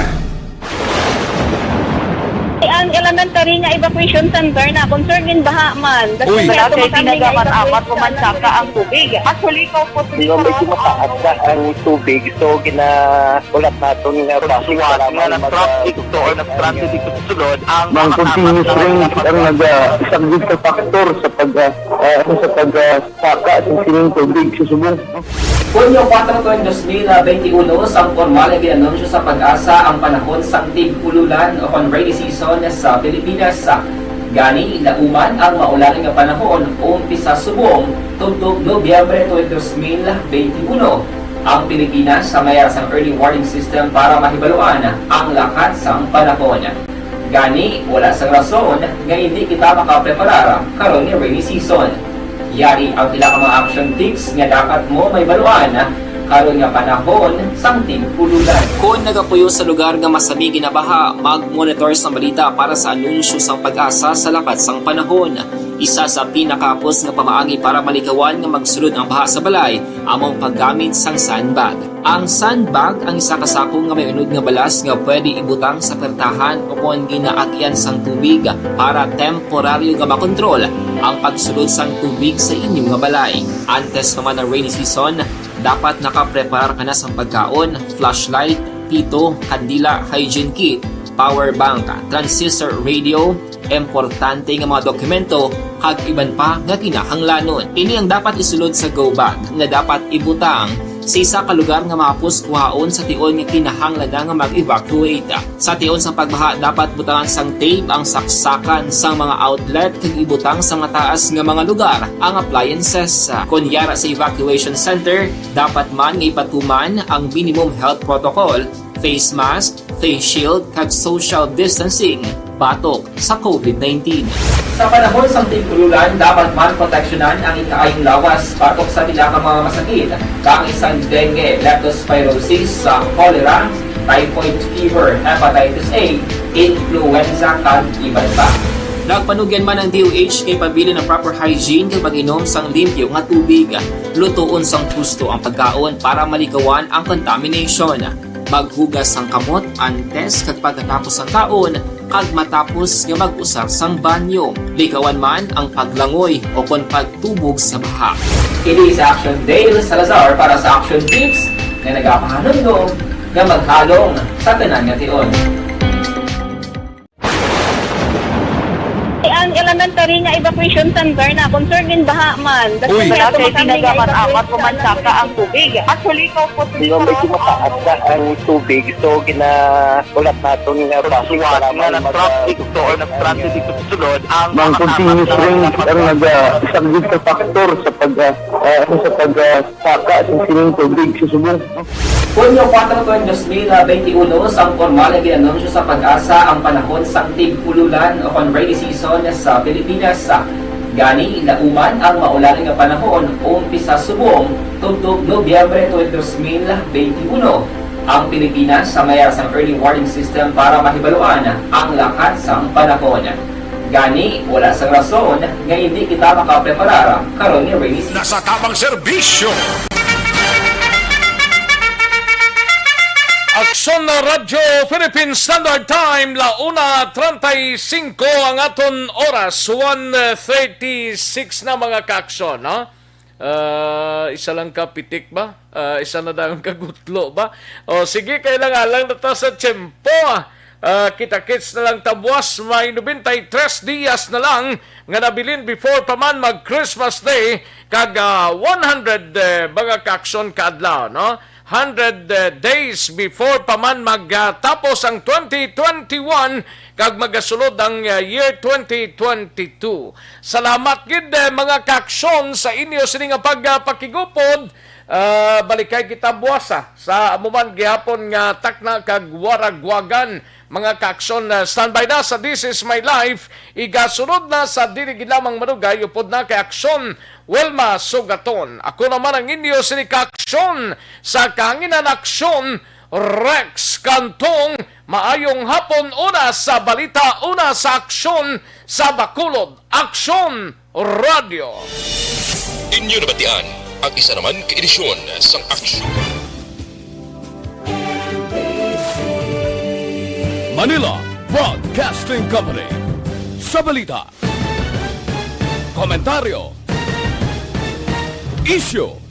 Ang elementary nga evacuation center na concern in baha man. Uy. Kaya tumakami nga evacuation center ang tubig. Actually, ikaw po, medyo mataas na ang tubig. So, gina- Ulat naton nga base nga na-trap dito or na-stranded dito sa sulod ang mga continuous rain ang naga-, isa gid ka factor sa pag, ah, ah, ano, sa pag, ah, saka sa sining tubig sa subong. Hunyo kuwatro, tuig dos mil benti uno, sang pormal nga gin-anunsyo sa PAGASA ang panahon sang tig-ululan o kon rainy season sa Pilipinas. Gani, nauman ang maulan nga panahon, umpisa subong tubtob Nobyembre tuig dos mil benti uno. Ang Pilipinas sa may ara sang early warning system para mahibaluan ang lakat sang panahon. Gani, wala sang rason nga indi kita makapreparar karon nga rainy season. Yari ang pila ka mga action tips nga dapat mo mahibaluan karon nga panahon sang tig-ululan. Kon nagapuyo sa lugar nga masami ginabaha, mag-monitor sang balita para sa anunsyo sang PAGASA sa lakat sang panahon. Isa sa pinakahapos nga pamaagi para malikawan nga magsulod ang baha sa balay amo ang paggamit sang sandbag. Ang sandbag ang isa ka sako nga may unod nga balas nga pwede ibutang sa pertahan o kon ginaagyan sang tubig para temporaryo nga makontrol ang pagsulod sang tubig sa inyo nga balay. Antes pa man ang rainy season, dapat nakapreparar ka na sang pagkaon, flashlight, Pito, kandila, hygiene kit, power bank, transistor radio, importante nga mga dokumento, kag iban pa nga kinahanglanon. Ini ang dapat isulod sa go bag nga dapat ibutang sa isa ka lugar nga mahapos kuhaon sa tion nga kinahanglan na nga mag-evacuate. Sa tion sang pagbaha, dapat butangan sang tape ang saksakan sang mga outlet kag ibutang sa mataas nga mga lugar ang appliances. Kon yara sa evacuation center, dapat man nga ipatuman ang minimum health protocol, face mask, face shield, kag social distancing batok sa covid nineteen. Sa panahon sang tig-ululan, dapat man proteksyonan ang ikaayong lawas batok sa pila ka mga masakit, kaangay sang dengue, leptospirosis, sa cholera, typhoid fever, hepatitis A, influenza, kag iban pa. Nagpanugyan man ang D O H nga ipabilin ang proper hygiene kag pag-inom sang limpyo nga tubig. Lutoon sang husto ang pagkaon para malikawan ang contamination. Maghugas sang kamot antes kag pagkatapos sang kaon, kag matapos nga mag-usar sang banyo. Likawan man ang paglangoy o kon pagtubog sa baha. Ini si Action Dale Salazar para sa Action Tips nga nagapahanumdom nga maghalong sa tanan nga tion. Ang elementary nga evacuation center na concerned in baha man. That's Uy. Why Wala kay tumakang nga ginagamit-amat evacuation ko man center. Saka ang tubig. Actually, ikaw po, Di ba, medyo mataas na ang tubig, so ginaulat naton nga basic Pagsuwat para nga may nag-traffic mag- to or nag-transit dito sa sulod, ang Ang mga continuous kasama rain ang naga-, isa gid ka factor sa pag, ah, ah, ano, sa pag, ah, saka sa sining tubig sa subong. Hunyo kuwatro, twenty twenty-one, sang pormal nga gin-anunsyo sa PAGASA ang panahon sang tig-ululan o kon rainy season sa Pilipinas. Gani, lauman ang maulan nga panahon umpisa subong tubtob Nobyembre twenty twenty-one. Ang Pilipinas sa mayar sang early warning system para mahibaluan ang lakat sang panahon. Gani, wala sang rason nga hindi kita makapreparar karon ni rainy season. Nasa tamang serbisyo. Aksyon na Radyo Philippine Standard Time, la una treinta y cinco ang aton oras, one thirty-six na, mga kaaksyon, no? Ah, isa lang ka pitik ba? Ah, isa na dayon ka gutlo ba? O, sige, kay lang alang na ta sa tiyempo. Ah, kita-kits na lang ta buwas. May nobenta y tres dias na lang nga nabilin before pa man mag Christmas Day, kag, ah, one hundred, eh, mga kaaksyon, ka adlaw, no? Hundred, eh, days before pa man magtapos ang twenty twenty-one, kag magasulod ang, ah, year twenty twenty-two. Salamat gid, eh, mga kaaksyon, sa inyo sini nga pagpakigupod. Ah, balikay kita buwas, ah, sa amo man gihapon nga takna kag waragwagan. Mga kaaksyon, ah, standby na sa This Is My Life. Igasunod na sa dili gid lamang madugay, upod na kay Aksyon Wilma Sugaton. Ako naman ang inyo sini kaaksyon sa kahanginan, Aksyon Rex Cantong. Maayong hapon, una sa balita, una sa aksyon, sa Bacolod, Aksyon Radio. Inyo nabatian ang isa naman ka edisyon sang Aksyon. Manila Broadcasting Company. Sa balita, komentaryo, isyu,